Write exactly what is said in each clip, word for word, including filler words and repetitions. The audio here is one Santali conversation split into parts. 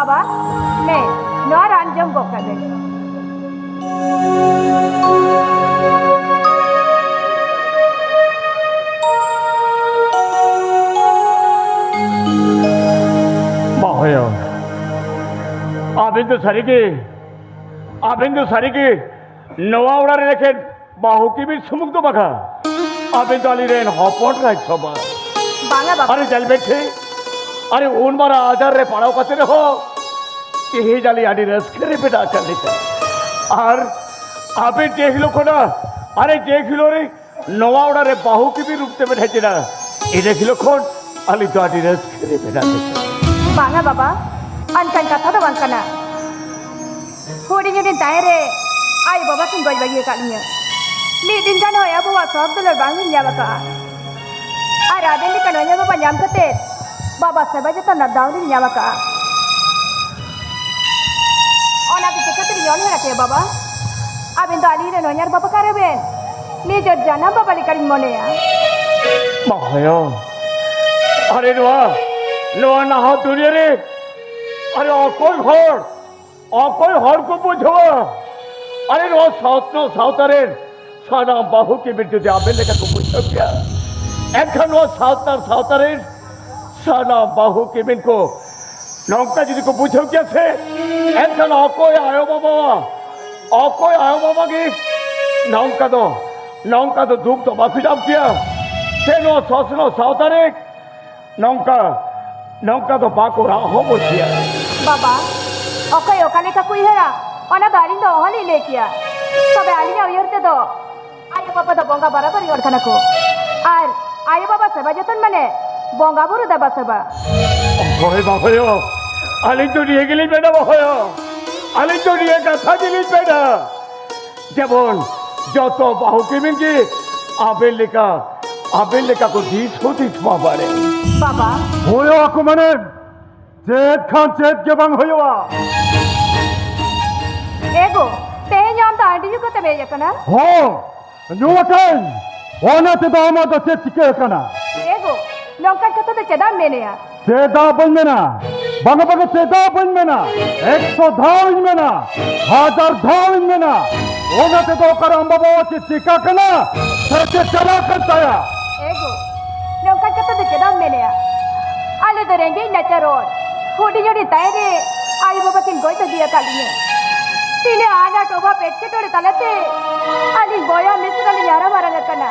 ᱵᱟᱵᱟ, ᱱᱮ, ᱱᱚᱣᱟ ᱨᱟᱱ ᱡᱚᱢ ᱜᱚᱜ ᱠᱟᱜ ᱢᱮ᱾ ᱵᱟᱦᱚᱭᱚ, ᱟᱵᱮᱱ ᱫᱚ ᱥᱟᱹᱨᱤᱜᱮ, ᱟᱵᱮᱱ ᱫᱚ ᱥᱟᱹᱨᱤᱜᱮ ᱱᱚᱣᱟ ᱚᱲᱟᱜ ᱨᱮ ᱮᱠᱷᱮᱱ ᱵᱟᱹᱦᱩ ᱠᱤᱢᱤᱱ ᱥᱩᱢᱩᱝ ᱫᱚ ᱵᱟᱝᱟ, ᱟᱵᱮᱱ ᱫᱚ ᱟᱹᱞᱤᱧ ᱨᱮᱱ ᱦᱚᱯᱚᱱ ᱨᱟᱡᱽ ᱥᱚᱵᱷᱟ᱾ ᱵᱟᱝᱟ ᱵᱟᱵᱟ᱾ ᱟᱨᱮ ᱧᱮᱞ ᱵᱮᱱ ᱴᱷᱤᱠ, ᱟᱨᱮ ᱩᱱ ᱢᱟᱨᱟᱝ ᱟᱡᱟᱨ ᱨᱮ ᱯᱟᱲᱟᱣ ᱠᱟᱛᱮ ᱨᱮᱦᱚᱸ ᱛᱮᱦᱮᱧ ᱟᱹᱞᱤᱧ ᱟᱹᱰᱤ ᱨᱟᱹᱥᱠᱟᱹ ᱨᱮ ᱢᱮᱱᱟᱜ ᱟᱠᱟᱫ ᱞᱤᱧᱟ᱾ ᱟᱨ ᱟᱵᱮᱱ ᱡᱮ ᱦᱤᱞᱳᱜ ᱠᱷᱚᱱᱟᱜ, ᱟᱨᱮ ᱡᱮ ᱦᱤᱞᱳᱜ ᱨᱮ ᱱᱚᱣᱟ ᱚᱲᱟᱜ ᱨᱮ ᱵᱟᱹᱦᱩ ᱠᱤᱢᱤᱱ ᱨᱩᱯ ᱛᱮᱵᱮᱱ ᱦᱮᱡ ᱮᱱᱟ, ᱤᱱᱟᱹ ᱦᱤᱞᱳᱜ ᱠᱷᱚᱱ ᱟᱹᱞᱤᱧ ᱫᱚ ᱟᱹᱰᱤ ᱨᱟᱹᱥᱠᱟᱹ ᱨᱮ ᱢᱮᱱᱟᱜ ᱞᱤᱧᱟ᱾ ᱵᱟᱝᱟ ᱵᱟᱵᱟ, ᱚᱱᱠᱟᱱ ᱠᱟᱛᱷᱟ ᱫᱚ ᱵᱟᱝ ᱠᱟᱱᱟ᱾ ᱦᱩᱰᱤᱧ ᱦᱩᱰᱤᱧ ᱛᱟᱦᱮᱸ ᱨᱮ ᱟᱭᱳ ᱵᱟᱵᱟ ᱠᱤᱱ ᱜᱚᱡ ᱵᱟᱹᱜᱤ ᱟᱠᱟᱫ ᱞᱤᱧᱟᱹ᱾ ᱢᱤᱫ ᱫᱤᱱ ᱜᱟᱱ ᱦᱚᱸ ᱟᱭᱳ ᱵᱟᱵᱟ ᱥᱚᱠ ᱫᱩᱞᱟᱹᱲ ᱵᱟᱝ ᱞᱤᱧ ᱧᱟᱢ ᱟᱠᱟᱫᱼᱟ᱾ ᱟᱨ ᱟᱵᱮᱱ ᱞᱮᱠᱟᱱ ᱟᱭᱳ ᱵᱟᱵᱟ ᱧᱟᱢ ᱠᱟᱛᱮ ᱵᱟᱵᱟ ᱥᱮᱵᱟ ᱡᱚᱛᱚᱱ ᱨᱮᱱᱟᱜ ᱫᱟᱣ ᱞᱤᱧ ᱧᱟᱢ ᱟᱠᱟᱫᱼᱟ᱾ ᱚᱱᱟ ᱫᱚ ᱪᱤᱠᱟᱹ ᱛᱮᱞᱤᱧ ᱚᱱᱦᱮᱲᱟ ᱠᱮᱭᱟ ᱵᱟᱵᱟ? ᱟᱵᱮᱱ ᱫᱚ ᱟᱹᱞᱤᱧ ᱨᱮᱱ ᱦᱚᱧᱦᱟᱨ ᱵᱟᱵᱟ ᱠᱟᱱ ᱨᱮᱵᱮᱱ, ᱱᱤᱡᱮᱨ ᱡᱟᱱᱟᱢ ᱵᱟᱵᱟ ᱞᱮᱠᱟᱞᱤᱧ ᱢᱚᱱᱮᱭᱟ᱾ ᱵᱟᱦᱚᱭᱚ, ᱟᱨᱮ ᱱᱚᱣᱟ, ᱱᱚᱣᱟ ᱱᱟᱦᱟᱜ ᱫᱩᱱᱤᱭᱟᱹ ᱨᱮ ᱟᱨᱮ ᱚᱠᱚᱭ ᱦᱚᱲ, ᱚᱠᱚᱭ ᱦᱚᱲ ᱠᱚ ᱵᱩᱡᱷᱟᱹᱣᱟ? ᱟᱨᱮ ᱱᱚᱣᱟ ᱥᱟᱶᱛᱟ, ᱥᱟᱶᱛᱟ ᱨᱮᱱ ᱥᱟᱱᱟᱢ ᱵᱟᱹᱦᱩ ᱠᱤᱢᱤᱱ ᱡᱩᱫᱤ ᱟᱵᱮᱱ ᱞᱮᱠᱟ ᱠᱚ ᱵᱩᱡᱷᱟᱹᱣ ᱠᱮᱭᱟ, ᱮᱱᱠᱷᱟᱱ ᱱᱚᱣᱟ ᱥᱟᱶᱛᱟ, ᱥᱟᱶᱛᱟ ᱨᱮᱱ ᱥᱟᱱᱟᱢ ᱵᱟᱹᱦᱩ ᱠᱤᱢᱤᱱ ᱠᱚ ᱱᱚᱝᱠᱟ ᱡᱩᱫᱤ ᱠᱚ ᱵᱩᱡᱷᱟᱹᱣ ᱠᱮᱭᱟ ᱥᱮ, ᱮᱱᱠᱷᱟᱱ ᱚᱠᱚᱭ ᱟᱭᱳ ᱵᱟᱵᱟ, ᱚᱠᱚᱭ ᱟᱭᱳ ᱵᱟᱵᱟ ᱜᱮ ᱱᱚᱝᱠᱟ ᱫᱚ, ᱱᱚᱝᱠᱟ ᱫᱚ ᱫᱩᱠ ᱫᱚ ᱵᱟᱠᱚ ᱧᱟᱢ ᱠᱮᱭᱟ᱾ ᱥᱮ ᱱᱚᱣᱟ ᱥᱚᱥᱱᱚ ᱥᱟᱶᱛᱟ ᱨᱮ ᱱᱚᱝᱠᱟ, ᱱᱚᱝᱠᱟ ᱫᱚ ᱵᱟᱠᱚ ᱨᱟᱜ ᱦᱚᱸ ᱵᱚᱡᱷᱤᱭᱟ᱾ ᱵᱟᱵᱟ, ᱚᱠᱚᱭ ᱚᱠᱟ ᱞᱮᱠᱟ ᱠᱚ ᱩᱭᱦᱟᱹᱨᱟ, ᱚᱱᱟ ᱫᱚ ᱟᱹᱞᱤᱧ ᱫᱚ ᱚᱦᱚᱞᱤᱧ ᱞᱟᱹᱭ ᱠᱮᱭᱟ᱾ ᱛᱚᱵᱮ ᱟᱹᱞᱤᱧᱟᱜ ᱩᱭᱦᱟᱹᱨ ᱛᱮᱫᱚ ᱟᱭᱳ ᱵᱟᱵᱟ ᱫᱚ ᱵᱚᱸᱜᱟ ᱵᱟᱨᱟᱵᱟᱨᱤ ᱦᱚᱲ ᱠᱟᱱᱟ ᱠᱚ᱾ ᱟᱨ ᱟᱭᱳ ᱵᱟᱵᱟ ᱥᱮᱵᱟ ᱡᱚᱛᱚᱱ ᱢᱟᱱᱮ ᱵᱚᱸᱜᱟ ᱵᱩᱨᱩ ᱫᱮᱵᱟ ᱥᱮᱵᱟ᱾ ᱦᱳᱭ ᱵᱟᱵᱟᱭᱳ, ᱟᱹᱞᱤᱧ ᱫᱚ ᱱᱤᱭᱟᱹ ᱜᱮᱞᱤᱧ ᱢᱮᱱᱟ ᱵᱟᱵᱟᱭᱳ, ᱟᱹᱞᱤᱧ ᱫᱚ ᱱᱤᱭᱟᱹ ᱠᱟᱛᱷᱟ ᱜᱮᱞᱤᱧ ᱢᱮᱱᱟ᱾ ᱡᱮᱢᱚᱱ ᱡᱚᱛᱚ ᱵᱟᱹᱦᱩ ᱠᱤᱢᱤᱱ ᱜᱮ ᱟᱵᱮᱱ ᱞᱮᱠᱟ, ᱟᱵᱮᱱ ᱞᱮᱠᱟ ᱠᱚ ᱫᱤᱥ ᱦᱩᱫᱤᱥ ᱢᱟ ᱵᱟᱲᱮ᱾ ᱵᱟᱵᱟ᱾ ᱦᱳᱭ ᱟᱠᱚ ᱢᱟᱱᱮ ᱪᱮᱫ ᱠᱷᱟᱱ ᱪᱮᱫ ᱜᱮ ᱵᱟᱝ ᱦᱩᱭᱩᱜᱼᱟ᱾ ᱮ ᱜᱳ, ᱛᱮᱦᱮᱧ ᱟᱢ ᱫᱚ ᱟᱹᱰᱤ ᱧᱩ ᱠᱟᱛᱮᱢ ᱦᱮᱡ ᱟᱠᱟᱱᱟ? ᱦᱚᱸ, ᱧᱩ ᱟᱠᱟᱱ᱾ ᱚᱱᱟ ᱛᱮᱫᱚ ᱟᱢᱟᱜ ᱫᱚ ᱪᱮᱫ ᱪᱤᱠᱟᱹ ᱟᱠᱟᱱᱟ? ᱮ ᱜᱳ, ᱱᱚᱝᱠᱟᱱ ᱠᱟᱛᱷᱟ ᱫᱚ ᱪᱮᱫᱟᱜ ᱮᱢ ᱢᱮᱱᱮᱜᱼᱟ? ᱪᱮᱫᱟᱜ ᱵᱟᱹᱧ ᱢᱮᱱᱟ? ᱵᱟᱝᱟ, ᱵᱟᱝᱟ, ᱪᱮᱫᱟᱜ ᱵᱟᱹᱧ ᱢᱮᱱᱟ? ᱮᱠᱥᱚ ᱫᱷᱟᱣ ᱤᱧ ᱢᱮᱱᱟ, ᱦᱟᱡᱟᱨ ᱫᱷᱟᱣ ᱤᱧ ᱢᱮᱱᱟ, ᱚᱱᱟ ᱛᱮᱫᱚ ᱚᱠᱟᱨᱮ ᱟᱢ ᱵᱟᱵᱟᱣᱟᱜ ᱪᱮᱫ ᱪᱤᱠᱟ ᱠᱟᱱᱟ ᱥᱮ ᱪᱮᱫ ᱪᱟᱞᱟᱜ ᱠᱟᱱ ᱛᱟᱭᱟ? ᱮ ᱜᱳ, ᱱᱚᱝᱠᱟᱱ ᱠᱟᱛᱷᱟ ᱫᱚ ᱪᱮᱫᱟᱜ ᱮᱢ ᱢᱮᱱᱮᱜᱼᱟ? ᱟᱞᱮ ᱫᱚ ᱨᱮᱸᱜᱮᱡ ᱱᱟᱪᱟᱨ ᱦᱚᱲ᱾ ᱦᱩᱰᱤᱧ ᱦᱩᱰᱤᱧ ᱛᱟᱦᱮᱸ ᱨᱮ ᱟᱭᱳ ᱵᱟᱵᱟ ᱠᱤᱱ ᱜᱚᱡ ᱵᱟᱹᱜᱤ ᱟᱠᱟᱫ ᱞᱤᱧᱟᱹ᱾ ᱛᱤᱱᱟᱹᱜ ᱟᱱᱟᱴ ᱚᱵᱷᱟᱵ ᱮᱴᱠᱮᱴᱚᱬᱮ ᱛᱟᱞᱟᱛᱮ ᱟᱹᱞᱤᱧ ᱵᱚᱭᱦᱟ ᱢᱤᱥᱨᱟ ᱞᱤᱧ ᱦᱟᱨᱟ ᱢᱟᱨᱟᱝ ᱟᱠᱟᱱᱟ᱾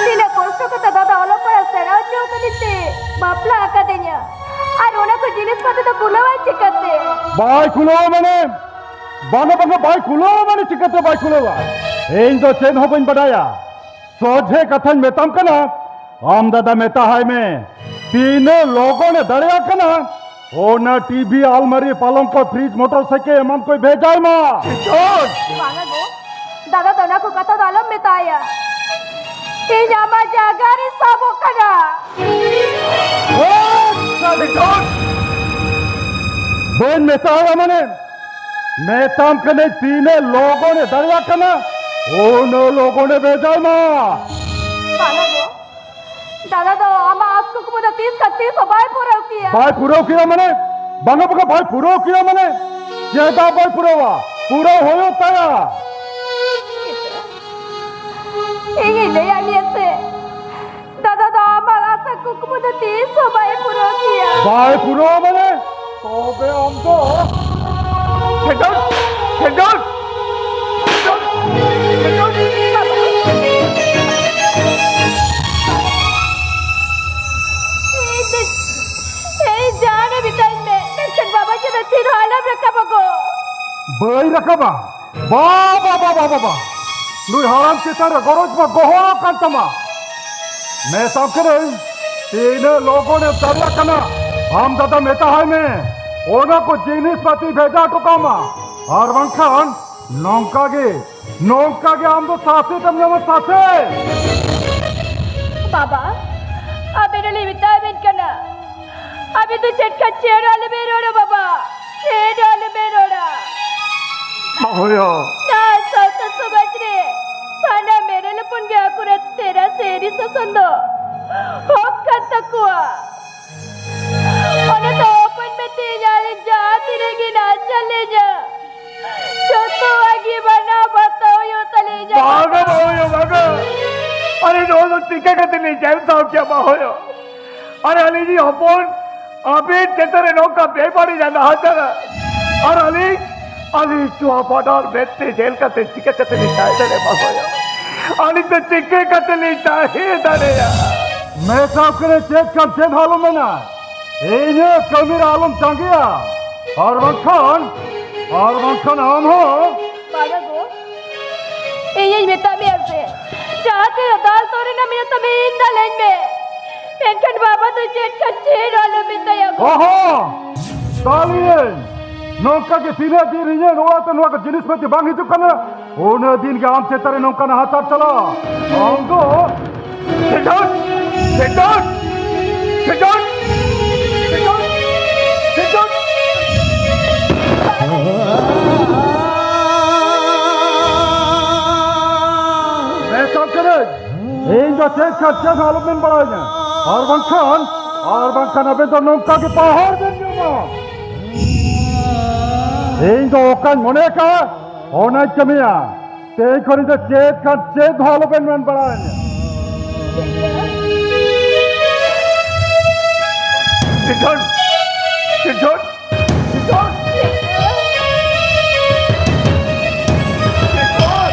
ᱛᱤᱱᱟᱹᱜ ᱠᱚᱥᱴᱚ ᱠᱟᱛᱮ ᱫᱟᱫᱟ ᱚᱞᱚᱜ ᱯᱟᱲᱦᱟᱣ ᱥᱮᱬᱟ ᱦᱚᱪᱚ ᱠᱟᱹᱫᱤᱧ ᱛᱮ ᱵᱟᱯᱞᱟ ᱟᱠᱟᱫᱤᱧᱟ᱾ ᱟᱨ ᱚᱱᱟ ᱠᱚ ᱡᱤᱱᱤᱥ ᱯᱟᱹᱛᱤ ᱫᱚ ᱠᱩᱞᱟᱹᱣᱟᱭ ᱪᱤᱠᱟᱹᱛᱮ? ᱵᱟᱭ ᱠᱩᱞᱟᱹᱣᱟ ᱢᱟᱱᱮ? ᱵᱟᱝᱟ, ᱵᱟᱝᱟ, ᱵᱟᱭ ᱠᱩᱞᱟᱹᱣᱟ ᱢᱟᱱᱮ ᱪᱤᱠᱟᱹᱛᱮ ᱵᱟᱭ ᱠᱩᱞᱟᱹᱣᱟ? ᱤᱧ ᱫᱚ ᱪᱮᱫ ᱦᱚᱸ ᱵᱟᱹᱧ ᱵᱟᱰᱟᱭᱟ᱾ ᱥᱚᱡᱷᱮ ᱠᱟᱛᱷᱟᱧ ᱢᱮᱛᱟᱢ ᱠᱟᱱᱟ, ᱟᱢ ᱫᱟᱫᱟ ᱢᱮᱛᱟ ᱦᱟᱭ ᱢᱮ, ᱛᱤᱱᱟᱹᱜ ᱞᱚᱜᱚᱱ ᱮ ᱫᱟᱲᱮᱭᱟᱜ ᱠᱟᱱᱟ, ᱚᱱᱟ ᱴᱤᱵᱷᱤ, ᱟᱞᱢᱟᱨᱤ, ᱯᱟᱞᱚᱝᱠᱚ, ᱯᱷᱨᱤᱡᱽ, ᱢᱚᱴᱚᱨ ᱥᱟᱭᱠᱮᱞ ᱮᱢᱟᱱ ᱠᱚᱭ ᱵᱷᱮᱡᱟᱭ ᱢᱟ᱾ ᱵᱟᱝᱟ ᱜᱳ, ᱫᱟᱫᱟ ᱫᱚ ᱚᱱᱟ ᱠᱚ ᱠᱟᱛᱷᱟ ᱫᱚ ᱟᱞᱚᱢ ᱢᱮᱛᱟᱭᱟ᱾ ᱤᱧ ᱟᱢᱟᱜ ᱡᱟᱭᱜᱟ ᱨᱮ ᱥᱟᱵᱚᱜ ᱠᱟᱱᱟ᱾ ᱳ, ᱥᱟᱹᱨᱤ ᱜᱳ᱾ ᱵᱟᱹᱧ ᱢᱮᱛᱟᱭᱟ ᱢᱟᱱᱮ? ᱢᱮᱛᱟᱢ ᱠᱟᱹᱱᱟᱹᱧ, ᱛᱤᱱᱟᱹᱜ ᱞᱚᱜᱚᱱ ᱮ ᱫᱟᱲᱮᱭᱟᱜ ᱠᱟᱱᱟ, ᱩᱱᱟᱹᱜ ᱞᱚᱜᱚᱱ ᱮ ᱵᱷᱮᱡᱟᱭ ᱢᱟ᱾ ᱵᱟᱝᱟ ᱜᱳ, ᱫᱟᱫᱟ ᱫᱚ ᱟᱢᱟᱜ ᱟᱸᱥ ᱠᱩᱠᱢᱩ ᱫᱚ ᱛᱤᱥ ᱠᱷᱟᱱ ᱛᱤᱥ ᱦᱚᱸ ᱵᱟᱭ ᱯᱩᱨᱟᱹᱣ ᱠᱮᱭᱟ᱾ ᱵᱟᱭ ᱯᱩᱨᱟᱹᱣ ᱠᱮᱭᱟ ᱢᱟᱱᱮ? ᱵᱟᱝᱟ, ᱵᱟᱝᱟ, ᱵᱟᱭ ᱯᱩᱨᱟᱹᱣ ᱠᱮᱭᱟ ᱢᱟᱱᱮ? ᱪᱮᱫᱟᱜ ᱵᱟᱭ ᱯᱩᱨᱟᱹᱣᱟ? ᱯᱩᱨᱟᱹᱣ ᱦᱩᱭᱩᱜ ᱛᱟᱭᱟ᱾ ᱤᱧᱤᱧ ᱞᱟᱹᱭᱟᱫ ᱢᱮᱭᱟ ᱥᱮ, ᱫᱟᱫᱟ ᱫᱚ ᱟᱢᱟᱜ ᱟᱥᱟ ᱠᱩᱠᱢᱩ ᱫᱚ ᱛᱤᱥ ᱦᱚᱸ ᱵᱟᱭ ᱯᱩᱨᱟᱹᱣ ᱠᱮᱭᱟ᱾ ᱵᱟᱭ ᱯᱩᱨᱟᱹᱣ ᱢᱟᱱᱮ? ᱛᱚᱵᱮ ᱟᱢ ᱫᱚ ᱠᱷᱮᱞᱳᱰ, ᱠᱷᱮᱞᱳᱰ, ᱠᱷᱮᱞᱳᱰ, ᱠᱷᱮᱞᱳᱰ᱾ ᱤᱧ ᱫᱚ, ᱤᱧ ᱡᱟᱦᱟᱸ ᱨᱮ ᱢᱮᱛᱟᱹᱧ ᱢᱮ, ᱢᱮᱱᱠᱷᱟᱱ ᱵᱟᱵᱟ ᱡᱮᱱᱚ ᱛᱤ ᱨᱮᱦᱚᱸ ᱟᱞᱚᱢ ᱨᱟᱠᱟᱵᱟ ᱜᱳ᱾ ᱵᱟᱹᱧ ᱨᱟᱠᱟᱵᱟ᱾ ᱵᱟ, ᱵᱟ, ᱵᱟ, ᱵᱟ, ᱵᱟ, ᱵᱟ᱾ ᱱᱩᱭ ᱦᱟᱲᱟᱢ ᱪᱮᱛᱟᱱ ᱨᱮ ᱜᱚᱨᱚᱡᱽ ᱢᱟ ᱜᱚᱦᱚᱲ ᱟᱠᱟᱱ ᱛᱟᱢᱟ᱾ ᱢᱮᱛᱟᱢ ᱠᱟᱹᱱᱟᱹᱧ, ᱛᱤᱱᱟᱹᱜ ᱞᱚᱜᱚᱱ ᱮᱢ ᱫᱟᱲᱮᱭᱟᱜ ᱠᱟᱱᱟ, ᱟᱢ ᱫᱟᱫᱟ ᱢᱮᱛᱟ ᱦᱟᱭ ᱢᱮ, ᱚᱱᱟ ᱠᱚ ᱡᱤᱱᱤᱥ ᱯᱟᱹᱛᱤ ᱵᱷᱮᱡᱟ ᱦᱚᱴᱚ ᱠᱟᱜ ᱢᱟ᱾ ᱟᱨ ᱵᱟᱝᱠᱷᱟᱱ ᱱᱚᱝᱠᱟ ᱜᱮ, ᱱᱚᱝᱠᱟ ᱜᱮ ᱟᱢ ᱫᱚ ᱥᱟᱥᱮᱛ ᱮᱢ ᱧᱟᱢᱟ, ᱥᱟᱥᱮᱛ᱾ ᱵᱟᱵᱟ, ᱟᱵᱮᱱ ᱞᱤᱧ ᱢᱮᱛᱟ ᱵᱮᱱ ᱠᱟᱱᱟ, ᱟᱵᱮᱱ ᱫᱚ ᱪᱮᱫ ᱠᱷᱟᱱ ᱪᱮᱫ ᱦᱚᱸ ᱟᱞᱚᱵᱮᱱ ᱨᱚᱲᱟ ᱵᱟᱵᱟ, ᱪᱮᱫ ᱦᱚᱸ ᱟᱞᱚᱵᱮᱱ ᱨᱚᱲᱟ᱾ ᱦᱳᱭᱳ᱾ ᱱᱚᱣᱟ ᱥᱟᱶᱛᱟ ᱥᱚᱢᱟᱡᱽ ᱨᱮ ᱥᱟᱱᱟᱢ ᱮᱨᱮᱞ ᱦᱚᱯᱚᱱ ᱜᱮ ᱟᱠᱚᱨᱮᱱ ᱛᱮᱨᱟ ᱥᱮ ᱮᱨᱤ ᱥᱟᱥᱚᱱ ᱫᱚ ᱦᱚᱠ ᱠᱟᱱ ᱛᱟᱠᱚᱣᱟ᱾ ᱚᱱᱟ ᱫᱚ ᱡᱮᱞ ᱥᱟᱶ ᱠᱮᱭᱟ ᱵᱟᱦᱚᱭᱚ᱾ ᱟᱨ ᱟᱹᱞᱤᱧ ᱦᱚᱯᱚᱱ ᱟᱵᱮᱱ ᱪᱮᱛᱟᱱ ᱨᱮ ᱱᱚᱝᱠᱟ ᱵᱮᱵᱟᱹᱲᱤᱡ ᱱᱟᱦᱟᱪᱟᱨᱟ᱾ ᱟᱨ ᱟᱹᱞᱤᱧ, ᱟᱹᱞᱤᱧ ᱱᱚᱣᱟ ᱵᱟᱱᱟᱨ ᱢᱮᱫ ᱛᱮ ᱧᱮᱞ ᱠᱟᱛᱮ ᱪᱤᱠᱟᱹ ᱠᱟᱛᱮ ᱞᱤᱧ ᱛᱟᱦᱮᱸ ᱫᱟᱲᱮᱭᱟᱜᱼᱟ ᱵᱟᱦᱚᱭᱚ? ᱟᱹᱞᱤᱧ ᱫᱚ ᱪᱤᱠᱟᱹ ᱠᱟᱛᱮ ᱞᱤᱧ ᱛᱟᱦᱮᱸ ᱫᱟᱲᱮᱭᱟᱜᱼᱟ? ᱢᱮᱛᱟ ᱠᱚᱨᱮ ᱪᱮᱫ ᱠᱟᱱ ᱪᱮᱫ ᱦᱚᱸ ᱟᱞᱚᱢ ᱢᱮᱱᱟ᱾ ᱤᱧᱟᱹᱜ ᱠᱟᱹᱢᱤ ᱨᱮ ᱟᱞᱚᱢ ᱡᱟᱸᱜᱮᱭᱟ, ᱟᱨ ᱵᱟᱝᱠᱷᱟᱱ, ᱟᱨ ᱵᱟᱝᱠᱷᱟᱱ ᱟᱢ ᱦᱚᱸ᱾ ᱵᱟᱵᱟ ᱜᱳ, ᱤᱧᱤᱧ ᱢᱮᱛᱟᱫ ᱢᱮᱭᱟ ᱥᱮ, ᱡᱟᱦᱟᱸ ᱛᱤᱱᱟᱹᱜ ᱫᱟᱞ ᱛᱚᱞ ᱨᱮᱱᱟᱜ ᱢᱮᱱᱟᱜ ᱛᱟᱢᱟ, ᱤᱧ ᱫᱟᱞᱟᱹᱧ ᱢᱮ, ᱢᱮᱱᱠᱷᱟᱱ ᱵᱟᱵᱟ ᱫᱚ ᱪᱮᱫ ᱠᱷᱟᱱ ᱪᱮᱫ ᱦᱚᱸ ᱟᱞᱚᱢ ᱢᱮᱛᱟᱭᱟ ᱜᱳ᱾ ᱚᱦᱚ! ᱫᱟᱞᱤᱭᱟᱹᱧ! ᱱᱚᱝᱠᱟ ᱜᱮ ᱛᱤᱱᱟᱹᱜ ᱫᱤᱱ ᱤᱧᱟᱹᱜ ᱱᱚᱣᱟ ᱛᱮ ᱱᱚᱣᱟ ᱠᱚ ᱡᱤᱱᱤᱥ ᱯᱟᱹᱛᱤ ᱵᱟᱝ ᱦᱤᱡᱩᱜ ᱠᱟᱱᱟ, ᱩᱱᱟᱹᱜ ᱫᱤᱱ ᱜᱮ ᱟᱢ ᱪᱮᱛᱟᱱ ᱨᱮ ᱱᱚᱝᱠᱟ ᱱᱟᱦᱟᱪᱟᱨ ᱪᱟᱞᱟᱜᱼᱟ᱾ ᱟᱢ ᱫᱚ ᱥᱮᱴᱚᱱ! ᱥᱮᱴᱚᱱ! ᱥᱮᱴᱚᱱ! ᱥᱮᱴᱚᱱ! ᱥᱮᱴᱚᱱ! ᱢᱮᱛᱟᱢ ᱠᱟᱹᱱᱟᱹᱧ, ᱤᱧ ᱫᱚ ᱪᱮᱫ ᱠᱷᱟᱱ ᱪᱮᱫ ᱦᱚᱸ ᱟᱞᱚᱵᱮᱱ ᱵᱟᱲᱟᱭᱟ, ᱟᱨ ᱵᱟᱝᱠᱷᱟᱱ, ᱟᱨ ᱵᱟᱝᱠᱷᱟᱱ ᱟᱵᱮᱱ ᱫᱚ ᱱᱚᱝᱠᱟ ᱜᱮ ᱯᱟᱦᱟᱲ ᱵᱮᱱ ᱧᱟᱢᱟ᱾ ᱤᱧ ᱫᱚ ᱚᱠᱟᱧ ᱢᱚᱱᱮ ᱠᱟᱜᱼᱟ, ᱚᱱᱟᱧ ᱠᱟᱹᱢᱤᱭᱟ᱾ ᱛᱮᱦᱮᱧ ᱠᱷᱚᱱ ᱤᱧ ᱫᱚ ᱪᱮᱫ ᱠᱷᱟᱱ ᱪᱮᱫ ᱦᱚᱸ ᱟᱞᱚᱵᱮᱱ ᱢᱮᱱ ᱵᱟᱲᱟᱭᱟ᱾ ᱥᱤᱫᱷᱚᱱ! ᱥᱤᱫᱷᱚᱱ! ᱥᱤᱫᱷᱚᱱ! ᱥᱤᱫᱷᱚᱱ!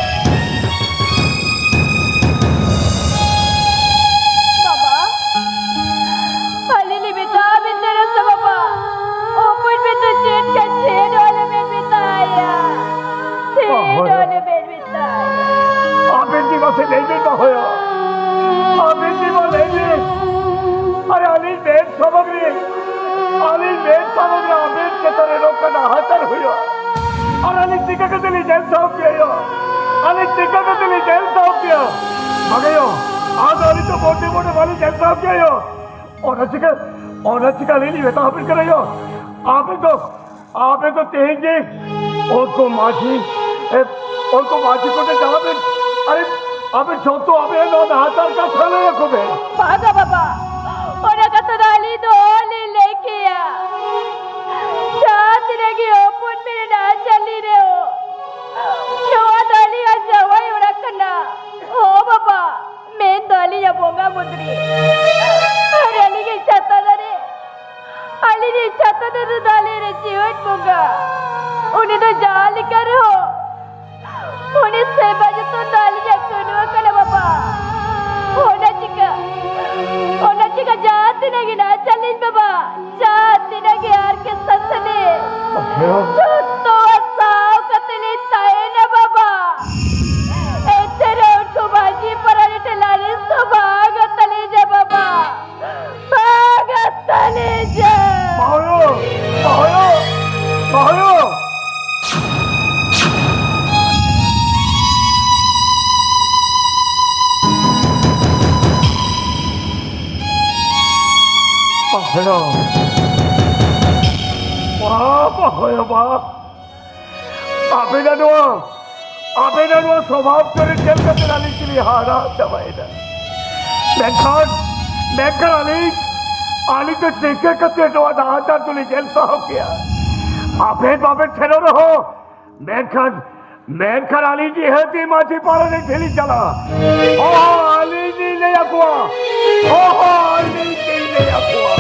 ᱵᱟᱵᱟ, ᱟᱹᱞᱤᱧ ᱞᱤᱧ ᱢᱮᱛᱟ ᱵᱤᱱ ᱛᱟᱦᱮᱱᱟ ᱥᱮ ᱵᱟᱵᱟ? ᱚᱠᱚᱭ ᱵᱤᱱ ᱫᱚ ᱪᱮᱫ ᱠᱷᱟᱱ ᱪᱮᱫ ᱦᱚᱸ ᱟᱞᱚᱵᱤᱱ ᱢᱮᱛᱟᱭᱟ᱾ ᱪᱮᱫ ᱦᱚᱸ ᱟᱞᱚᱵᱤᱱ ᱢᱮᱛᱟᱭᱟ᱾ ᱟᱵᱮᱱ ᱜᱮ ᱢᱟᱥᱮ ᱞᱟᱹᱭ ᱵᱮᱱ ᱵᱟᱦᱚᱭᱟ᱾ ᱟᱵᱮᱱ ᱜᱮ ᱢᱟ ᱞᱟᱹᱭ ᱵᱮᱱ᱾ ᱟᱨᱮ ᱟᱹᱞᱤᱧ ᱵᱮᱱ ᱥᱟᱢᱟᱝ ᱨᱮ, ᱟᱹᱞᱤᱧ ᱵᱮᱱ ᱥᱟᱢᱟᱝ ᱨᱮ ᱟᱵᱮᱱ ᱪᱮᱛᱟᱱ ᱨᱮ ᱱᱚᱝᱠᱟ ᱱᱟᱦᱟᱪᱟᱨ ᱦᱩᱭᱩᱜᱼᱟ᱾ ᱟᱨ ᱟᱹᱞᱤᱧ ᱪᱤᱠᱟ ᱠᱟᱛᱮ ᱞᱤᱧ ᱧᱮᱞ ᱥᱟᱦᱟᱣ ᱠᱮᱭᱟ? ᱟᱹᱞᱤᱧ ᱪᱤᱠᱟ ᱠᱟᱛᱮ ᱞᱤᱧ ᱧᱮᱞ ᱥᱟᱦᱟᱣ ᱠᱮᱭᱟ? ᱵᱟᱝ ᱟᱭᱳ, ᱟᱫᱚ ᱟᱹᱞᱤᱧ ᱫᱚ ᱢᱚᱴᱮ ᱢᱚᱴᱮ ᱵᱟᱹᱞᱤᱧ ᱧᱮᱞ ᱥᱟᱦᱟᱣ ᱠᱮᱭᱟ ᱭᱳ᱾ ᱚᱱᱟ ᱪᱤᱠᱟ, ᱚᱱᱟ ᱪᱤᱠᱟ ᱟᱹᱞᱤᱧ ᱞᱤᱧ ᱢᱮᱛᱟ ᱟᱵᱮᱱ ᱠᱟᱱᱟ ᱭᱳ᱾ ᱟᱵᱮᱱ ᱫᱚ, ᱟᱵᱮᱱ ᱫᱚ ᱛᱮᱦᱮᱧ ᱜᱮ ᱩᱱᱠᱩ ᱢᱟᱹᱡᱷᱤ, ᱮ, ᱩᱱᱠᱩ ᱢᱟᱹᱡᱷᱤ ᱠᱚᱴᱷᱮᱱ ᱪᱟᱞᱟᱜ ᱵᱮᱱ᱾ ᱟᱨᱮ, ᱟᱵᱮᱱ ᱡᱚᱛᱚ ᱟᱵᱮᱱ ᱱᱚᱣᱟ ᱱᱟᱦᱟᱪᱟᱨ ᱠᱟᱛᱷᱟ ᱞᱟᱹᱭ ᱟᱠᱚ ᱵᱮᱱ᱾ ᱵᱟᱝᱟ ᱵᱟᱵᱟ, ᱚᱱᱟ ᱠᱟᱛᱷᱟ ᱫᱚ ᱟᱹᱞᱤᱧ ᱫᱚ ᱚᱦᱚᱞᱤᱧ ᱞᱟᱹᱭ ᱠᱮᱭᱟ᱾ ᱡᱟᱦᱟᱸ ᱛᱤᱱᱟᱹᱜ ᱜᱮ ᱦᱚᱯᱚᱱ ᱢᱮᱱᱟᱜᱼᱟ ᱪᱟᱹᱞᱤ ᱨᱮᱦᱚᱸ, ᱱᱚᱣᱟ ᱫᱚ ᱟᱹᱞᱤᱧᱟᱜ ᱡᱟᱶᱟᱭ ᱚᱲᱟᱜ ᱠᱟᱱᱟ᱾ ᱦᱚᱸ ᱵᱟᱵᱟ, ᱢᱮᱱ ᱫᱚ ᱟᱹᱞᱤᱧᱟᱜ ᱵᱚᱸᱜᱟ ᱵᱩᱨᱩ ᱫᱚ ᱟᱞᱮᱨᱮᱱ ᱡᱤᱭᱚᱱ ᱵᱚᱸᱜᱟ᱾ ᱩᱱᱤ ᱫᱚ ᱡᱟᱦᱟᱸ ᱞᱮᱠᱟ ᱨᱮᱦᱚᱸ ᱩᱱᱤ ᱥᱮᱵᱟ ᱡᱚᱛᱚᱱ ᱫᱚ ᱟᱹᱞᱤᱧᱟᱜ ᱠᱟᱹᱢᱤ ᱠᱟᱱᱟ ᱵᱟᱵᱟ᱾ ᱚᱱᱟ ᱪᱤᱠᱟ, ᱚᱱᱟ ᱪᱤᱠᱟ ᱡᱟᱦᱟᱸ ᱛᱤᱱᱟᱹᱜ ᱜᱮ ᱱᱟᱦᱟᱪᱟᱨ ᱞᱤᱧ ᱵᱟᱵᱟ, ᱡᱟᱦᱟᱸ ᱛᱤᱱᱟᱹᱜ ᱜᱮ ᱟᱨ ᱠᱮᱥ ᱥᱟᱥᱟᱱᱤ, ᱡᱚᱛᱚᱣᱟᱜ ᱥᱟᱦᱟᱣ ᱠᱟᱛᱮ ᱞᱤᱧ ᱛᱟᱦᱮᱱᱟ ᱵᱟᱵᱟ᱾ ᱮᱱᱛᱮ ᱨᱮᱦᱚᱸ ᱩᱱᱠᱩ ᱢᱟᱹᱡᱷᱤ ᱯᱟᱨᱟᱱᱤᱠ ᱴᱷᱮᱱ ᱞᱟᱹᱞᱤᱥ ᱫᱚ ᱵᱟᱝ ᱟᱛᱟᱞᱤᱧᱟ ᱵᱟᱵᱟ᱾ ᱵᱟᱝ ᱟᱛᱟᱞᱤᱧᱟ᱾ ᱵᱟᱦᱩ! ᱵᱟᱦᱩ! ᱵᱟᱦᱩ! ᱵᱟᱦᱩ! ᱵᱟ, ᱵᱟᱦᱩ, ᱵᱟ! ᱟᱵᱮᱱᱟᱜ ᱱᱚᱣᱟ, ᱟᱵᱮᱱᱟᱜ ᱱᱚᱣᱟ ᱥᱚᱵᱷᱟᱵ ᱪᱚᱨᱤᱛ ᱧᱮᱞ ᱠᱟᱛᱮ ᱟᱹᱞᱤᱧ ᱪᱤᱞᱤ ᱦᱟᱦᱟᱲᱟ ᱪᱟᱵᱟᱭᱮᱱᱟ᱾ ᱢᱮᱱᱠᱷᱟᱱ, ᱢᱮᱱᱠᱷᱟᱱ ᱟᱹᱞᱤᱧ, ᱟᱹᱞᱤᱧ ᱫᱚ ᱪᱤᱠᱟᱹ ᱠᱟᱛᱮ ᱱᱚᱣᱟ ᱱᱟᱦᱟᱪᱟᱨ ᱫᱚᱞᱤᱧ ᱧᱮᱞ ᱥᱟᱦᱟᱣ ᱠᱮᱭᱟ? ᱟᱵᱮᱱ ᱵᱟᱵᱮᱱ ᱥᱮᱱᱚᱜ ᱨᱮᱦᱚᱸ, ᱢᱮᱱᱠᱷᱟᱱ, ᱢᱮᱱᱠᱷᱟᱱ ᱟᱹᱞᱤᱧ ᱱᱤᱦᱟᱹᱛᱤ ᱢᱟᱹᱡᱷᱤ ᱯᱟᱨᱟᱱᱤᱠ ᱴᱷᱮᱱ ᱞᱤᱧ ᱪᱟᱞᱟᱜᱼᱟ᱾ ᱦᱚᱸ, ᱦᱚᱸ, ᱟᱹᱞᱤᱧ ᱞᱤᱧ ᱞᱟᱹᱭ ᱟᱠᱚᱣᱟ᱾ ᱦᱚᱸ, ᱦᱚᱸ, ᱟᱹᱞᱤᱧ ᱞᱤᱧ ᱞᱟᱹᱭ ᱟᱠᱚᱣᱟ᱾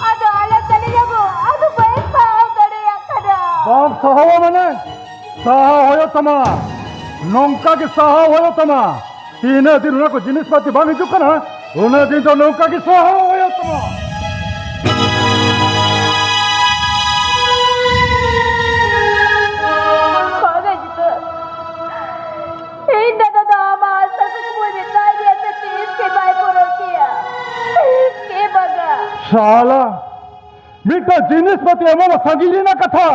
ᱟᱫᱚ ᱟᱞᱮ ᱛᱟᱞᱮ ᱭᱟᱵᱚ, ᱟᱫᱚ ᱵᱟᱹᱧ ᱥᱟᱦᱟᱣ ᱫᱟᱲᱮᱭᱟᱜ ᱠᱟᱱᱟ᱾ ᱵᱟᱢ ᱥᱟᱦᱟᱣᱟ ᱢᱟᱱᱮ? ᱥᱟᱦᱟᱣ ᱦᱩᱭᱩᱜ ᱛᱟᱢᱟ, ᱱᱚᱝᱠᱟ ᱜᱮ ᱥᱟᱦᱟᱣ ᱦᱩᱭᱩᱜ ᱛᱟᱢᱟ᱾ ᱛᱤᱱᱟᱹᱜ ᱫᱤᱱ ᱚᱱᱟ ᱠᱚ ᱡᱤᱱᱤᱥ ᱯᱟᱹᱛᱤ ᱵᱟᱝ ᱦᱤᱡᱩᱜ ᱠᱟᱱᱟ, ᱩᱱᱟᱹᱜ ᱫᱤᱱ ᱫᱚ ᱱᱚᱝᱠᱟ ᱜᱮ ᱥᱟᱦᱟᱣ ᱦᱩᱭᱩᱜ ᱛᱟᱢᱟ᱾ ᱵᱟᱝᱟ ᱡᱤᱛᱟᱹ, ᱤᱧ ᱫᱟᱫᱟ ᱫᱚ ᱟᱢᱟᱜ ᱟᱥᱟ ᱠᱩᱠᱢᱩᱭ ᱢᱮᱛᱟᱭ ᱜᱮᱭᱟ ᱥᱮ ᱛᱤᱥ ᱜᱮ ᱵᱟᱭ ᱯᱩᱨᱟᱹᱣ ᱠᱮᱭᱟ, ᱛᱤᱥ ᱜᱮ ᱵᱟᱝᱟ᱾ ᱥᱟᱞᱟ, ᱢᱤᱫᱴᱟᱝ ᱡᱤᱱᱤᱥ ᱯᱟᱹᱛᱤ ᱮᱢᱚᱜ ᱢᱟ ᱥᱟᱺᱜᱤᱧ ᱨᱮᱱᱟᱜ ᱠᱟᱛᱷᱟ,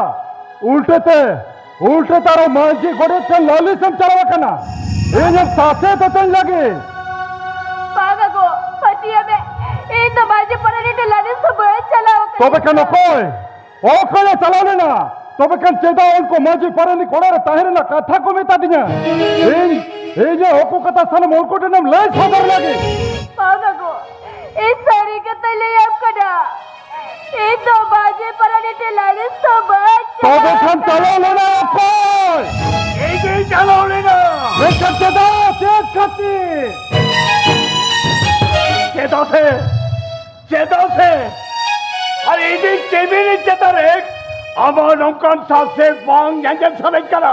ᱩᱞᱴᱟᱹ ᱛᱮ, ᱩᱞᱴᱟᱹ ᱛᱮ ᱟᱨᱚ ᱢᱟᱹᱡᱷᱤ ᱜᱚᱰᱮᱛ ᱴᱷᱮᱱ ᱞᱟᱹᱞᱤᱥ ᱮᱢ ᱪᱟᱞᱟᱣ ᱟᱠᱟᱱᱟ᱾ ᱤᱧᱮᱢ ᱥᱟᱥᱮᱛ ᱦᱚᱪᱚᱧ ᱞᱟᱹᱜᱤᱫ᱾ ᱵᱟᱝᱟ ᱜᱚ, ᱯᱟᱹᱛᱭᱟᱹᱣ ᱢᱮ, ᱤᱧ ᱫᱚ ᱢᱟᱹᱡᱷᱤ ᱯᱟᱨᱟᱱᱤᱠ ᱴᱷᱮᱱ ᱞᱟᱹᱞᱤᱥ ᱫᱚ ᱵᱟᱹᱧ ᱪᱟᱞᱟᱣ ᱟᱠᱟᱱᱟ᱾ ᱛᱚᱵᱮ ᱠᱷᱟᱱ ᱚᱠᱚᱭ, ᱚᱠᱚᱭᱮ ᱪᱟᱞᱟᱣ ᱞᱮᱱᱟ? ᱛᱚᱵᱮ ᱠᱷᱟᱱ ᱪᱮᱫᱟᱜ ᱩᱱᱠᱩ ᱢᱟᱹᱡᱷᱤ ᱯᱟᱨᱟᱱᱤᱠ ᱚᱲᱟᱜ ᱨᱮ ᱛᱟᱦᱮᱸ ᱨᱮᱱᱟᱜ ᱠᱟᱛᱷᱟ ᱠᱚ ᱢᱮᱛᱟ ᱫᱤᱧᱟ? ᱤᱧ, ᱤᱧᱟᱹᱜ ᱦᱚᱠᱚ ᱠᱟᱛᱷᱟ ᱥᱟᱱᱟᱢ ᱩᱱᱠᱩ ᱴᱷᱮᱱᱮᱢ ᱞᱟᱹᱭ ᱥᱚᱫᱚᱨ ᱞᱟᱹᱜᱤᱫ᱾ ᱵᱟᱝᱟ ᱜᱚ, ᱤᱧ ᱥᱟᱹᱨᱤ ᱠᱟᱛᱷᱟᱧ ᱞᱟᱹᱭᱟᱢ ᱠᱟᱱᱟ᱾ ᱤᱧ ᱫᱚ ᱢᱟᱹᱡᱷᱤ ᱯᱟᱨᱟᱱᱤᱠ ᱴᱷᱮᱱ ᱞᱟᱹᱞᱤᱥ ᱫᱚ ᱵᱟᱹᱧ ᱛᱚᱵᱮ ᱪᱟᱞᱟᱣ ᱠᱷᱟᱱ ᱟᱠᱟᱱᱟ᱾ ᱪᱟᱞᱟᱣ ᱞᱮᱱᱟ ᱚᱠᱚᱭ? ᱤᱧ ᱜᱤᱧ ᱪᱟᱞᱟᱣ ᱞᱮᱱᱟ᱾ ᱢᱮᱱᱠᱷᱟᱱ ᱪᱮᱫᱟᱜ? ᱪᱮᱫ ᱠᱷᱟᱹᱛᱤᱨ? ᱥᱮ, ᱪᱮᱫᱟᱜ ᱥᱮ ᱟᱨ ᱤᱧᱤᱧ ᱠᱟᱹᱢᱤ ᱪᱮᱛᱟᱱ ᱨᱮ ᱟᱢᱟᱜ ᱱᱚᱝᱠᱟᱱ ᱥᱟᱥᱮᱛ ᱵᱟᱝ ᱧᱮᱧᱮᱞ ᱥᱟᱱᱟᱧ ᱠᱟᱱᱟ᱾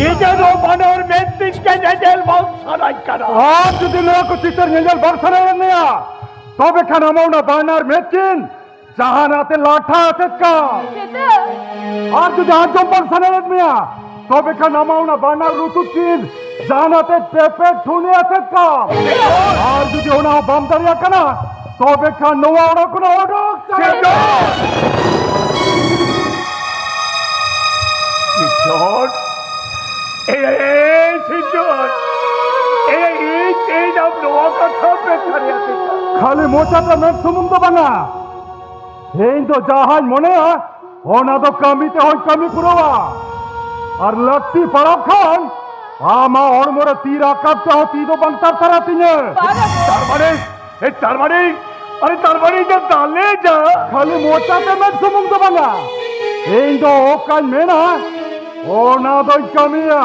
ᱤᱧ ᱫᱚ ᱵᱟᱱᱟᱨ ᱢᱮᱫ ᱛᱤᱧ ᱜᱮ ᱧᱮᱧᱮᱞ ᱵᱟᱝ ᱥᱟᱱᱟᱧ ᱠᱟᱱᱟ᱾ ᱟᱢ ᱡᱩᱫᱤ ᱱᱚᱣᱟ ᱠᱚ ᱪᱤᱛᱟᱹᱨ ᱧᱮᱧᱮᱞ ᱵᱟᱝ ᱥᱟᱱᱟᱭᱮᱫ ᱢᱮᱭᱟ, ᱛᱚᱵᱮ ᱠᱷᱟᱱ ᱟᱢᱟᱜ ᱚᱱᱟ ᱵᱟᱱᱟᱨ ᱢᱮᱫ ᱠᱤᱱ ᱡᱟᱦᱟᱱᱟᱜ ᱛᱮ ᱞᱟᱴᱷᱟ ᱟᱥᱮᱫ ᱠᱟᱢ᱾ ᱪᱮᱫᱟᱜ? ᱟᱨ ᱡᱩᱫᱤ ᱟᱸᱡᱚᱢ ᱵᱟᱝ ᱥᱟᱱᱟᱭᱮᱫ ᱢᱮᱭᱟ, ᱛᱚᱵᱮ ᱠᱷᱟᱱ ᱟᱢᱟᱜ ᱚᱱᱟ ᱵᱟᱱᱟᱨ ᱞᱩᱛᱩᱨ ᱠᱤᱱ ᱡᱟᱦᱟᱱᱟᱜ ᱛᱮ ᱯᱮᱯᱮ ᱴᱷᱩᱱᱤ ᱟᱥᱮᱫ ᱠᱟᱢ᱾ ᱟᱨ ᱡᱩᱫᱤ ᱚᱱᱟ ᱦᱚᱸ ᱵᱟᱢ ᱫᱟᱲᱮᱭᱟᱜ ᱠᱟᱱᱟ, ᱛᱚᱵᱮ ᱠᱷᱟᱱ ᱱᱚᱣᱟ ᱚᱲᱟᱜ ᱠᱷᱚᱱᱟᱜ ᱚᱰᱚᱠ ᱪᱟᱞᱟᱜ ᱢᱮ᱾ ᱥᱤᱨᱡᱚᱱ! ᱮᱭ, ᱮᱭ, ᱮᱭ, ᱥᱤᱨᱡᱚᱱ! ᱮᱭ, ᱤᱧ, ᱤᱧ ᱟᱢ ᱱᱚᱣᱟ ᱠᱟᱛᱷᱟ ᱯᱮ ᱥᱟᱹᱨᱤᱭᱟ ᱥᱮ ᱪᱮᱫ? ᱠᱷᱟᱹᱞᱤ ᱢᱚᱪᱟᱛᱮ ᱢᱮᱱ ᱥᱩᱢᱩᱝ ᱫᱚ ᱵᱟᱝᱟ, ᱤᱧ ᱫᱚ ᱡᱟᱦᱟᱸᱧ ᱢᱚᱱᱮᱭᱟ ᱚᱱᱟ ᱫᱚ ᱠᱟᱹᱢᱤ ᱛᱮᱦᱚᱸᱧ ᱠᱟᱹᱢᱤ ᱯᱩᱨᱟᱹᱣᱟ᱾ ᱟᱨ ᱞᱟᱹᱠᱛᱤ ᱯᱟᱲᱟᱣ ᱠᱷᱟᱱ ᱟᱢᱟᱜ ᱦᱚᱲᱢᱚ ᱨᱮ ᱛᱤ ᱨᱟᱠᱟᱵ ᱛᱮᱦᱚᱸ ᱛᱤ ᱫᱚ ᱵᱟᱝ ᱛᱟᱨᱛᱟᱨᱟ ᱛᱤᱧᱟᱹ᱾ ᱵᱟᱝᱟ ᱜᱚ᱾ ᱛᱟᱨ ᱢᱟᱱᱮ, ᱮ, ᱛᱟᱨ ᱢᱟᱱᱮ, ᱟᱨᱮ, ᱛᱟᱨ ᱢᱟᱱᱮ ᱤᱧ ᱫᱚ ᱫᱟᱞᱮ ᱡᱟ᱾ ᱠᱷᱟᱹᱞᱤ ᱢᱚᱪᱟᱛᱮ ᱢᱮᱱ ᱥᱩᱢᱩᱝ ᱫᱚ ᱵᱟᱝᱟ, ᱤᱧ ᱫᱚ ᱚᱠᱟᱧ ᱢᱮᱱᱟ ᱚᱱᱟ ᱫᱚᱧ ᱠᱟᱹᱢᱤᱭᱟ᱾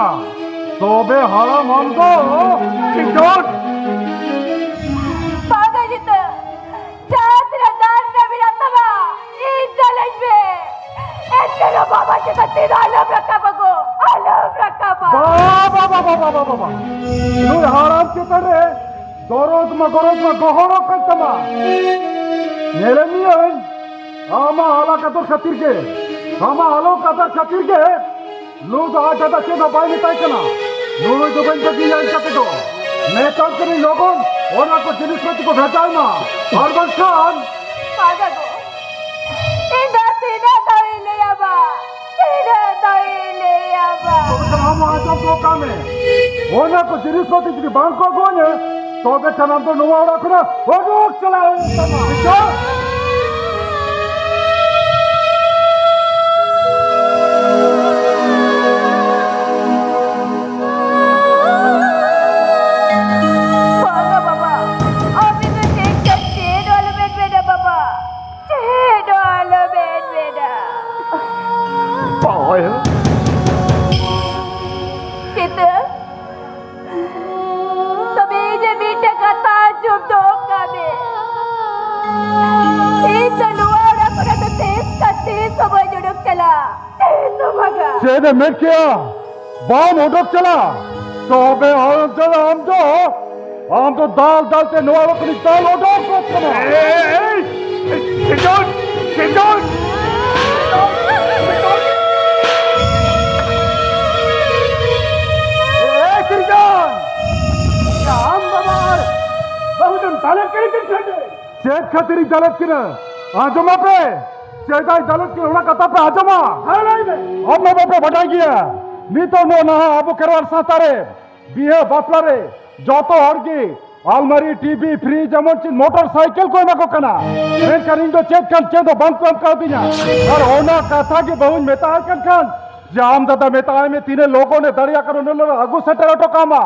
ᱛᱚᱵᱮ ᱦᱟᱲᱟᱢ ᱟᱢ ᱫᱚ ᱥᱤᱨᱡᱚᱱ! ᱵᱟᱝᱟ ᱡᱤᱛᱟᱹ, ᱡᱟᱦᱟᱸ ᱛᱤᱱᱟᱹᱜ ᱫᱟᱲ ᱨᱮ ᱢᱮᱱᱟᱜ ᱛᱟᱢᱟ, ᱤᱧ ᱫᱟᱞᱟᱹᱧ ᱢᱮ᱾ ᱮᱱᱛᱮ ᱨᱮᱦᱚᱸ ᱵᱟᱵᱟ ᱪᱮᱛᱟᱱ ᱛᱤ ᱫᱚ ᱟᱞᱚᱢ ᱨᱟᱠᱟᱵᱟ ᱜᱚ, ᱟᱞᱚᱢ ᱨᱟᱠᱟᱵᱟ᱾ ᱵᱟᱵᱟ, ᱵᱟᱵᱟ, ᱵᱟᱵᱟ, ᱵᱟᱵᱟ, ᱵᱟᱵᱟ᱾ ᱱᱩᱭ ᱦᱟᱲᱟᱢ ᱪᱮᱛᱟᱱ ᱨᱮ ᱫᱚᱨᱚᱫ ᱢᱟ, ᱜᱚᱨᱚᱡᱽ ᱢᱟ ᱜᱚᱦᱚᱲᱚᱜ ᱠᱟᱱ ᱛᱟᱢᱟ᱾ ᱧᱮᱞᱮᱫ ᱢᱤᱭᱟᱹᱧ, ᱟᱢᱟᱜ ᱟᱞᱟ ᱠᱟᱛᱚᱨ ᱠᱷᱟᱹᱛᱤᱨ ᱜᱮ, ᱟᱢᱟᱜ ᱟᱞᱚ ᱠᱟᱛᱚᱨ ᱠᱷᱟᱹᱛᱤᱨ ᱜᱮ ᱱᱩᱭ ᱫᱚ ᱟᱡ ᱫᱟᱫᱟ ᱪᱮᱫ ᱦᱚᱸ ᱵᱟᱭ ᱢᱮᱛᱟᱭ ᱠᱟᱱᱟ᱾ ᱱᱩᱭ ᱫᱚ ᱵᱟᱹᱧ ᱵᱟᱹᱜᱤᱭᱟ ᱤᱧ ᱠᱟᱛᱮ ᱫᱚ᱾ ᱢᱮᱛᱟᱢ ᱠᱟᱹᱱᱟᱹᱧ ᱞᱚᱜᱚᱱ ᱚᱱᱟ ᱠᱚ ᱡᱤᱱᱤᱥ ᱯᱟᱹᱛᱤ ᱠᱚ ᱵᱷᱮᱡᱟᱭ ᱢᱟ, ᱟᱨ ᱵᱟᱝᱠᱷᱟᱱ ᱵᱟᱝᱟ ᱜᱚ, ᱤᱧ ᱫᱚ ᱛᱤᱱᱟᱹᱜ ᱫᱷᱟᱣ ᱤᱧ ᱞᱟᱹᱭᱟᱢᱟ, ᱛᱤᱱᱟᱹᱜ ᱫᱷᱟᱣ ᱤᱧ ᱞᱟᱹᱭᱟᱢᱟ? ᱛᱚᱵᱮ ᱠᱷᱟᱱ ᱟᱢ ᱦᱚᱸ ᱟᱸᱡᱚᱢ ᱜᱚᱜ ᱠᱟᱜ ᱢᱮ᱾ ᱚᱱᱟ ᱠᱚ ᱡᱤᱱᱤᱥ ᱯᱟᱹᱛᱤ ᱡᱩᱫᱤ ᱵᱟᱝ ᱠᱚ ᱟᱹᱜᱩᱣᱟᱹᱧᱟ, ᱛᱚᱵᱮ ᱠᱷᱟᱱ ᱟᱢ ᱫᱚ ᱱᱚᱣᱟ ᱚᱲᱟᱜ ᱠᱷᱚᱱᱟᱜ ᱩᱰᱩᱠ ᱪᱟᱞᱟᱜ ᱦᱩᱭᱩᱜ ᱛᱟᱢᱟ, ᱵᱩᱡᱷᱟᱹᱣ? ᱵᱟᱝᱟ ᱵᱟᱵᱟ, ᱟᱹᱵᱤᱱ ᱫᱚ ᱪᱮᱫ ᱪᱮᱫ ᱦᱚᱸ ᱟᱞᱚᱵᱮᱱ ᱢᱮᱱᱟ ᱵᱟᱵᱟ, ᱪᱮᱫ ᱦᱚᱸ ᱟᱞᱚᱵᱮᱱ ᱢᱮᱱᱟ᱾ ᱵᱟᱵᱟᱭᱳ᱾ ᱪᱤᱛᱟᱹ, ᱛᱚᱵᱮ ᱤᱧᱟᱹᱜ ᱢᱤᱫᱴᱮᱱ ᱠᱟᱛᱷᱟ ᱟᱸᱡᱚᱢ ᱫᱚᱦᱚ ᱠᱟᱜ ᱢᱮ᱾ ᱛᱚ ᱵᱟᱹᱧ ᱚᱰᱚᱠ ᱪᱟᱞᱟᱜ᱾ ᱛᱮᱦᱮᱧ ᱫᱚ ᱵᱷᱟᱜᱟ᱾ ᱪᱮᱫ ᱮᱢ ᱢᱮᱱ ᱠᱮᱜᱼᱟ? ᱵᱟᱢ ᱚᱰᱚᱠ ᱪᱟᱞᱟᱜ? ᱛᱚᱵᱮ ᱟᱢ ᱫᱚ, ᱟᱢ ᱫᱚ, ᱟᱢ ᱫᱚ ᱫᱟᱞ ᱫᱟᱞ ᱛᱮ ᱱᱚᱣᱟ ᱚᱲᱟᱜ ᱠᱷᱚᱱᱤᱧ ᱫᱟᱞ ᱚᱰᱚᱠ ᱜᱚᱫ ᱠᱟᱢᱟ᱾ ᱮᱭ, ᱮᱭ, ᱥᱤᱨᱡᱚᱱ, ᱥᱤᱨᱡᱚᱱ! ᱮᱭ ᱥᱤᱨᱡᱚᱱ! ᱟᱢ ᱵᱟᱵᱟ ᱟᱨ ᱵᱟᱹᱦᱩ ᱫᱚᱢ ᱫᱟᱞᱮᱫ ᱠᱟᱱᱟ ᱪᱮᱫ ᱠᱷᱟᱹᱛᱤᱨ? ᱪᱮᱫ ᱠᱷᱟᱹᱛᱤᱨᱤᱧ ᱫᱟᱞᱮᱫ ᱠᱤᱱᱟ? ᱟᱸᱡᱚᱢ ᱟᱯᱮ, ᱪᱮᱫᱟᱜ ᱤᱧ ᱫᱟᱞᱮᱫ ᱠᱤᱱᱟ ᱚᱱᱟ ᱠᱟᱛᱷᱟ ᱯᱮ ᱟᱸᱡᱚᱢᱟ? ᱦᱮᱸ, ᱞᱟᱹᱭ ᱢᱮ᱾ ᱟᱯᱮ ᱵᱟᱯᱮ ᱵᱟᱰᱟᱭ ᱜᱮᱭᱟ, ᱱᱤᱛᱚᱜ ᱱᱚᱣᱟ ᱱᱟᱦᱟᱜ ᱟᱵᱚ ᱠᱷᱮᱨᱣᱟᱞ ᱥᱟᱶᱛᱟ ᱨᱮ ᱵᱤᱦᱟᱹ ᱵᱟᱯᱞᱟ ᱨᱮ ᱡᱚᱛᱚ ᱦᱚᱲ ᱜᱮ ᱟᱞᱢᱟᱨᱤ, ᱴᱤᱵᱷᱤ, ᱯᱷᱨᱤᱡᱽ, ᱮᱢᱚᱱ ᱪᱮᱫ ᱢᱚᱴᱚᱨ ᱥᱟᱭᱠᱮᱞ ᱠᱚ ᱮᱢᱟ ᱠᱚ ᱠᱟᱱᱟ, ᱢᱮᱱᱠᱷᱟᱱ ᱤᱧ ᱫᱚ ᱪᱮᱫ ᱠᱷᱟᱱ ᱪᱮᱫ ᱦᱚᱸ ᱵᱟᱝ ᱠᱚ ᱮᱢ ᱠᱟᱣᱫᱤᱧᱟ᱾ ᱟᱨ ᱚᱱᱟ ᱠᱟᱛᱷᱟ ᱜᱮ ᱵᱟᱹᱦᱩᱧ ᱢᱮᱛᱟᱭ ᱠᱟᱱ ᱠᱷᱟᱱ ᱡᱮ, "ᱟᱢ ᱫᱟᱫᱟ ᱢᱮᱛᱟᱭ ᱢᱮ, ᱛᱤᱱᱟᱹᱜ ᱞᱚᱜᱚᱱᱮ ᱫᱟᱲᱮᱭᱟᱜ ᱠᱟᱱᱟ ᱩᱱᱟᱹᱜ ᱞᱚᱜᱚᱱ ᱟᱹᱜᱩ ᱥᱮᱴᱮᱨ ᱦᱚᱴᱚ ᱠᱟᱜ ᱢᱟ᱾"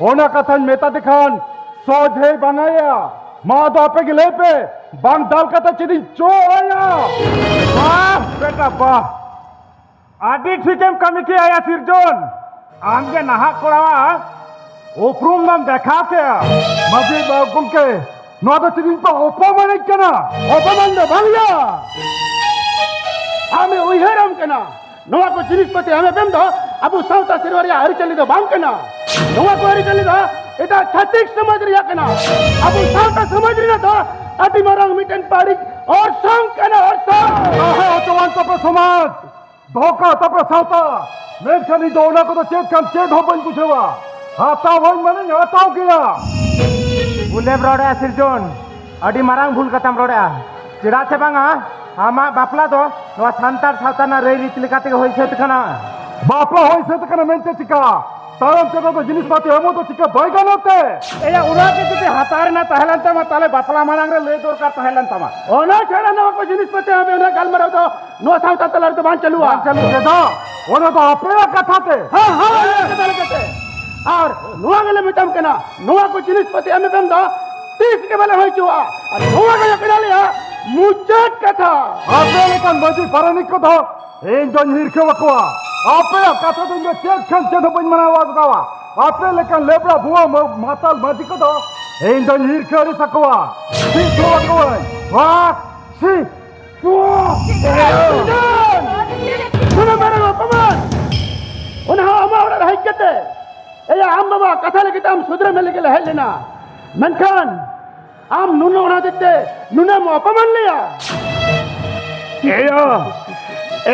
ᱚᱱᱟ ᱠᱟᱛᱷᱟᱧ ᱢᱮᱛᱟ ᱫᱮ ᱠᱷᱟᱱ ᱥᱚᱡᱷᱮᱭ ᱵᱟᱝᱟᱭᱟ᱾ ᱢᱟ ᱟᱫᱚ ᱟᱯᱮ ᱜᱮ ᱞᱟᱹᱭ ᱯᱮ, ᱵᱟᱝ ᱫᱟᱞ ᱠᱟᱛᱮ ᱪᱮᱫ ᱤᱧ ᱪᱚ ᱟᱭᱟ? ᱵᱟᱦ ᱵᱮᱴᱟ ᱵᱟᱦ, ᱟᱹᱰᱤ ᱴᱷᱤᱠᱮᱢ ᱠᱟᱹᱢᱤ ᱠᱮᱜᱼᱟ ᱭᱟ ᱥᱤᱨᱡᱚᱱ᱾ ᱟᱢᱜᱮ ᱱᱟᱦᱟᱜ ᱠᱚᱲᱟᱣᱟᱜ ᱩᱯᱨᱩᱢ ᱫᱚᱢ ᱫᱮᱠᱷᱟᱣ ᱠᱮᱜᱼᱟ᱾ ᱢᱟᱹᱡᱷᱤ ᱵᱟ-, ᱜᱚᱢᱠᱮ, ᱱᱚᱣᱟ ᱫᱚ ᱪᱮᱫ ᱤᱧ ᱯᱮ ᱚᱯᱚᱢᱟᱱᱤᱧ ᱠᱟᱱᱟ? ᱚᱯᱚᱢᱟᱱ ᱫᱚ ᱵᱟᱝ ᱭᱟ, ᱟᱢᱮ ᱩᱭᱦᱟᱹᱨᱟᱢ ᱠᱟᱱᱟ᱾ ᱱᱚᱣᱟ ᱠᱚ ᱡᱤᱱᱤᱥ ᱯᱟᱹᱛᱤ ᱟᱢᱮ ᱵᱮᱢ ᱫᱚ ᱟᱵᱚ ᱥᱟᱶᱛᱟ ᱥᱮᱨᱣᱟ ᱨᱮᱭᱟᱜ ᱟᱹᱨᱤᱪᱟᱹᱞᱤ ᱫᱚ ᱵᱟᱝ ᱠᱟᱱᱟ᱾ ᱱᱚᱣᱟ ᱠᱚ ᱟᱹᱨᱤᱪᱟᱹᱞᱤ ᱫᱚ ᱮᱴᱟᱜ ᱪᱷᱟᱹᱛᱤᱠ ᱥᱚᱢᱟᱡᱽ ᱨᱮᱭᱟᱜ ᱠᱟᱱᱟ᱾ ᱟᱵᱚ ᱥᱟᱶᱛᱟ ᱥᱚᱢᱟᱡᱽ ᱨᱮᱱᱟᱜ ᱫᱚ ᱟᱹᱰᱤ ᱢᱟᱨᱟᱝ ᱢᱤᱫᱴᱮᱱ ᱵᱟᱹᱲᱤᱡ ᱚᱨᱥᱚᱝ ᱠᱟᱱᱟ, ᱚᱨᱥᱚᱝ᱾ ᱫᱚᱦᱚ ᱦᱚᱪᱚᱣᱟᱱ ᱛᱟᱯᱮ ᱥᱚᱢᱟᱡᱽ, ᱫᱚᱦᱚ ᱠᱟᱜ ᱛᱟᱯᱮ ᱥᱟᱶᱛᱟ, ᱢᱮᱱᱠᱷᱟᱱ ᱤᱧ ᱫᱚ ᱚᱱᱟ ᱠᱚᱫᱚ ᱪᱮᱫ ᱠᱷᱟᱱ ᱪᱮᱫ ᱦᱚᱸ ᱵᱟᱹᱧ ᱵᱩᱡᱷᱟᱹᱣᱟ᱾ ᱦᱟᱛᱟᱣ ᱦᱚᱸᱧ ᱢᱟᱱᱮᱧ ᱦᱟᱛᱟᱣ ᱜᱮᱭᱟ᱾ ᱵᱷᱩᱞᱮᱢ ᱨᱚᱲᱮᱜᱼᱟ ᱥᱤᱨᱡᱚᱱ, ᱟᱹᱰᱤ ᱢᱟᱨᱟᱝ ᱵᱷᱩᱞ ᱠᱟᱛᱷᱟᱢ ᱨᱚᱲᱮᱜᱼᱟ᱾ ᱪᱮᱫᱟᱜ ᱥᱮ ᱵᱟᱝᱟ, ᱟᱢᱟᱜ ᱵᱟᱯᱞᱟ ᱫᱚ ᱱᱚᱣᱟ ᱥᱟᱱᱛᱟᱲ ᱥᱟᱶᱛᱟ ᱨᱮᱱᱟᱜ ᱨᱟᱹᱭ ᱨᱤᱛ ᱞᱮᱠᱟ ᱛᱮᱜᱮ ᱦᱩᱭ ᱥᱟᱹᱛ ᱠᱟᱱᱟ᱾ ᱵᱟᱯᱞᱟ ᱦᱩᱭ ᱥᱟᱹᱛ ᱠᱟᱱᱟ ᱢᱮᱱᱛᱮ ᱪᱤᱠᱟ? ᱛᱟᱭᱚᱢ ᱛᱮᱫᱚ ᱫᱚ ᱡᱤᱱᱤᱥ ᱯᱟᱹᱛᱤ ᱮᱢᱚᱜ ᱫᱚ ᱪᱤᱠᱟ ᱵᱟᱭ ᱜᱟᱱᱚᱜ ᱛᱮ? ᱮᱭᱟ, ᱚᱱᱟ ᱜᱮ ᱡᱩᱫᱤ ᱦᱟᱛᱟᱣ ᱨᱮᱱᱟᱜ ᱛᱟᱦᱮᱸ ᱞᱮᱱ ᱛᱟᱢᱟ, ᱛᱟᱦᱞᱮ ᱵᱟᱯᱞᱟ ᱢᱟᱲᱟᱝ ᱨᱮ ᱞᱟᱹᱭ ᱫᱚᱨᱠᱟᱨ ᱛᱟᱦᱮᱸ ᱞᱮᱱ ᱛᱟᱢᱟ᱾ ᱚᱱᱟ ᱪᱷᱟᱲᱟ ᱱᱚᱣᱟ ᱠᱚ ᱡᱤᱱᱤᱥ ᱯᱟᱹᱛᱤ ᱟᱢ ᱚᱱᱟ ᱜᱟᱞᱢᱟᱨᱟᱣ ᱫᱚ ᱱᱚᱣᱟ ᱥᱟᱶᱛᱟ ᱛᱟᱞᱟ ᱨᱮᱫᱚ ᱵᱟᱝ ᱪᱟᱹᱞᱩᱜᱼᱟ᱾ ᱵᱟᱝ ᱪᱟᱹᱞᱩᱜᱼᱟ᱾ ᱪᱮᱫᱟᱜ? ᱚᱱᱟ ᱫᱚ ᱟᱯᱮᱭᱟᱜ ᱠᱟᱛᱷᱟ ᱛᱮ᱾ ᱦᱮᱸ, ᱦᱮᱸ, ᱚᱱᱟ ᱠᱟᱛᱷᱟ ᱞᱮᱠᱟᱛᱮ᱾ ᱟᱨ ᱱᱚᱣᱟ ᱜᱮᱞᱮ ᱢᱮᱛᱟᱢ ᱠᱟᱱᱟ, ᱱᱚᱣᱟ ᱠᱚ ᱡᱤᱱᱤᱥ ᱯᱟᱹᱛᱤ ᱟᱢ ᱮᱢ ᱫᱚ ᱛᱤᱥ ᱜᱮ ᱵᱟᱞᱮ ᱦᱩᱭ ᱦᱚᱪᱚᱣᱟᱜᱼᱟ᱾ ᱟᱨ ᱱᱚᱣᱟ ᱜᱮ ᱠᱟᱱᱟ ᱟᱞᱮᱭᱟᱜ ᱢᱩᱪᱟᱹᱫ ᱠᱟᱛᱷᱟ᱾ ᱟᱯᱮ ᱞᱮᱠᱟᱱ ᱢᱟᱹᱡᱷᱤ ᱯᱟᱨᱟᱱᱤᱠ ᱠᱚᱫᱚ ᱤᱧ ᱫᱚᱧ ᱦᱤᱨᱠᱷᱟᱹ ᱟᱠᱚᱣᱟ᱾ ᱟᱯᱮᱭᱟᱜ ᱠᱟᱛᱷᱟ ᱫᱚ ᱤᱧ ᱫᱚ ᱪᱮᱫ ᱠᱷᱟᱱ ᱪᱮᱫ ᱦᱚᱸ ᱵᱟᱹᱧ ᱢᱟᱱᱟᱣ ᱟᱠᱟᱫᱟ᱾ ᱟᱯᱮ ᱞᱮᱠᱟᱱ ᱞᱮᱵᱲᱟ ᱵᱷᱩᱣᱟᱹ ᱢᱟ-, ᱢᱟᱛᱟᱞ ᱢᱟᱹᱡᱷᱤ ᱠᱚᱫᱚ ᱤᱧ ᱫᱚᱧ ᱦᱤᱨᱠᱷᱟᱹ ᱟᱹᱲᱤᱥ ᱟᱠᱚᱣᱟ᱾ ᱪᱮᱫ ᱦᱚᱸ ᱟᱠᱚᱣᱟᱹᱧ᱾ ᱵᱟᱦ! ᱪᱷᱤ! ᱱᱩᱱᱟᱹᱜ ᱢᱟᱨᱟᱝ ᱚᱯᱚᱢᱟᱱ! ᱚᱱᱟ ᱦᱚᱸ ᱟᱢᱟᱜ ᱚᱲᱟᱜ ᱨᱮ ᱦᱮᱡ ᱠᱟᱛᱮ᱾ ᱮᱭᱟ, ᱟᱢ ᱵᱟᱵᱟ ᱠᱟᱛᱷᱟ ᱞᱟᱹᱜᱤᱫ ᱟᱢ ᱥᱩᱫᱷᱨᱟᱹ ᱢᱮ ᱞᱟᱹᱜᱤᱫ ᱞᱮ ᱦᱮᱡ ᱞᱮᱱᱟ, ᱢᱮᱱᱠᱷᱟᱱ ᱟᱢ ᱱᱩᱱᱟᱹᱜ ᱚᱱᱟ ᱦᱚᱛᱮᱡ ᱛᱮ ᱱᱩᱱᱟᱹᱜ ᱮᱢ ᱚᱯᱚᱢᱟᱱ ᱞᱮᱭᱟ? ᱮᱭᱟ,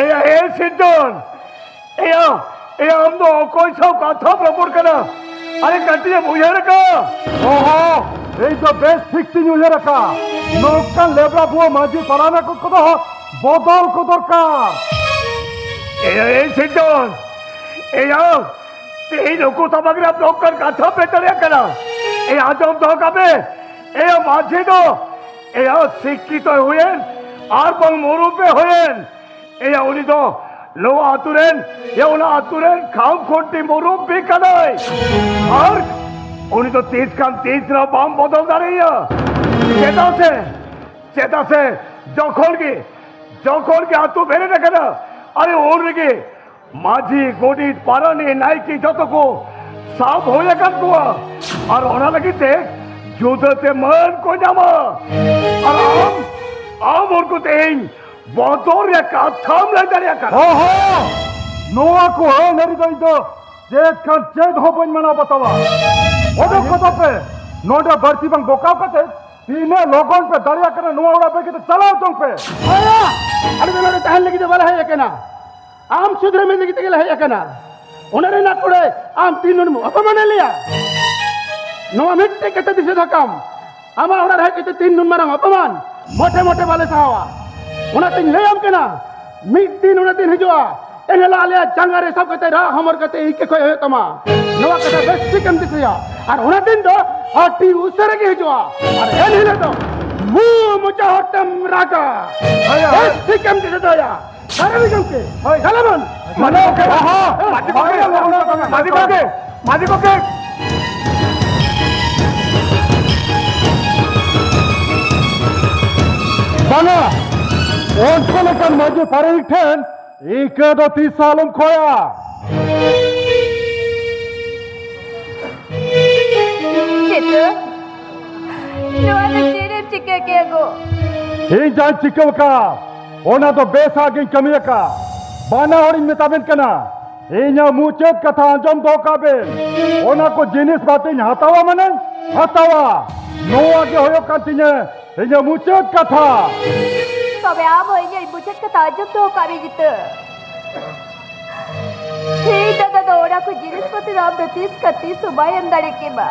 ᱮᱭᱟ, ᱮ ᱥᱤᱨᱡᱚᱱ, ᱮᱭᱟ, ᱮᱭᱟ, ᱟᱢ ᱫᱚ ᱚᱠᱚᱭ ᱥᱟᱶ ᱠᱟᱛᱷᱟᱢ ᱨᱚᱯᱚᱲ ᱠᱟᱱᱟ? ᱟᱨᱮ, ᱠᱟᱹᱴᱤᱡ ᱮᱢ ᱩᱭᱦᱟᱹᱨ ᱟᱠᱟᱫᱼᱟ? ᱚᱦᱚ, ᱤᱧ ᱫᱚ ᱵᱮᱥ ᱴᱷᱤᱠ ᱛᱤᱧ ᱩᱭᱦᱟᱹᱨ ᱟᱠᱟᱫᱼᱟ᱾ ᱱᱚᱝᱠᱟᱱ ᱞᱮᱵᱲᱟ ᱵᱩᱣᱟᱹ ᱢᱟᱹᱡᱷᱤ ᱯᱟᱨᱟᱱᱤᱠ ᱠᱚᱫᱚ ᱵᱚᱫᱚᱞ ᱠᱚ ᱫᱚᱨᱠᱟᱨ᱾ ᱮᱭᱟ, ᱮᱭ ᱥᱤᱨᱡᱚᱱ, ᱮᱭᱟ, ᱛᱮᱦᱮᱧ ᱱᱩᱠᱩ ᱥᱟᱢᱟᱝ ᱨᱮ ᱟᱢ ᱱᱚᱝᱠᱟᱱ ᱠᱟᱛᱷᱟ ᱯᱮ ᱫᱟᱲᱮᱭᱟᱜ ᱠᱟᱱᱟ? ᱮᱭᱟ, ᱟᱸᱡᱚᱢ ᱫᱚᱦᱚ ᱠᱟᱜ ᱢᱮ, ᱮᱭᱟ, ᱢᱟᱹᱡᱷᱤ ᱫᱚ, ᱮᱭᱟ, ᱥᱤᱠᱠᱷᱤᱛᱚᱭ ᱦᱩᱭᱮᱱ ᱟᱨ ᱵᱟᱝ ᱢᱩᱨᱩᱵ ᱮ ᱦᱩᱭᱮᱱ, ᱮᱭᱟ, ᱩᱱᱤ ᱫᱚ ᱱᱚᱣᱟ ᱟᱛᱩ ᱨᱮᱱ, ᱮᱭᱟ, ᱚᱱᱟ ᱟᱛᱩ ᱨᱮᱱ ᱠᱷᱟᱢ ᱠᱷᱩᱱᱴᱤ ᱢᱩᱨᱩᱵ ᱵᱤ ᱠᱟᱱᱟᱭ᱾ ᱟᱨ ᱩᱱᱤ ᱫᱚ ᱛᱤᱥ ᱠᱷᱟᱱ ᱛᱤᱥ ᱨᱮᱦᱚᱸ ᱵᱟᱢ ᱵᱚᱫᱚᱞ ᱫᱟᱲᱮᱭᱟᱭᱟ᱾ ᱪᱮᱫᱟᱜ ᱥᱮ, ᱪᱮᱫᱟᱜ ᱥᱮ ᱡᱚᱠᱷᱚᱱ ᱜᱮ, ᱡᱚᱠᱷᱚᱱ ᱜᱮ ᱟᱛᱩ ᱵᱮᱨᱮᱫ ᱟᱠᱟᱱᱟ, ᱟᱨᱮ, ᱩᱱ ᱨᱮᱜᱮ ᱢᱟᱹᱡᱷᱤ, ᱜᱚᱰᱮᱛ, ᱯᱟᱨᱟᱱᱤᱠ, ᱱᱟᱭᱠᱮ ᱡᱚᱛᱚ ᱠᱚ ᱥᱟᱵ ᱦᱩᱭ ᱟᱠᱟᱫ ᱠᱚᱣᱟ᱾ ᱟᱨ ᱚᱱᱟ ᱞᱟᱹᱜᱤᱫ ᱛᱮ ᱡᱩᱫᱟᱹ ᱛᱮ ᱢᱟᱹᱱ ᱠᱚ ᱧᱟᱢᱟ᱾ ᱟᱨ ᱟᱢ, ᱟᱢ ᱩᱱᱠᱩ ᱛᱮᱦᱮᱧ ᱵᱚᱫᱚᱞ ᱨᱮᱭᱟᱜ ᱠᱟᱛᱷᱟᱢ ᱞᱟᱹᱭ ᱫᱟᱲᱮᱭᱟᱜ ᱠᱟᱱᱟ? ᱦᱚᱸ, ᱦᱚᱸ᱾ ᱱᱚᱣᱟ ᱠᱚ ᱟᱹᱱ ᱟᱹᱨᱤ ᱫᱚ ᱤᱧ ᱫᱚ ᱪᱮᱫ ᱠᱷᱟᱱ ᱪᱮᱫ ᱦᱚᱸ ᱵᱟᱹᱧ ᱢᱟᱱᱟᱣ ᱵᱟᱛᱟᱣᱟ᱾ ᱚᱰᱚᱠ ᱠᱚᱫᱚ ᱯᱮ ᱱᱚᱰᱮ ᱵᱟᱹᱲᱛᱤ ᱵᱟᱝ ᱵᱚᱠᱟᱣ ᱠᱟᱛᱮ ᱛᱤᱱᱟᱹᱜ ᱞᱚᱜᱚᱱ ᱯᱮ ᱫᱟᱲᱮᱭᱟᱜ ᱠᱟᱱᱟ ᱱᱚᱣᱟ ᱚᱲᱟᱜ ᱵᱟᱹᱜᱤ ᱠᱟᱛᱮ ᱪᱟᱞᱟᱣ ᱪᱚᱝ ᱯᱮ᱾ ᱵᱟᱝᱟ, ᱟᱞᱮ ᱫᱚ ᱱᱚᱰᱮ ᱛᱟᱦᱮᱱ ᱞᱟᱹᱜᱤᱫ ᱫᱚ ᱵᱟᱞᱮ ᱦᱮᱡ ᱟᱠᱟᱱᱟ᱾ ᱟᱢ ᱥᱩᱫᱷᱨᱟᱹ ᱢᱮᱱ ᱞᱟᱹᱜᱤᱫ ᱛᱮᱜᱮ ᱞᱮ ᱦᱮᱡ ᱟᱠᱟᱱᱟ᱾ ᱚᱱᱟ ᱨᱮᱱᱟᱜ ᱠᱩᱲᱟᱹᱭ ᱟᱢ ᱛᱤᱱ ᱱᱩᱱᱢ ᱚᱯᱚᱢᱟᱱᱮ ᱞᱮᱭᱟ? ᱱᱚᱣᱟ ᱢᱤᱫᱴᱮᱡ ᱠᱟᱛᱷᱟ ᱫᱤᱥᱟᱹ ᱫᱚᱦᱚ ᱠᱟᱢ, ᱟᱢᱟᱜ ᱚᱲᱟᱜ ᱨᱮ ᱦᱮᱡ ᱠᱟᱛᱮ ᱛᱤᱱ ᱱᱩᱱ ᱢᱟᱨᱟᱝ ᱚᱯᱚᱢᱟᱱ ᱢᱚᱴᱷᱮ ᱢᱚᱴᱷᱮ ᱵᱟᱞᱮ ᱥᱟᱦᱟᱣᱟ᱾ ᱚᱱᱟᱛᱤᱧ ᱞᱟᱹᱭᱟᱢ ᱠᱟᱱᱟ, ᱢᱤᱫ ᱫᱤᱱ ᱚᱱᱟ ᱫᱤᱱ ᱦᱤᱡᱩᱜᱼᱟ, ᱮᱱᱦᱤᱞᱳᱜ ᱟᱞᱮᱭᱟᱜ ᱡᱟᱸᱜᱟ ᱨᱮ ᱥᱟᱵ ᱠᱟᱛᱮ ᱨᱟᱜ ᱦᱚᱢᱚᱨ ᱠᱟᱛᱮ ᱤᱠᱟᱹ ᱠᱷᱚᱡ ᱦᱩᱭᱩᱜ ᱛᱟᱢᱟ᱾ ᱱᱚᱣᱟ ᱠᱟᱛᱷᱟ ᱵᱮᱥ ᱴᱷᱤᱠᱮᱢ ᱫᱤᱥᱟᱹᱭᱟ᱾ ᱟᱨ ᱚᱱᱟ ᱫᱤᱱ ᱫᱚ ᱟᱹᱰᱤ ᱩᱥᱟᱹᱨᱟ ᱜᱮ ᱦᱤᱡᱩᱜᱼᱟ᱾ ᱟᱨ ᱮᱱ ᱦᱤᱞᱳᱜ ᱫᱚ ᱢᱩ ᱢᱚᱪᱟ ᱦᱚᱲ ᱛᱮᱢ ᱨᱟᱜᱟ᱾ ᱦᱳᱭ, ᱦᱳᱭ᱾ ᱵᱮᱥ ᱴᱷᱤᱠᱮᱢ ᱫᱤᱥᱟᱹ ᱫᱚᱦᱚᱭᱟ᱾ ᱥᱟᱨᱟᱣᱤ ᱜᱚᱢᱠᱮ, ᱦᱳᱭ᱾ ᱪᱟᱞᱟᱵᱚᱱ᱾ ᱢᱟᱹᱡᱷᱤ ᱜᱚᱢᱠᱮ, ᱦᱚᱦᱚ, ᱢᱟᱹᱡᱷᱤ ᱜᱚᱢᱠᱮ, ᱢᱟᱹᱡᱷᱤ ᱜᱚᱢᱠᱮ, ᱢᱟᱹᱡᱷᱤ ᱜᱚᱢᱠᱮ᱾ ᱵᱟᱝᱟ, ᱚᱱᱠᱟ ᱞᱮᱠᱟᱱ ᱢᱟᱹᱡᱷᱤ ᱯᱟᱨᱟᱱᱤᱠ ᱴᱷᱮᱱ ᱤᱱᱠᱟᱹ ᱫᱚ ᱛᱤᱥ ᱦᱚᱸ ᱟᱞᱚᱢ ᱠᱷᱚᱭᱟ᱾ ᱪᱮᱛᱟᱹ, ᱱᱚᱣᱟ ᱫᱚ ᱪᱮᱫ ᱮᱢ ᱪᱤᱠᱟᱹ ᱠᱮᱜᱼᱟ ᱜᱚ? ᱤᱧ ᱡᱟᱧ ᱪᱤᱠᱟᱹᱣ ᱟᱠᱟᱫ, ᱚᱱᱟ ᱫᱚ ᱵᱮᱥᱟᱜ ᱜᱤᱧ ᱠᱟᱹᱢᱤ ᱟᱠᱟᱫ᱾ ᱵᱟᱱᱟ ᱦᱚᱲᱤᱧ ᱢᱮᱛᱟ ᱵᱮᱱ ᱠᱟᱱᱟ, ᱤᱧᱟᱹᱜ ᱢᱩᱪᱟᱹᱫ ᱠᱟᱛᱷᱟ ᱟᱸᱡᱚᱢ ᱫᱚᱦᱚ ᱠᱟᱜ ᱵᱮᱱ᱾ ᱚᱱᱟ ᱠᱚ ᱡᱤᱱᱤᱥ ᱯᱟᱹᱛᱤᱧ ᱦᱟᱛᱟᱣᱟ ᱢᱟᱱᱮᱧ ᱦᱟᱛᱟᱣᱟ᱾ ᱱᱚᱣᱟ ᱜᱮ ᱦᱩᱭᱩᱜ ᱠᱟᱱ ᱛᱤᱧᱟᱹ ᱤᱧᱟᱹᱜ ᱢᱩᱪᱟᱹᱫ ᱠᱟᱛᱷᱟ᱾ ᱛᱚᱵᱮ ᱟᱢ ᱦᱚᱸ ᱤᱧᱟᱹᱜ ᱢᱩᱪᱟᱹᱫ ᱠᱟᱛᱷᱟ ᱟᱸᱡᱚᱢ ᱫᱚᱦᱚ ᱠᱟᱜ ᱢᱮ, ᱡᱤᱛᱟᱹ᱾ ᱤᱧ ᱫᱟᱫᱟ ᱫᱚ ᱚᱱᱟ ᱠᱚ ᱡᱤᱱᱤᱥ ᱯᱟᱹᱛᱤ ᱫᱚ ᱟᱢ ᱫᱚ ᱛᱤᱥ ᱠᱟ ᱛᱤᱥ ᱦᱚᱸ ᱵᱟᱭ ᱮᱢ ᱫᱟᱲᱮ ᱠᱮᱢᱟ᱾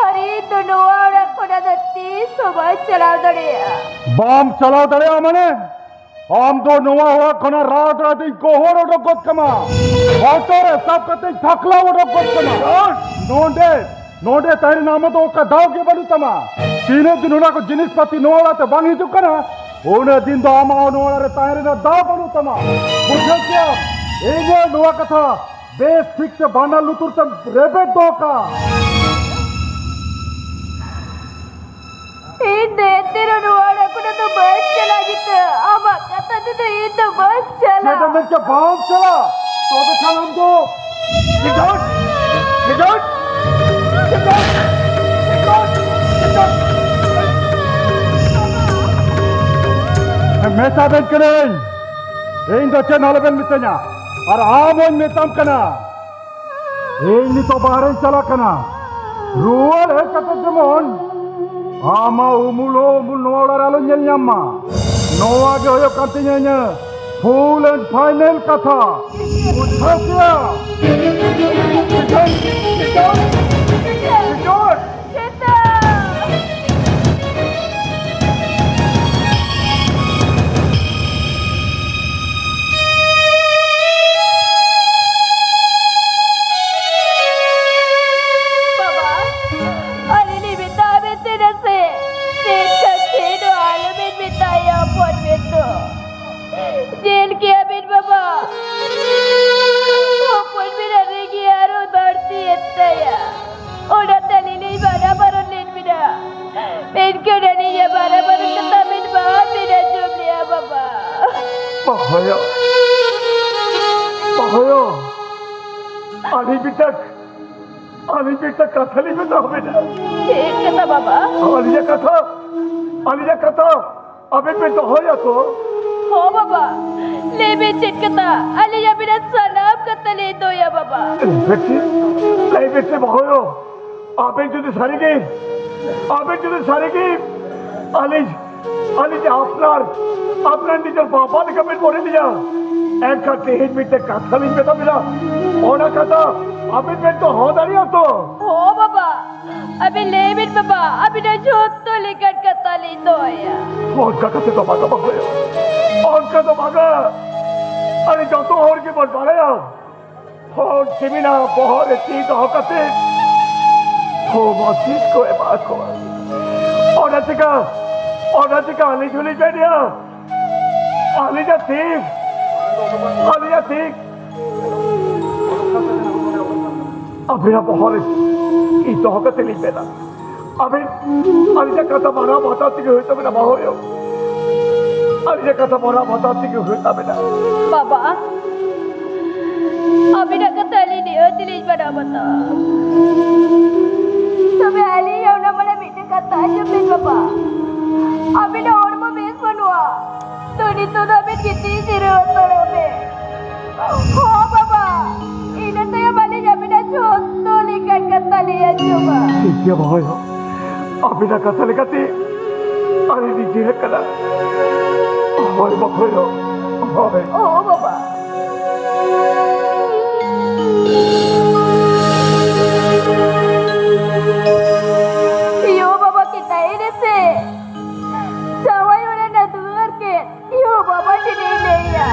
ᱟᱨ ᱤᱧ ᱫᱚ ᱱᱚᱣᱟ ᱚᱲᱟᱜ ᱠᱷᱚᱱᱟᱜ ᱫᱚ ᱛᱤᱥ ᱦᱚᱸ ᱵᱟᱭ ᱪᱟᱞᱟᱣ ᱫᱟᱲᱮᱭᱟᱜᱼᱟ᱾ ᱵᱟᱢ ᱪᱟᱞᱟᱣ ᱫᱟᱲᱮᱭᱟᱜᱼᱟ ᱢᱟᱱᱮ? ᱟᱢ ᱫᱚ ᱱᱚᱣᱟ ᱚᱲᱟᱜ ᱠᱷᱚᱱᱟᱜ ᱨᱟᱲ ᱨᱟᱲ ᱛᱮᱧ ᱜᱚᱦᱚᱲ ᱚᱰᱚᱠ ᱜᱚᱫ ᱠᱟᱢᱟ᱾ ᱦᱚᱴᱚᱜ ᱨᱮ ᱥᱟᱵ ᱠᱟᱛᱮᱧ ᱛᱷᱟᱠᱞᱟᱣ ᱚᱰᱚᱠ ᱜᱚᱫ ᱠᱟᱢᱟ᱾ ᱱᱚᱰᱮ, ᱱᱚᱰᱮ ᱛᱟᱦᱮᱸ ᱨᱮᱱᱟᱜ ᱟᱢᱟᱜ ᱫᱚ ᱚᱠᱟ ᱫᱟᱣ ᱜᱮ ᱵᱟᱹᱱᱩᱜ ᱛᱟᱢᱟ᱾ ᱛᱤᱱᱟᱹᱜ ᱫᱤᱱ ᱚᱱᱟ ᱠᱚ ᱡᱤᱱᱤᱥ ᱯᱟᱹᱛᱤ ᱱᱚᱣᱟ ᱚᱲᱟᱜ ᱛᱮ ᱵᱟᱝ ᱦᱤᱡᱩᱜ ᱠᱟᱱᱟ, ᱩᱱᱟᱹᱜ ᱫᱤᱱ ᱫᱚ ᱟᱢᱟᱜ ᱱᱚᱣᱟ ᱚᱲᱟᱜ ᱨᱮ ᱛᱟᱦᱮᱸ ᱨᱮᱱᱟᱜ ᱫᱟᱣ ᱵᱟᱹᱱᱩᱜ ᱛᱟᱢᱟ᱾ ᱵᱩᱡᱷᱟᱹᱣ ᱠᱮᱫᱟᱢ? ᱤᱧᱟᱹᱜ ᱱᱚᱣᱟ ᱠᱟᱛᱷᱟ ᱵᱮᱥ ᱴᱷᱤᱠ ᱛᱮ ᱵᱟᱱᱟᱨ ᱞᱩᱛᱩᱨ ᱛᱮᱢ ᱨᱮᱵᱮᱫ ᱫᱚᱦᱚ ᱠᱟᱜᱼᱟ᱾ ᱤᱧ ᱫᱚ ᱮᱱᱛᱮ ᱨᱮᱦᱚᱸ ᱱᱚᱣᱟ ᱚᱲᱟᱜ ᱠᱷᱚᱱᱟᱜ ᱫᱚ ᱵᱟᱹᱧ ᱪᱟᱞᱟᱜ, ᱡᱤᱛᱟᱹ᱾ ᱟᱢᱟᱜ ᱠᱟᱛᱷᱟ ᱛᱮᱫᱚ ᱤᱧ ᱫᱚ ᱵᱟᱹᱧ ᱪᱟᱞᱟᱜ᱾ ᱪᱮᱫ ᱮᱢ ᱢᱮᱱ ᱠᱮᱫᱟ? ᱵᱟᱢ ᱪᱟᱞᱟᱜ? ᱛᱚᱵᱮ ᱠᱷᱟᱱ ᱟᱢ ᱫᱚ ᱠᱷᱮᱞᱳᱰ, ᱠᱷᱮᱞᱳᱰ, ᱠᱷᱮᱞᱳᱰ, ᱠᱷᱮᱞᱳᱰ, ᱠᱷᱮᱞᱳᱰ᱾ ᱢᱮᱛᱟ ᱵᱮᱱ ᱠᱟᱹᱱᱟᱹᱧ, ᱤᱧ ᱫᱚ ᱪᱮᱫ ᱦᱚᱸ ᱟᱞᱚᱵᱮᱱ ᱢᱤᱛᱟᱹᱧᱟ᱾ ᱟᱨ ᱟᱢ ᱦᱚᱸᱧ ᱢᱮᱛᱟᱢ ᱠᱟᱱᱟ, ᱤᱧ ᱱᱤᱛᱚᱜ ᱵᱟᱦᱨᱮᱧ ᱪᱟᱞᱟᱜ ᱠᱟᱱᱟ᱾ ᱨᱩᱣᱟᱹᱲ ᱦᱮᱡ ᱠᱟᱛᱮ ᱡᱮᱢᱚᱱ ᱟᱢᱟᱜ ᱩᱢᱩᱞ ᱦᱚᱸ ᱩᱢᱩᱞ ᱱᱚᱣᱟ ᱚᱲᱟᱜ ᱨᱮ ᱟᱞᱚᱧ ᱧᱮᱞ ᱧᱟᱢ ᱢᱟ᱾ ᱱᱚᱣᱟ ᱜᱮ ᱦᱩᱭᱩᱜ ᱠᱟᱱ ᱛᱤᱧᱟᱹ ᱤᱧᱟᱹᱜ full and final ᱠᱟᱛᱷᱟ᱾ ᱵᱩᱡᱷᱟᱹᱣ ᱠᱮᱫᱟ? ᱵᱟᱵᱟ, ᱟᱞᱮ ᱞᱮ ᱢᱮᱛᱟᱜ ᱢᱮ ᱛᱟᱦᱮᱱᱟ ᱥᱮ, ᱢᱮᱱᱠᱷᱟᱱ ᱪᱮᱫ ᱦᱚᱸ ᱟᱞᱚᱵᱮᱱ ᱢᱮᱛᱟᱭᱟ ᱦᱚᱯᱚᱱ ᱢᱮᱱ ᱫᱚ᱾ ᱧᱮᱞ ᱠᱮᱭᱟ ᱵᱮᱱ ᱵᱟᱵᱟ, ᱦᱚᱯᱚᱱ ᱢᱮᱱᱟᱜ ᱨᱮᱜᱮ ᱟᱨᱚ ᱵᱟᱹᱲᱛᱤ ᱮᱱ ᱛᱟᱭᱟ᱾ ᱚᱱᱟᱛᱮ ᱟᱹᱞᱤᱧ ᱞᱤᱧ ᱢᱟᱱᱟ ᱵᱟᱨᱚᱱ ᱞᱮᱱ ᱵᱮᱱᱟ, ᱢᱮᱱᱠᱷᱟᱱ ᱟᱹᱞᱤᱧᱟᱜ ᱢᱟᱱᱟ ᱵᱟᱨᱚᱱ ᱠᱟᱛᱷᱟ ᱵᱮᱱ ᱵᱟᱵᱮᱱ ᱟᱸᱡᱚᱢ ᱞᱮᱜᱼᱟ ᱵᱟᱵᱟ᱾ ᱵᱟᱦᱟᱭᱟ, ᱵᱟᱦᱟᱭᱟ, ᱟᱹᱰᱤ ᱵᱤᱴᱟᱠ ᱟᱹᱞᱤᱧ ᱢᱤᱫᱴᱟᱝ ᱠᱟᱛᱷᱟ ᱞᱤᱧ ᱢᱮᱛᱟ ᱵᱮᱱᱟ᱾ ᱪᱮᱫ ᱠᱟᱛᱷᱟ ᱵᱟᱵᱟ? ᱟᱹᱞᱤᱧᱟᱜ ᱠᱟᱛᱷᱟ᱾ ᱟᱹᱞᱤᱧᱟᱜ ᱠᱟᱛᱷᱟ ᱟᱵᱮᱱ ᱵᱮᱱ ᱫᱚᱦᱚᱭᱟ ᱛᱚ? ᱦᱚᱸ ᱵᱟᱵᱟ, ᱞᱟᱹᱭ ᱵᱮᱱ ᱪᱮᱫ ᱠᱟᱛᱷᱟ? ᱟᱹᱞᱤᱧ ᱟᱵᱤᱱᱟᱜ ᱥᱟᱱᱟᱢ ᱠᱟᱛᱷᱟ ᱞᱤᱧ ᱫᱚᱦᱚᱭᱟ ᱵᱟᱵᱟ᱾ ᱞᱟᱹᱭ ᱵᱮᱱ ᱥᱮ, ᱞᱟᱹᱭ ᱵᱮᱱ ᱥᱮ ᱵᱟᱹᱦᱩᱭᱳ, ᱟᱵᱮᱱ ᱡᱩᱫᱤ ᱥᱟᱹᱨᱤᱜᱮ, ᱟᱵᱮᱱ ᱡᱩᱫᱤ ᱥᱟᱹᱨᱤᱜᱮ ᱟᱹᱞᱤᱧ, ᱟᱹᱞᱤᱧ ᱡᱮ ᱟᱯᱱᱟᱨ, ᱟᱯᱱᱟᱨ ᱱᱤᱡᱮᱨ ᱵᱟᱵᱟ ᱞᱮᱠᱟ ᱵᱮᱱ ᱢᱚᱱᱮ ᱞᱤᱧᱟ, ᱮᱱᱠᱷᱟᱱ ᱛᱮᱦᱮᱧ ᱢᱤᱫᱴᱮᱱ ᱠᱟᱛᱷᱟ ᱞᱤᱧ ᱢᱮᱛᱟ ᱵᱮᱱᱟ, ᱚᱱᱟ ᱠᱟᱛᱷᱟ ᱟᱵᱮᱱ ᱵᱮᱱ ᱫᱚᱦᱚ ᱫᱟᱲᱮᱭᱟᱜᱼᱟ ᱛᱚ? ᱦᱚᱸ ᱵᱟᱵᱟ, ᱟᱹᱵᱤᱱ ᱞᱟᱹᱭ ᱵᱤᱱ ᱵᱟᱵᱟ, ᱟᱹᱵᱤᱱᱟᱜ ᱡᱷᱚᱛᱚ ᱞᱮᱠᱟᱱ ᱠᱟᱛᱷᱟ ᱞᱤᱧ ᱫᱚᱦᱚᱭᱟ᱾ ᱚᱱᱠᱟ ᱠᱟᱛᱮ ᱫᱚ ᱵᱟᱝᱟ ᱵᱟᱹᱵᱩ, ᱚᱱᱠᱟ ᱫᱚ ᱵᱟᱝᱟ᱾ ᱟᱹᱰᱤ ᱡᱚᱛᱚ ᱦᱚᱲ ᱜᱮᱵᱚᱱ ᱵᱟᱲᱟᱭᱟ, ᱦᱚᱲ ᱡᱤᱢᱤᱱᱟ ᱵᱚᱦᱚᱜ ᱨᱮ ᱛᱤ ᱫᱚᱦᱚ ᱠᱟᱛᱮ ᱛᱷᱚᱢᱟᱥᱤᱥ ᱠᱚ ᱮᱢᱟ ᱠᱚᱣᱟ᱾ ᱚᱱᱟ ᱪᱤᱠᱟ, ᱚᱱᱟ ᱪᱤᱠᱟ ᱟᱹᱞᱤᱧ ᱦᱚᱸᱞᱤᱧ ᱢᱮᱱᱮᱜᱼᱟ, ᱟᱹᱞᱤᱧᱟᱜ ᱛᱤ, ᱟᱹᱞᱤᱧᱟᱜ ᱛᱤ ᱟᱵᱮᱱᱟᱜ ᱵᱚᱦᱚᱜ ᱨᱮ ᱛᱤ ᱫᱚᱦᱚ ᱠᱟᱛᱮ ᱞᱤᱧ ᱢᱮᱱᱟ, ᱟᱵᱮᱱ ᱟᱹᱞᱤᱧᱟᱜ ᱠᱟᱛᱷᱟ ᱢᱟᱱᱟᱣ ᱵᱟᱛᱟᱣ ᱛᱮᱜᱮ ᱦᱩᱭᱩᱜ ᱛᱟᱵᱮᱱᱟ ᱵᱟᱹᱦᱩᱭᱳ᱾ ᱟᱹᱞᱤᱧᱟᱜ ᱠᱟᱛᱷᱟ ᱢᱟᱱᱟᱣ ᱵᱟᱛᱟᱣ ᱛᱮᱜᱮ ᱦᱩᱭᱩᱜ ᱛᱟᱵᱮᱱᱟ᱾ ᱵᱟᱵᱟ, ᱟᱹᱵᱤᱱᱟᱜ ᱠᱟᱛᱷᱟ ᱟᱹᱞᱤᱧ ᱱᱤᱦᱟᱹᱛ ᱞᱤᱧ ᱢᱟᱱᱟᱣ ᱵᱟᱛᱟᱣᱟ᱾ ᱛᱚᱵᱮ ᱟᱹᱞᱤᱧ ᱚᱱᱟ ᱢᱟᱲᱟᱝ ᱢᱤᱫᱴᱮᱱ ᱠᱟᱛᱷᱟ ᱟᱸᱡᱚᱢ ᱵᱤᱱ ᱵᱟᱵᱟ᱾ ᱟᱹᱵᱤᱱᱟᱜ ᱦᱚᱲᱢᱚ ᱵᱮᱥ ᱵᱟᱹᱱᱩᱜᱼᱟ᱾ ᱛᱚ ᱱᱤᱛᱚᱜ ᱫᱚ ᱟᱹᱵᱤᱱ ᱜᱤᱛᱤᱡ ᱡᱤᱨᱟᱹᱣ ᱦᱟᱛᱟᱲᱚᱜ ᱵᱤᱱ᱾ ᱦᱚᱸ ᱵᱟᱵᱟ, ᱤᱱᱟᱹ ᱛᱟᱭᱚᱢ ᱟᱹᱞᱤᱧ ᱟᱹᱵᱤᱱᱟᱜ ᱡᱷᱚᱛᱚ ᱞᱮᱠᱟᱱ ᱠᱟᱛᱷᱟ ᱞᱤᱧ ᱟᱸᱡᱚᱢᱟ᱾ ᱴᱷᱤᱠ ᱜᱮᱭᱟ ᱵᱟᱹᱦᱩᱭᱳ, ᱟᱹᱵᱤᱱᱟᱜ ᱠᱟᱛᱷᱟ ᱞᱮᱠᱟᱛᱮ ᱟᱹᱞᱤᱧ ᱞᱤᱧ ᱡᱤᱨᱟᱹᱜ ᱠᱟᱱᱟ᱾ ᱦᱳᱭ ᱵᱟᱹᱦᱩᱭᱳ, ᱦᱳᱭ᱾ ᱚ ᱵᱟᱵᱟ᱾ ᱭᱳ ᱵᱟᱵᱟ ᱠᱤᱱ ᱛᱟᱦᱮᱸ ᱨᱮᱥᱮ ᱡᱟᱶᱟᱭ ᱚᱲᱟᱜ ᱨᱮᱱᱟᱜ ᱫᱩᱣᱟᱹᱨ ᱠᱤᱱ ᱭᱳ ᱵᱟᱵᱟ ᱴᱷᱮᱱ ᱤᱧ ᱞᱟᱹᱭᱟ᱾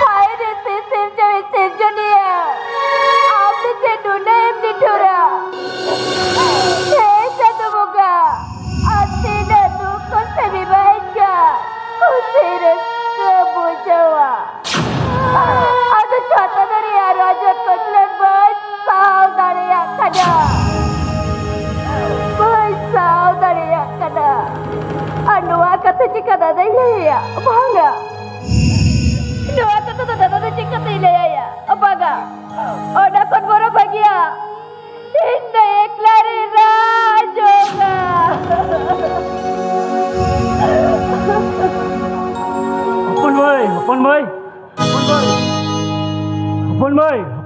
ᱦᱟᱭ ᱨᱮ ᱥᱮ ᱥᱤᱨᱡᱟᱹᱣᱤᱡ ᱥᱤᱨᱡᱚᱱᱤᱭᱟᱹ, ᱟᱢ ᱫᱚ ᱪᱮᱫ ᱱᱩᱱᱟᱹᱜ ᱮᱢ ᱱᱤᱴᱷᱩᱨᱟ? ᱦᱮ ᱪᱟᱸᱫᱳ ᱵᱚᱸᱜᱟ, ᱟᱨ ᱛᱤᱱᱟᱹᱜ ᱫᱩᱠ ᱠᱚᱥᱴᱮᱢ ᱮᱢᱟᱭ ᱠᱟᱱ, ᱠᱩᱥᱤ ᱨᱟᱹᱥᱠᱟᱹ ᱵᱩᱡᱷᱟᱹᱣᱟ᱾ ᱟᱫᱚ ᱪᱷᱟᱛᱟ ᱫᱟᱨᱮ ᱟᱨ ᱨᱟᱡᱟ ᱠᱚᱪᱞᱚᱱ ᱵᱟᱹᱧ ᱥᱟᱦᱟᱣ ᱫᱟᱲᱮᱭᱟᱜ ᱠᱟᱱᱟ, ᱵᱟᱹᱧ ᱥᱟᱦᱟᱣ ᱫᱟᱲᱮᱭᱟᱜ ᱠᱟᱱᱟ᱾ ᱟᱨ ᱱᱚᱣᱟ ᱠᱟᱛᱷᱟ ᱪᱤᱠᱟ ᱫᱟᱫᱟᱧ ᱞᱟᱹᱭᱟᱭᱟ? ᱵᱟᱝᱟ, ᱱᱚᱣᱟ ᱠᱟᱛᱷᱟ ᱫᱚ ᱫᱟᱫᱟ ᱫᱚ ᱪᱤᱠᱟᱹᱛᱮᱧ ᱞᱟᱹᱭᱟᱭᱟ? ᱵᱟᱝᱟ, ᱚᱱᱟ ᱠᱷᱚᱱ ᱵᱚᱨᱚᱝ ᱵᱷᱟᱹᱜᱤᱭᱟ ᱤᱧ ᱫᱚ ᱮᱠᱞᱟ ᱨᱤᱧ ᱨᱟᱡᱚᱜᱟ᱾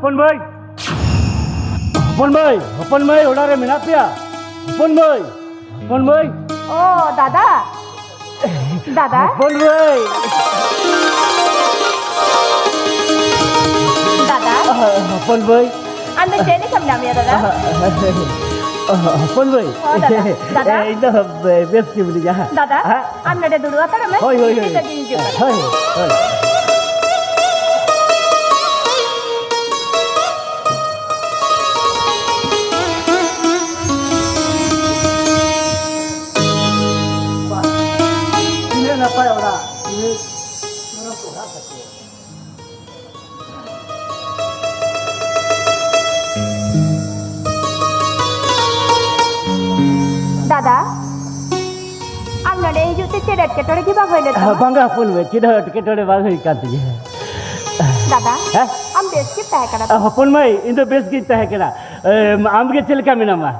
ᱦᱚᱯᱚᱱ ᱵᱷᱟᱹᱭ, ᱦᱚᱯᱚᱱ ᱵᱷᱟᱹᱭ, ᱦᱚᱯᱚᱱ ᱵᱷᱟᱹᱭ, ᱚᱲᱟᱜ ᱨᱮ ᱢᱮᱱᱟᱜ ᱯᱮᱭᱟ? ᱦᱚᱯᱚᱱ ᱵᱷᱟᱹᱭ, ᱦᱚᱯᱚᱱ ᱵᱷᱟᱹᱭ᱾ ᱚ, ᱫᱟᱫᱟ᱾ ᱫᱟᱫᱟ᱾ ᱦᱚᱯᱚᱱ ᱵᱷᱟᱹᱭ᱾ ᱫᱟᱫᱟ᱾ ᱦᱚᱯᱚᱱ ᱵᱷᱟᱹᱭ᱾ ᱟᱢ ᱫᱚ ᱪᱮᱫ ᱞᱮᱠᱟ ᱢᱮᱱᱟᱜ ᱢᱮᱭᱟ, ᱫᱟᱫᱟ? ᱦᱚᱯᱚᱱ ᱵᱷᱟᱹᱭ᱾ ᱦᱚᱸ, ᱫᱟᱫᱟ᱾ ᱫᱟᱫᱟ᱾ ᱤᱧ ᱫᱚ ᱵᱮᱥ ᱜᱮ ᱢᱤᱱᱟᱹᱧᱟ᱾ ᱫᱟᱫᱟ, ᱦᱮᱸ? ᱟᱢ ᱱᱚᱰᱮ ᱫᱩᱲᱩᱵ ᱦᱟᱛᱟᱲᱚᱜ ᱢᱮ᱾ ᱦᱳᱭ, ᱦᱳᱭ, ᱦᱳᱭ᱾ ᱤᱧ ᱱᱤᱛᱚᱜ ᱜᱤᱧ ᱦᱤᱡᱩᱜ ᱠᱟᱱᱟ᱾ ᱦᱳᱭ, ᱦᱳᱭ᱾ ᱛᱤᱱᱟᱹᱜ ᱱᱟᱯᱟᱭ ᱚᱲᱟᱜ, ᱛᱤᱱᱟᱹᱜ ᱪᱚᱨᱚᱠ ᱚᱲᱟᱜ ᱛᱟᱠᱚ᱾ ᱫᱟᱫᱟ, ᱟᱢ ᱱᱚᱰᱮ ᱦᱤᱡᱩᱜ ᱛᱮ ᱪᱮᱫ ᱮᱴᱠᱮᱴᱚᱬᱮ ᱜᱮ ᱵᱟᱝ ᱦᱩᱭ ᱞᱮᱱ ᱛᱟᱢᱟ? ᱵᱟᱝᱟ ᱦᱚᱯᱚᱱ ᱵᱷᱟᱹᱭ, ᱪᱮᱫ ᱦᱚᱸ ᱮᱴᱠᱮᱴᱚᱬᱮ ᱵᱟᱝ ᱦᱩᱭ ᱠᱟᱱ ᱛᱤᱧᱟᱹ᱾ ᱫᱟᱫᱟ, ᱦᱮᱸ? ᱟᱢ ᱵᱮᱥ ᱜᱮᱢ ᱛᱟᱦᱮᱸ ᱠᱟᱱᱟ ᱛᱚ? ᱦᱚᱯᱚᱱ ᱢᱟᱹᱭ, ᱤᱧ ᱫᱚ ᱵᱮᱥ ᱜᱤᱧ ᱛᱟᱦᱮᱸ ᱠᱟᱱᱟ᱾ ᱮᱢ, ᱟᱢ ᱜᱮ ᱪᱮᱫ ᱞᱮᱠᱟ ᱢᱮᱱᱟᱢᱟ?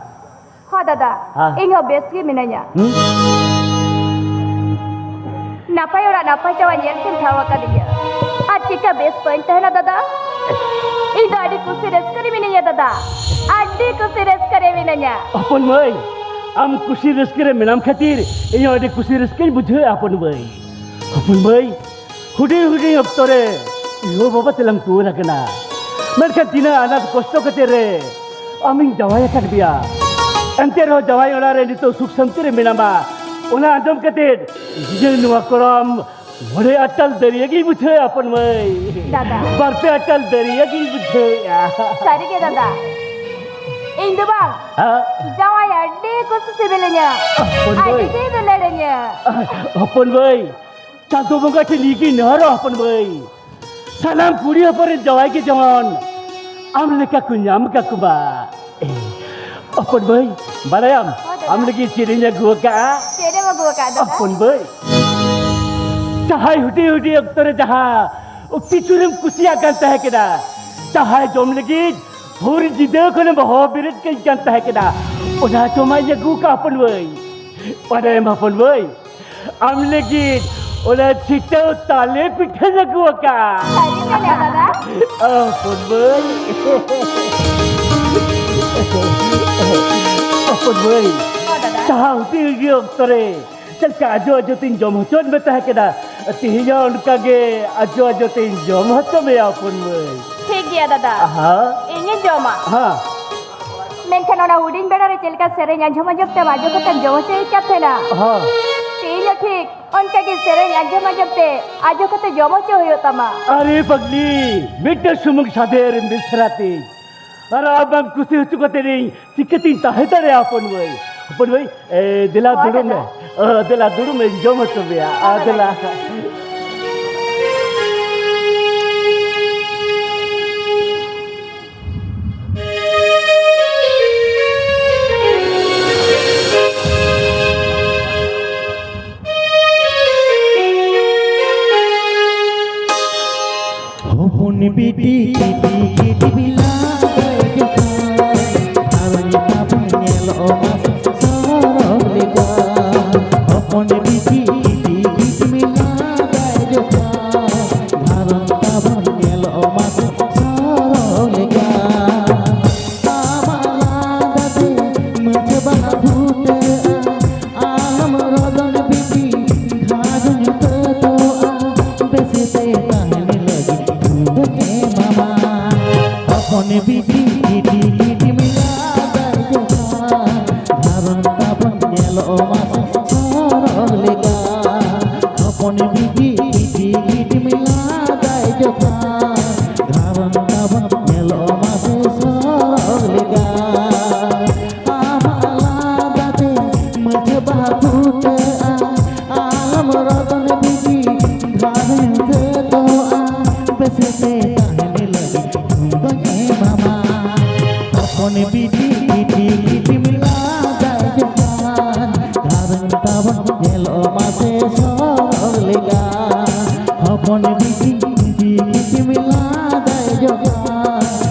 ᱦᱚᱸ ᱫᱟᱫᱟ, ᱦᱮᱸ᱾ ᱤᱧ ᱦᱚᱸ ᱵᱮᱥ ᱜᱮ ᱢᱤᱱᱟᱹᱧᱟ᱾ ᱦᱩᱸ? ᱱᱟᱯᱟᱭ ᱚᱲᱟᱜ ᱱᱟᱯᱟᱭ ᱡᱟᱶᱟᱭ ᱧᱮᱞ ᱛᱮᱢ ᱴᱷᱟᱶ ᱟᱠᱟᱫᱤᱧᱟ᱾ ᱟᱨ ᱪᱮᱠᱟ ᱵᱮᱥ ᱵᱟᱹᱧ ᱛᱟᱦᱮᱱᱟ ᱫᱟᱫᱟ? ᱤᱧ ᱫᱚ ᱟᱹᱰᱤ ᱠᱩᱥᱤ ᱨᱟᱹᱥᱠᱟᱹ ᱨᱮ ᱢᱤᱱᱟᱹᱧᱟ ᱫᱟᱫᱟ, ᱟᱹᱰᱤ ᱠᱩᱥᱤ ᱨᱟᱹᱥᱠᱟᱹ ᱨᱮ ᱢᱤᱱᱟᱹᱧᱟ᱾ ᱦᱚᱯᱚᱱ ᱢᱟᱹᱭ, ᱟᱢ ᱠᱩᱥᱤ ᱨᱟᱹᱥᱠᱟᱹ ᱨᱮ ᱢᱮᱱᱟᱢ ᱠᱷᱟᱹᱛᱤᱨ ᱤᱧ ᱦᱚᱸ ᱟᱹᱰᱤ ᱠᱩᱥᱤ ᱨᱟᱹᱥᱠᱟᱹᱧ ᱵᱩᱡᱷᱟᱹᱣᱮᱫᱼᱟ ᱦᱚᱯᱚᱱ ᱢᱟᱹᱭ᱾ ᱦᱚᱯᱚᱱ ᱢᱟᱹᱭ, ᱦᱩᱰᱤᱧ ᱦᱩᱰᱤᱧ ᱚᱠᱛᱚ ᱨᱮ ᱭᱳ ᱵᱟᱵᱟ ᱛᱮᱞᱟᱝ ᱛᱩᱨ ᱟᱠᱟᱱᱟ, ᱢᱮᱱᱠᱷᱟᱱ ᱛᱤᱱᱟᱹᱜ ᱟᱱᱟᱴ ᱠᱚᱥᱴᱚ ᱠᱟᱛᱮ ᱨᱮ ᱟᱢᱤᱧ ᱡᱟᱶᱟᱭ ᱟᱠᱟᱫ ᱢᱮᱭᱟ᱾ ᱮᱱᱛᱮ ᱨᱮᱦᱚᱸ ᱡᱟᱶᱟᱭ ᱚᱲᱟᱜ ᱨᱮ ᱱᱤᱛᱚᱜ ᱥᱩᱠ ᱥᱟᱱᱛᱤ ᱨᱮ ᱢᱮᱱᱟᱢᱟ᱾ ᱚᱱᱟ ᱟᱸᱡᱚᱢ ᱠᱟᱛᱮ ᱤᱧ ᱱᱚᱣᱟ ᱠᱚᱲᱟᱢ ᱢᱚᱬᱮ ᱟᱴᱟᱞ ᱫᱟᱹᱨᱭᱟᱹ ᱜᱤᱧ ᱵᱩᱡᱷᱟᱹᱣᱮᱫᱼᱟ ᱦᱚᱯᱚᱱ ᱢᱟᱹᱭ᱾ ᱫᱟᱫᱟ᱾ ᱵᱟᱨ ᱯᱮ ᱟᱴᱟᱞ ᱫᱟᱹᱨᱭᱟᱹ ᱜᱤᱧ ᱵᱩᱡᱷᱟᱹᱣᱮᱫᱼᱟ᱾ ᱥᱟᱹᱨᱤ ᱜᱮ ᱫᱟᱫᱟ, ᱤᱧ ᱫᱚ ᱵᱟᱝ, ᱦᱮᱸ? ᱡᱟᱶᱟᱭ ᱟᱹᱰᱤ ᱠᱩᱥᱤ ᱥᱤᱵᱤᱞᱤᱧᱟ, ᱦᱚᱯᱚᱱ ᱢᱟᱹᱭ᱾ ᱟᱹᱰᱤ ᱜᱮ ᱫᱩᱞᱟᱹᱲᱤᱧᱟ᱾ ᱦᱚᱯᱚᱱ ᱢᱟᱹᱭ, ᱪᱟᱸᱫᱚ ᱵᱚᱸᱜᱟ ᱴᱷᱮᱱ ᱱᱤᱭᱟᱹ ᱜᱮ ᱱᱮᱦᱚᱨᱚᱜ ᱦᱚᱯᱚᱱ ᱢᱟᱹᱭ, ᱥᱟᱱᱟᱢ ᱠᱩᱲᱤ ᱦᱚᱯᱚᱱ ᱨᱮᱱ ᱡᱟᱶᱟᱭ ᱜᱮ ᱡᱮᱢᱚᱱ ᱟᱢ ᱞᱮᱠᱟ ᱠᱚ ᱧᱟᱢ ᱠᱟᱠᱚ ᱢᱟ᱾ ᱮ, ᱦᱚᱯᱚᱱ ᱢᱟᱹᱭ, ᱵᱟᱲᱟᱭᱟᱢ, ᱦᱳᱭ ᱫᱟᱫᱟ᱾ ᱟᱢ ᱞᱟᱹᱜᱤᱫ ᱪᱮᱫ ᱤᱧ ᱟᱹᱜᱩ ᱟᱠᱟᱜᱼᱟ? ᱪᱮᱫ ᱮᱢ ᱟᱹᱜᱩ ᱟᱠᱟᱫ ᱫᱟᱫᱟ? ᱦᱚᱯᱚᱱ ᱢᱟᱹᱭ, ᱡᱟᱦᱟᱸᱭ ᱦᱩᱰᱤᱧ ᱦᱩᱰᱤᱧ ᱚᱠᱛᱚ ᱨᱮ ᱡᱟᱦᱟᱸ ᱯᱤᱪᱩᱨᱮᱢ ᱠᱩᱥᱤᱭᱟᱜ ᱠᱟᱱ ᱛᱟᱦᱮᱸ ᱠᱟᱱᱟ, ᱡᱟᱦᱟᱸᱭ ᱡᱚᱢ ᱞᱟᱹᱜᱤᱫ ᱵᱷᱳᱨ ᱧᱤᱫᱟᱹ ᱠᱷᱚᱱᱮᱢ ᱦᱚᱦᱚ ᱵᱮᱨᱮᱫ ᱠᱟᱹᱧ ᱠᱟᱱ ᱛᱟᱦᱮᱸ ᱠᱟᱱᱟ, ᱚᱱᱟ ᱡᱚᱢᱟᱜ ᱤᱧ ᱟᱹᱜᱩ ᱟᱠᱟᱫ ᱦᱚᱯᱚᱱ ᱢᱟᱹᱭ᱾ ᱵᱟᱲᱟᱭᱟᱢ ᱦᱚᱯᱚᱱ ᱢᱟᱹᱭ, ᱟᱢ ᱞᱟᱹᱜᱤᱫ ᱚᱱᱟ ᱪᱷᱤᱴᱟᱹᱣ ᱛᱟᱞᱮ ᱯᱤᱴᱷᱟᱹᱧ ᱟᱹᱜᱩ ᱟᱠᱟᱫᱼᱟ᱾ ᱥᱟᱹᱨᱤ ᱢᱮᱱᱮᱫ ᱫᱟᱫᱟ? ᱚ, ᱦᱚᱯᱚᱱ ᱢᱟᱹᱭ᱾ ᱦᱚᱯᱚᱱ ᱢᱟᱹᱭ᱾ ᱦᱚᱸ ᱫᱟᱫᱟ᱾ ᱡᱟᱦᱟᱸ ᱦᱩᱰᱤᱧ ᱦᱩᱰᱤᱧ ᱚᱠᱛᱚ ᱨᱮ ᱪᱮᱫ ᱞᱮᱠᱟ ᱟᱡᱚ ᱟᱡᱚ ᱛᱤᱧ ᱡᱚᱢ ᱦᱚᱪᱚᱭᱮᱫ ᱢᱮ ᱛᱟᱦᱮᱸ ᱠᱟᱱᱟ, ᱛᱮᱦᱮᱧ ᱦᱚᱸ ᱚᱱᱠᱟ ᱜᱮ ᱟᱡᱚ ᱟᱡᱚ ᱛᱤᱧ ᱡᱚᱢ ᱦᱚᱪᱚ ᱢᱮᱭᱟ ᱦᱚᱯᱚᱱ ᱢᱟᱹᱭ᱾ ᱴᱷᱤᱠ ᱜᱮᱭᱟ ᱫᱟᱫᱟ᱾ ᱦᱮᱸ᱾ ᱤᱧᱤᱧ ᱡᱚᱢᱟ᱾ ᱦᱮᱸ᱾ ᱢᱮᱱᱠᱷᱟᱱ ᱚᱱᱟ ᱦᱩᱰᱤᱧ ᱵᱮᱲᱟ ᱨᱮ ᱪᱮᱫ ᱞᱮᱠᱟ ᱥᱮᱨᱮᱧ ᱟᱸᱡᱚᱢ ᱟᱸᱡᱚᱢ ᱛᱮᱢ ᱟᱡᱚ ᱠᱟᱛᱮᱢ ᱡᱚᱢ ᱦᱚᱪᱚᱭᱮᱫ ᱠᱟᱱ ᱛᱟᱦᱮᱱᱟ, ᱦᱮᱸ᱾ ᱛᱮᱦᱮᱧ ᱦᱚᱸ ᱴᱷᱤᱠ ᱚᱱᱠᱟ ᱜᱮ ᱥᱮᱨᱮᱧ ᱟᱸᱡᱚᱢ ᱟᱸᱡᱚᱢ ᱛᱮ ᱟᱡᱚ ᱠᱟᱛᱮ ᱡᱚᱢ ᱦᱚᱪᱚ ᱦᱩᱭᱩᱜ ᱛᱟᱢᱟ᱾ ᱟᱨᱮ ᱯᱟᱜᱽᱞᱤ, ᱢᱤᱫᱴᱟᱝ ᱥᱩᱢᱩᱝ ᱥᱟᱫᱮᱨ ᱢᱤᱥᱨᱟ ᱛᱤᱧ᱾ ᱟᱨ ᱟᱢ ᱵᱟᱝ ᱠᱩᱥᱤ ᱦᱚᱪᱚ ᱠᱟᱛᱮ ᱤᱧ ᱪᱤᱠᱟᱹᱛᱤᱧ ᱛᱟᱦᱮᱸ ᱫᱟᱲᱮᱭᱟᱜᱼᱟ ᱦᱚᱯᱚᱱ ᱢᱟᱹᱭ? ᱦᱚᱯᱚᱱ ᱢᱟᱹᱭ, ᱮ, ᱫᱮᱞᱟ ᱦᱳᱭ ᱫᱩᱲᱩᱵ ᱢᱮ᱾ ᱫᱟᱫᱟ᱾ ᱚ, ᱫᱮᱞᱟ ᱫᱩᱲᱩᱵ ᱢᱮ, ᱡᱚᱢ ᱦᱚᱪᱚ ᱢᱮᱭᱟ᱾ ᱟ, ᱦᱳᱭ ᱫᱮᱞᱟ᱾ ᱫᱟᱫᱟ᱾ ᱦᱚᱯᱚᱱ ᱵᱤᱴᱤ ᱠᱤᱴᱤ ᱠᱤᱴᱤ ᱵᱤᱞᱟ ᱜᱟᱭ ᱡᱚᱠᱷᱟᱱ, ᱟᱨ ᱧᱮᱞ ᱛᱟᱵᱚᱱ ᱧᱮᱞᱚᱜ ᱢᱟ ᱥᱚᱨᱚᱜ ᱞᱮᱠᱟ᱾ ᱦᱚᱯᱚᱱ ᱵᱤᱴᱤ ᱠᱤᱴᱤ ᱠᱤᱴᱤ ᱵᱤᱞᱟ ᱜᱟᱭ ᱡᱚᱠᱷᱟᱱ, ᱟᱨ ᱛᱟᱵᱚᱱ ᱧᱮᱞᱚᱜ ᱢᱟ ᱥᱚᱨᱚᱜ ᱞᱮᱠᱟ᱾ ᱟᱢᱟᱜ ᱞᱟᱸᱫᱟ ᱛᱮ ᱢᱟᱹᱪᱷᱟᱹ ᱵᱟᱦᱟ ᱯᱷᱩᱴᱟᱹᱜᱼᱟ, ᱟᱞᱚᱢ ᱨᱚᱫᱚᱱ ᱵᱤᱴᱤ, ᱜᱷᱟᱨᱚᱸᱡᱽ ᱛᱮᱫᱚᱜᱼᱟ, ᱵᱮᱥᱛᱮ ᱛᱟᱦᱮᱱ ᱞᱟᱹᱜᱤᱫ ᱫᱩᱞᱟᱹᱲ ᱮᱢᱟᱢᱟ᱾ ᱦᱚᱯᱚᱱ ᱵᱤᱴᱤ, ᱵᱤᱴᱤ, ᱵᱤᱴᱤ ᱢᱮᱞᱟ ᱫᱟᱭ ᱡᱚᱠᱷᱟᱱ, ᱜᱷᱟᱨᱚᱸᱡᱽ ᱛᱟᱵᱚᱱ ᱧᱮᱞᱚᱜ ᱢᱟ ᱥᱚᱨᱚᱜ ᱞᱮᱠᱟ᱾ ᱦᱚᱯᱚᱱ ᱵᱤᱴᱤ, ᱵᱤᱴᱤ, ᱵᱤᱴᱤ ᱢᱮᱞᱟ ᱫᱟᱭ ᱡᱚᱠᱷᱟᱱ, ᱜᱷᱟᱨᱚᱸᱡᱽ ᱛᱟᱵᱚᱱ ᱧᱮᱞᱚᱜ ᱢᱟ ᱥᱚᱨᱚᱜ ᱞᱮᱠᱟ᱾ ᱟᱢᱟᱜ ᱞᱟᱸᱫᱟ ᱛᱮ ᱢᱟᱹᱪᱷᱟᱹ ᱵᱟᱦᱟ ᱯᱷᱩᱴᱟᱹᱜᱼᱟ, ᱟᱞᱚᱢ ᱨᱚᱫᱚᱱ ᱵᱤᱴᱤ, ᱜᱷᱟᱨᱚᱸᱡᱽ ᱛᱮᱫᱚᱜᱼᱟ, ᱵᱮᱥᱛᱮ ᱛᱟᱦᱮᱱ ᱞᱟᱹᱜᱤᱫ ᱫᱩᱞᱟᱹᱲ ᱮᱢᱟᱢᱟ᱾ ᱦᱚᱯᱚᱱ ᱵᱤᱴᱤ, ᱵᱤᱴᱤ, ᱵᱤᱴᱤ ᱢᱮᱞᱟ ᱫᱟᱭ ᱡᱚᱠᱷᱟᱱ, ᱜᱷᱟᱨᱚᱸᱡᱽ ᱛᱟᱵᱚᱱ ᱧᱮᱞᱚᱜ ᱢᱟ ᱥᱮ ᱥᱚᱨᱚᱜ ᱞᱮᱠᱟ᱾ ᱦᱚᱯᱚᱱ ᱵᱤᱴᱤ, ᱵᱤᱴᱤ, ᱵᱤᱴᱤ ᱢᱮᱞᱟ ᱫᱟᱭ ᱡᱚᱠᱷᱟᱱ,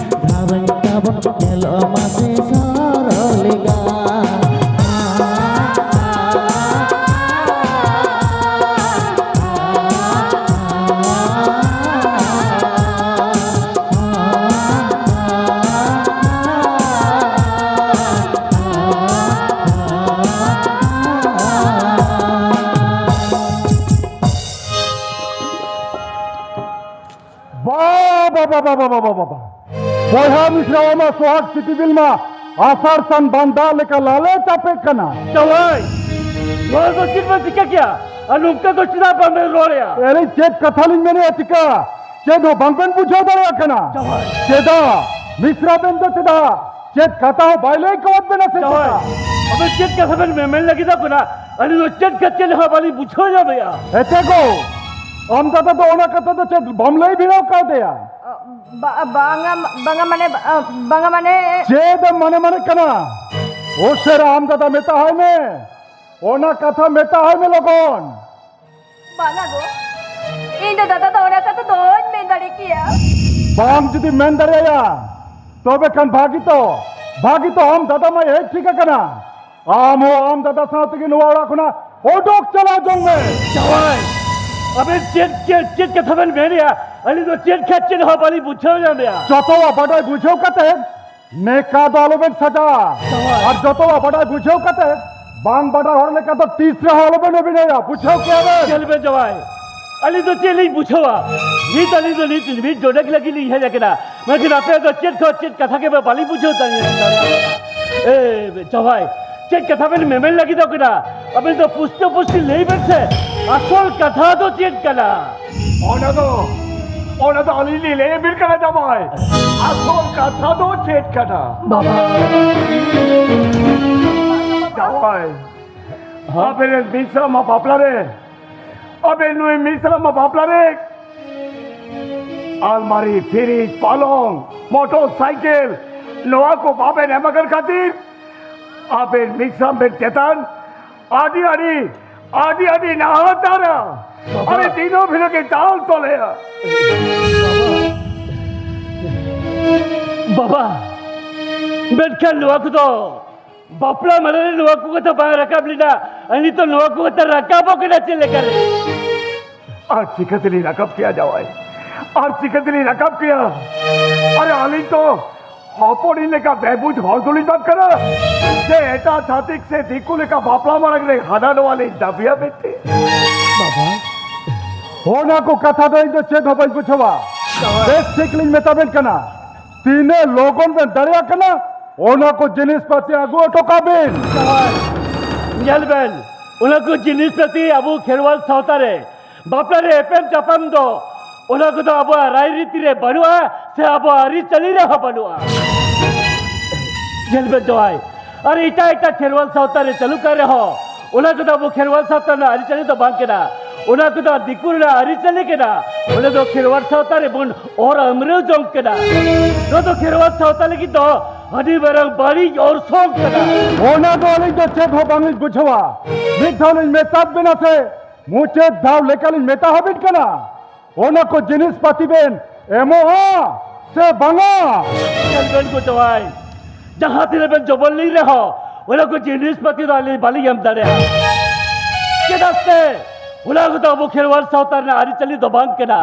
ᱜᱷᱟᱨᱚᱸᱡᱽ ᱛᱟᱵᱚᱱ ᱧᱮᱞᱚᱜ ᱢᱟ ᱥᱮ ᱥᱚᱨᱚᱜ ᱞᱮᱠᱟ᱾ ᱵᱟᱵᱟ, ᱵᱟᱵᱟ, ᱵᱟᱵᱟ, ᱵᱟᱵᱟ᱾ ᱵᱚᱭᱦᱟ ᱢᱤᱥᱨᱟ ᱟᱢᱟᱜ ᱥᱚᱦᱟᱜ ᱥᱤᱯᱤᱵᱤᱞ ᱢᱟ ᱟᱥᱟᱲ ᱥᱟᱱ ᱵᱟᱱ ᱫᱟᱜ ᱞᱮᱠᱟ ᱞᱟᱞᱮ ᱪᱟᱯᱮᱜ ᱠᱟᱱᱟ᱾ ᱡᱟᱶᱟᱭ, ᱱᱚᱣᱟ ᱫᱚ ᱪᱮᱫ ᱵᱮᱱ ᱪᱤᱠᱟᱹ ᱠᱮᱭᱟ? ᱟᱨ ᱱᱚᱝᱠᱟ ᱫᱚ ᱪᱮᱫᱟᱜ ᱵᱟᱵᱮᱱ ᱨᱚᱲᱮᱜᱼᱟ? ᱟᱨᱮ, ᱪᱮᱫ ᱠᱟᱛᱷᱟ ᱞᱤᱧ ᱢᱮᱱᱮᱜᱼᱟ, ᱪᱤᱠᱟ? ᱪᱮᱫ ᱦᱚᱸ ᱵᱟᱝᱵᱮᱱ ᱵᱩᱡᱷᱟᱹᱣ ᱫᱟᱲᱮᱭᱟᱜ ᱠᱟᱱᱟ? ᱡᱟᱶᱟᱭ᱾ ᱪᱮᱫᱟᱜ? ᱢᱤᱥᱨᱟ ᱵᱮᱱ ᱫᱚ ᱪᱮᱫᱟᱜ? ᱪᱮᱫ ᱠᱟᱛᱷᱟ ᱦᱚᱸ ᱵᱟᱭ ᱞᱟᱹᱭ ᱠᱟᱣᱟᱫ ᱵᱮᱱᱟ ᱥᱮ ᱡᱟᱶᱟᱭ, ᱪᱮᱫᱟᱜ? ᱟᱵᱮᱱ ᱪᱮᱫ ᱠᱟᱛᱷᱟ ᱵᱮᱱ ᱢᱮᱢᱮᱱ ᱞᱟᱹᱜᱤᱫᱚᱜ ᱠᱟᱱᱟ? ᱟᱹᱞᱤᱧ ᱫᱚ ᱪᱮᱫ ᱠᱟᱛᱷᱟ ᱪᱮᱫ ᱦᱚᱸ ᱵᱟᱹᱞᱤᱧ ᱵᱩᱡᱷᱟᱹᱣ ᱧᱟᱢᱮᱜᱼᱟ᱾ ᱮᱛᱮ ᱜᱚ, ᱟᱢ ᱫᱟᱫᱟ ᱫᱚ ᱚᱱᱟ ᱠᱟᱛᱷᱟ ᱫᱚ ᱪᱮᱫ ᱵᱟᱢ ᱞᱟᱹᱭ ᱵᱷᱤᱲᱟᱹᱣ ᱠᱟᱣᱫᱮᱭᱟ? ᱵᱟ-, ᱵᱟᱝᱟ, ᱵᱟᱝᱟ ᱢᱟᱱᱮ, ᱵᱟᱝᱟ ᱢᱟᱱᱮ᱾ ᱪᱮᱫ ᱮᱢ ᱢᱟᱱᱮ ᱢᱟᱱᱮ ᱠᱟᱱᱟ? ᱩᱥᱟᱹᱨᱟ ᱟᱢ ᱫᱟᱫᱟ ᱢᱮᱛᱟ ᱦᱟᱭ ᱢᱮ, ᱚᱱᱟ ᱠᱟᱛᱷᱟ ᱢᱮᱛᱟ ᱦᱟᱭ ᱢᱮ ᱞᱚᱜᱚᱱ᱾ ᱵᱟᱝᱟ ᱜᱚ, ᱤᱧ ᱫᱚ ᱫᱟᱫᱟ ᱫᱚ ᱚᱱᱟ ᱠᱟᱛᱷᱟ ᱫᱚ ᱚᱦᱚᱧ ᱢᱮᱱ ᱫᱟᱲᱮ ᱠᱮᱭᱟ᱾ ᱵᱟᱢ ᱡᱩᱫᱤ ᱢᱮᱱ ᱫᱟᱲᱮᱭᱟᱭᱟ, ᱛᱚᱵᱮ ᱠᱷᱟᱱ ᱵᱷᱟᱹᱜᱤ ᱛᱚ, ᱵᱷᱟᱹᱜᱤ ᱛᱚ ᱟᱢ ᱫᱟᱫᱟ ᱢᱟᱭ ᱦᱮᱡ ᱴᱷᱤᱠ ᱟᱠᱟᱱᱟ᱾ ᱟᱢ ᱦᱚᱸ ᱟᱢ ᱫᱟᱫᱟ ᱥᱟᱶ ᱛᱮᱜᱮ ᱱᱚᱣᱟ ᱚᱲᱟᱜ ᱠᱷᱚᱱᱟᱜ ᱚᱰᱚᱠ ᱪᱟᱞᱟᱣ ᱡᱚᱝ ᱢᱮ᱾ ᱡᱟᱶᱟᱭ, ᱟᱵᱮᱱ ᱪᱮᱫ, ᱪᱮᱫ, ᱪᱮᱫ ᱠᱟᱛᱷᱟ ᱵᱮᱱ ᱢᱮᱱᱮᱜᱼᱟ? ᱟᱹᱞᱤᱧ ᱫᱚ ᱪᱮᱫ ᱠᱷᱟᱡ ᱪᱮᱫ ᱦᱚᱸ ᱵᱟᱹᱞᱤᱧ ᱵᱩᱡᱷᱟᱹᱣ ᱧᱟᱢᱮᱜᱼᱟ᱾ ᱡᱚᱛᱚᱣᱟᱜ ᱵᱟᱰᱟᱭ ᱵᱩᱡᱷᱟᱹᱣ ᱠᱟᱛᱮ ᱱᱮᱠᱟ ᱫᱚ ᱟᱞᱚᱵᱮᱱ ᱥᱟᱡᱟᱜᱼᱟ᱾ ᱡᱟᱶᱟᱭ᱾ ᱟᱨ ᱡᱚᱛᱚᱣᱟᱜ ᱵᱟᱰᱟᱭ ᱵᱩᱡᱷᱟᱹᱣ ᱠᱟᱛᱮ ᱵᱟᱝ ᱵᱟᱰᱟᱭ ᱦᱚᱲ ᱞᱮᱠᱟ ᱫᱚ ᱛᱤᱥ ᱨᱮᱦᱚᱸ ᱟᱞᱚᱵᱮᱱ ᱚᱵᱷᱤᱱᱚᱭᱟ, ᱵᱩᱡᱷᱟᱹᱣ ᱠᱮᱜᱼᱟ ᱵᱮᱱ? ᱧᱮᱞ ᱵᱮᱱ ᱡᱟᱶᱟᱭ, ᱟᱹᱞᱤᱧ ᱫᱚ ᱪᱮᱫ ᱞᱤᱧ ᱵᱩᱡᱷᱟᱹᱣᱟ? ᱱᱤᱛ ᱟᱹᱞᱤᱧ ᱫᱚ ᱱᱤᱛ ᱢᱤᱫ ᱰᱚᱸᱰᱮᱠ ᱞᱟᱹᱜᱤᱫ ᱞᱤᱧ ᱦᱮᱡ ᱟᱠᱟᱱᱟ, ᱢᱮᱱᱠᱷᱟᱱ ᱟᱯᱮ ᱫᱚ ᱪᱮᱫ ᱠᱷᱚᱱ ᱪᱮᱫ ᱠᱟᱛᱷᱟ ᱜᱮ ᱵᱟᱹᱞᱤᱧ ᱵᱩᱡᱷᱟᱹᱣ ᱫᱟᱲᱮᱭᱟᱜ ᱠᱟᱱᱟ᱾ ᱮ ᱡᱟᱶᱟᱭ, ᱪᱮᱫ ᱠᱟᱛᱷᱟ ᱵᱮᱱ ᱢᱮᱢᱮᱱ ᱞᱟᱹᱜᱤᱫᱚᱜ ᱠᱟᱱᱟ? ᱟᱵᱮᱱ ᱫᱚ ᱯᱩᱥᱴᱟᱹ ᱯᱩᱥᱴᱤ ᱞᱟᱹᱭ ᱵᱮᱱ ᱥᱮ, ᱟᱥᱚᱞ ᱠᱟᱛᱷᱟ ᱫᱚ ᱪᱮᱫ ᱠᱟᱱᱟ? ᱚᱱᱟ ᱫᱚ, ᱚᱱᱟ ᱫᱚ ᱟᱹᱞᱤᱧ ᱞᱤᱧ ᱞᱟᱹᱭ ᱟᱹᱵᱤᱱ ᱠᱟᱱᱟ ᱡᱟᱶᱟᱭ, ᱟᱥᱚᱞ ᱠᱟᱛᱷᱟ ᱫᱚ ᱪᱮᱫ ᱠᱟᱱᱟ? ᱵᱟᱵᱟ᱾ ᱡᱟᱶᱟᱭ, ᱦᱮᱸ? ᱟᱵᱮᱱ ᱨᱮᱱ ᱢᱤᱥᱨᱟ ᱢᱟ ᱵᱟᱯᱞᱟ ᱨᱮ, ᱟᱵᱮᱱ ᱱᱩᱭ ᱢᱤᱥᱨᱟ ᱢᱟ ᱵᱟᱯᱞᱟ ᱨᱮ ᱟᱞᱢᱟᱨᱤ, ᱯᱷᱤᱨᱤᱡᱽ, ᱯᱟᱞᱚᱝ, ᱢᱚᱴᱚᱨ ᱥᱟᱭᱠᱮᱞ, ᱱᱚᱣᱟ ᱠᱚ ᱵᱟᱵᱮᱱ ᱮᱢ ᱟᱠᱟᱱ ᱠᱷᱟᱹᱛᱤᱨ ᱟᱵᱮᱱ ᱢᱤᱥᱨᱟᱢ ᱵᱮᱱ ᱪᱮᱛᱟᱱ ᱟᱹᱰᱤ, ᱟᱹᱰᱤ, ᱟᱹᱰᱤ, ᱟᱹᱰᱤ ᱱᱟᱦᱟᱪᱟᱨᱟ᱾ ᱵᱟᱵᱟ᱾ ᱟᱹᱰᱤ ᱫᱤᱱᱟᱹᱢ ᱦᱤᱞᱳᱜ ᱜᱮ ᱫᱟᱞ ᱛᱚᱞᱮᱭᱟ᱾ ᱵᱟᱵᱟ, ᱢᱮᱱᱠᱷᱟᱱ ᱱᱚᱣᱟ ᱠᱚᱫᱚ ᱵᱟᱯᱞᱟ ᱢᱟᱲᱟᱝ ᱨᱮ ᱱᱚᱣᱟ ᱠᱚ ᱠᱟᱛᱷᱟ ᱵᱟᱝ ᱨᱟᱠᱟᱵ ᱞᱮᱱᱟ, ᱟᱨ ᱱᱤᱛᱚᱜ ᱱᱚᱣᱟ ᱠᱚ ᱠᱟᱛᱷᱟ ᱨᱟᱠᱟᱵᱚᱜ ᱠᱟᱱᱟ ᱪᱮᱫ ᱞᱮᱠᱟᱨᱮ? ᱟᱨ ᱪᱤᱠᱟᱹ ᱛᱮᱞᱤᱧ ᱨᱟᱠᱟᱵ ᱠᱮᱭᱟ ᱡᱟᱶᱟᱭ? ᱟᱨ ᱪᱤᱠᱟᱹ ᱛᱮᱞᱤᱧ ᱨᱟᱠᱟᱵ ᱠᱮᱭᱟ? ᱟᱨᱮ, ᱟᱹᱞᱤᱧ ᱛᱚ ᱦᱚᱯᱚᱱᱤᱧ ᱞᱮᱠᱟ ᱵᱮᱵᱩᱡᱽ ᱦᱚᱲ ᱫᱚᱞᱤᱧ ᱵᱟᱝ ᱠᱟᱱᱟ ᱡᱮ ᱮᱴᱟᱜ ᱪᱷᱟᱹᱛᱤᱠ ᱥᱮ ᱫᱤᱠᱩ ᱞᱮᱠᱟ ᱵᱟᱯᱞᱟ ᱢᱟᱲᱟᱝ ᱨᱮ ᱦᱟᱱᱟ ᱱᱚᱣᱟ ᱞᱤᱧ ᱫᱟᱹᱵᱤᱭᱟ ᱢᱮᱱᱛᱮ᱾ ᱵᱟᱵᱟ, ᱚᱱᱟ ᱠᱚ ᱠᱟᱛᱷᱟ ᱫᱚ ᱤᱧ ᱫᱚ ᱪᱮᱫ ᱦᱚᱸ ᱵᱟᱹᱧ ᱵᱩᱡᱷᱟᱹᱣᱟ᱾ ᱵᱮᱥ ᱴᱷᱤᱠ ᱞᱤᱧ ᱢᱮᱛᱟ ᱵᱮᱱ ᱠᱟᱱᱟ, ᱛᱤᱱᱟᱹᱜ ᱞᱚᱜᱚᱱ ᱵᱮᱱ ᱫᱟᱲᱮᱭᱟᱜ ᱠᱟᱱᱟ, ᱚᱱᱟ ᱠᱚ ᱡᱤᱱᱤᱥ ᱯᱟᱹᱛᱤ ᱟᱹᱜᱩ ᱦᱚᱴᱚ ᱠᱟᱜ ᱵᱤᱱ᱾ ᱧᱮᱞ ᱵᱮᱱ, ᱚᱱᱟ ᱠᱚ ᱡᱤᱱᱤᱥ ᱯᱟᱹᱛᱤ ᱟᱵᱚ ᱠᱷᱮᱨᱣᱟᱞ ᱥᱟᱶᱛᱟ ᱨᱮ ᱵᱟᱯᱞᱟ ᱨᱮ ᱮᱯᱮᱢ ᱪᱟᱯᱟᱢ ᱫᱚ, ᱚᱱᱟ ᱠᱚᱫᱚ ᱟᱵᱚᱣᱟᱜ ᱨᱟᱭᱨᱤᱛᱤ ᱨᱮ ᱵᱟᱹᱱᱩᱜᱼᱟ, ᱥᱮ ᱟᱵᱚᱣᱟᱜ ᱟᱹᱨᱤᱪᱟᱹᱞᱤ ᱨᱮᱦᱚᱸ ᱵᱟᱹᱱᱩᱜᱼᱟ᱾ ᱧᱮᱞ ᱵᱮᱱ ᱡᱟᱶᱟᱭ, ᱟᱨ ᱮᱴᱟᱜ ᱮᱴᱟᱜ ᱠᱷᱮᱨᱣᱟᱞ ᱥᱟᱶᱛᱟ ᱨᱮ ᱪᱟᱹᱞᱩ ᱠᱟᱱ ᱨᱮᱦᱚᱸ, ᱚᱱᱟ ᱠᱚᱫᱚ ᱟᱵᱚ ᱠᱷᱮᱨᱣᱟᱞ ᱥᱟᱶᱛᱟ ᱨᱮᱱᱟᱜ ᱟᱹᱨᱤᱪᱟᱹᱞᱤ ᱫᱚ ᱵᱟᱝ ᱠᱟᱱᱟ᱾ ᱚᱱᱟ ᱠᱚᱫᱚ ᱫᱤᱠᱩ ᱨᱮᱱᱟᱜ ᱟᱹᱨᱤᱪᱟᱹᱞᱤ ᱠᱟᱱᱟ᱾ ᱚᱱᱟ ᱫᱚ ᱠᱷᱮᱨᱣᱟᱞ ᱥᱟᱶᱛᱟ ᱨᱮᱵᱚᱱ ᱚᱨ ᱟᱹᱢᱨᱟᱹᱣ ᱡᱚᱝ ᱠᱟᱱᱟ᱾ ᱱᱚᱣᱟ ᱫᱚ ᱠᱷᱮᱨᱣᱟᱞ ᱥᱟᱶᱛᱟ ᱞᱟᱹᱜᱤᱫ ᱫᱚ ᱟᱹᱰᱤ ᱢᱟᱨᱟᱝ ᱵᱟᱹᱲᱤᱡ ᱚᱨᱥᱚᱝ ᱠᱟᱱᱟ᱾ ᱚᱱᱟ ᱫᱚ ᱟᱹᱞᱤᱧ ᱫᱚ ᱪᱮᱫ ᱦᱚᱸ ᱵᱟᱝᱞᱤᱧ ᱵᱩᱡᱷᱟᱹᱣᱟ᱾ ᱢᱤᱫ ᱫᱷᱟᱣ ᱞᱤᱧ ᱢᱮᱛᱟᱫ ᱵᱮᱱᱟ ᱥᱮ, ᱢᱩᱪᱟᱹᱫ ᱫᱷᱟᱣ ᱞᱮᱠᱟᱞᱤᱧ ᱢᱮᱛᱟ ᱦᱟᱵᱤᱱ ᱠᱟᱱᱟ, ᱚᱱᱟ ᱠᱚ ᱡᱤᱱᱤᱥ ᱯᱟᱹᱛᱤ ᱵᱮᱱ ᱮᱢᱚᱜᱼᱟ ᱥᱮ ᱵᱟᱝᱟ? ᱧᱮᱞ ᱵᱮᱱ ᱜᱚ ᱡᱟᱶᱟᱭ, ᱡᱟᱦᱟᱸ ᱛᱤᱱᱟᱹᱜ ᱵᱮᱱ ᱡᱚᱵᱚᱨ ᱞᱤᱧ ᱨᱮᱦᱚᱸ, ᱚᱱᱟ ᱠᱚ ᱡᱤᱱᱤᱥ ᱯᱟᱹᱛᱤ ᱫᱚ ᱟᱹᱞᱤᱧ ᱵᱟᱹᱞᱤᱧ ᱮᱢ ᱫᱟᱲᱮᱭᱟᱜᱼᱟ᱾ ᱪᱮᱫᱟᱜ ᱥᱮ ᱚᱱᱟ ᱠᱚᱫᱚ ᱟᱵᱚ ᱠᱷᱮᱨᱣᱟᱞ ᱥᱟᱶᱛᱟ ᱨᱮᱱᱟᱜ ᱟᱹᱨᱤᱪᱟᱹᱞᱤ ᱫᱚ ᱵᱟᱝ ᱠᱟᱱᱟ᱾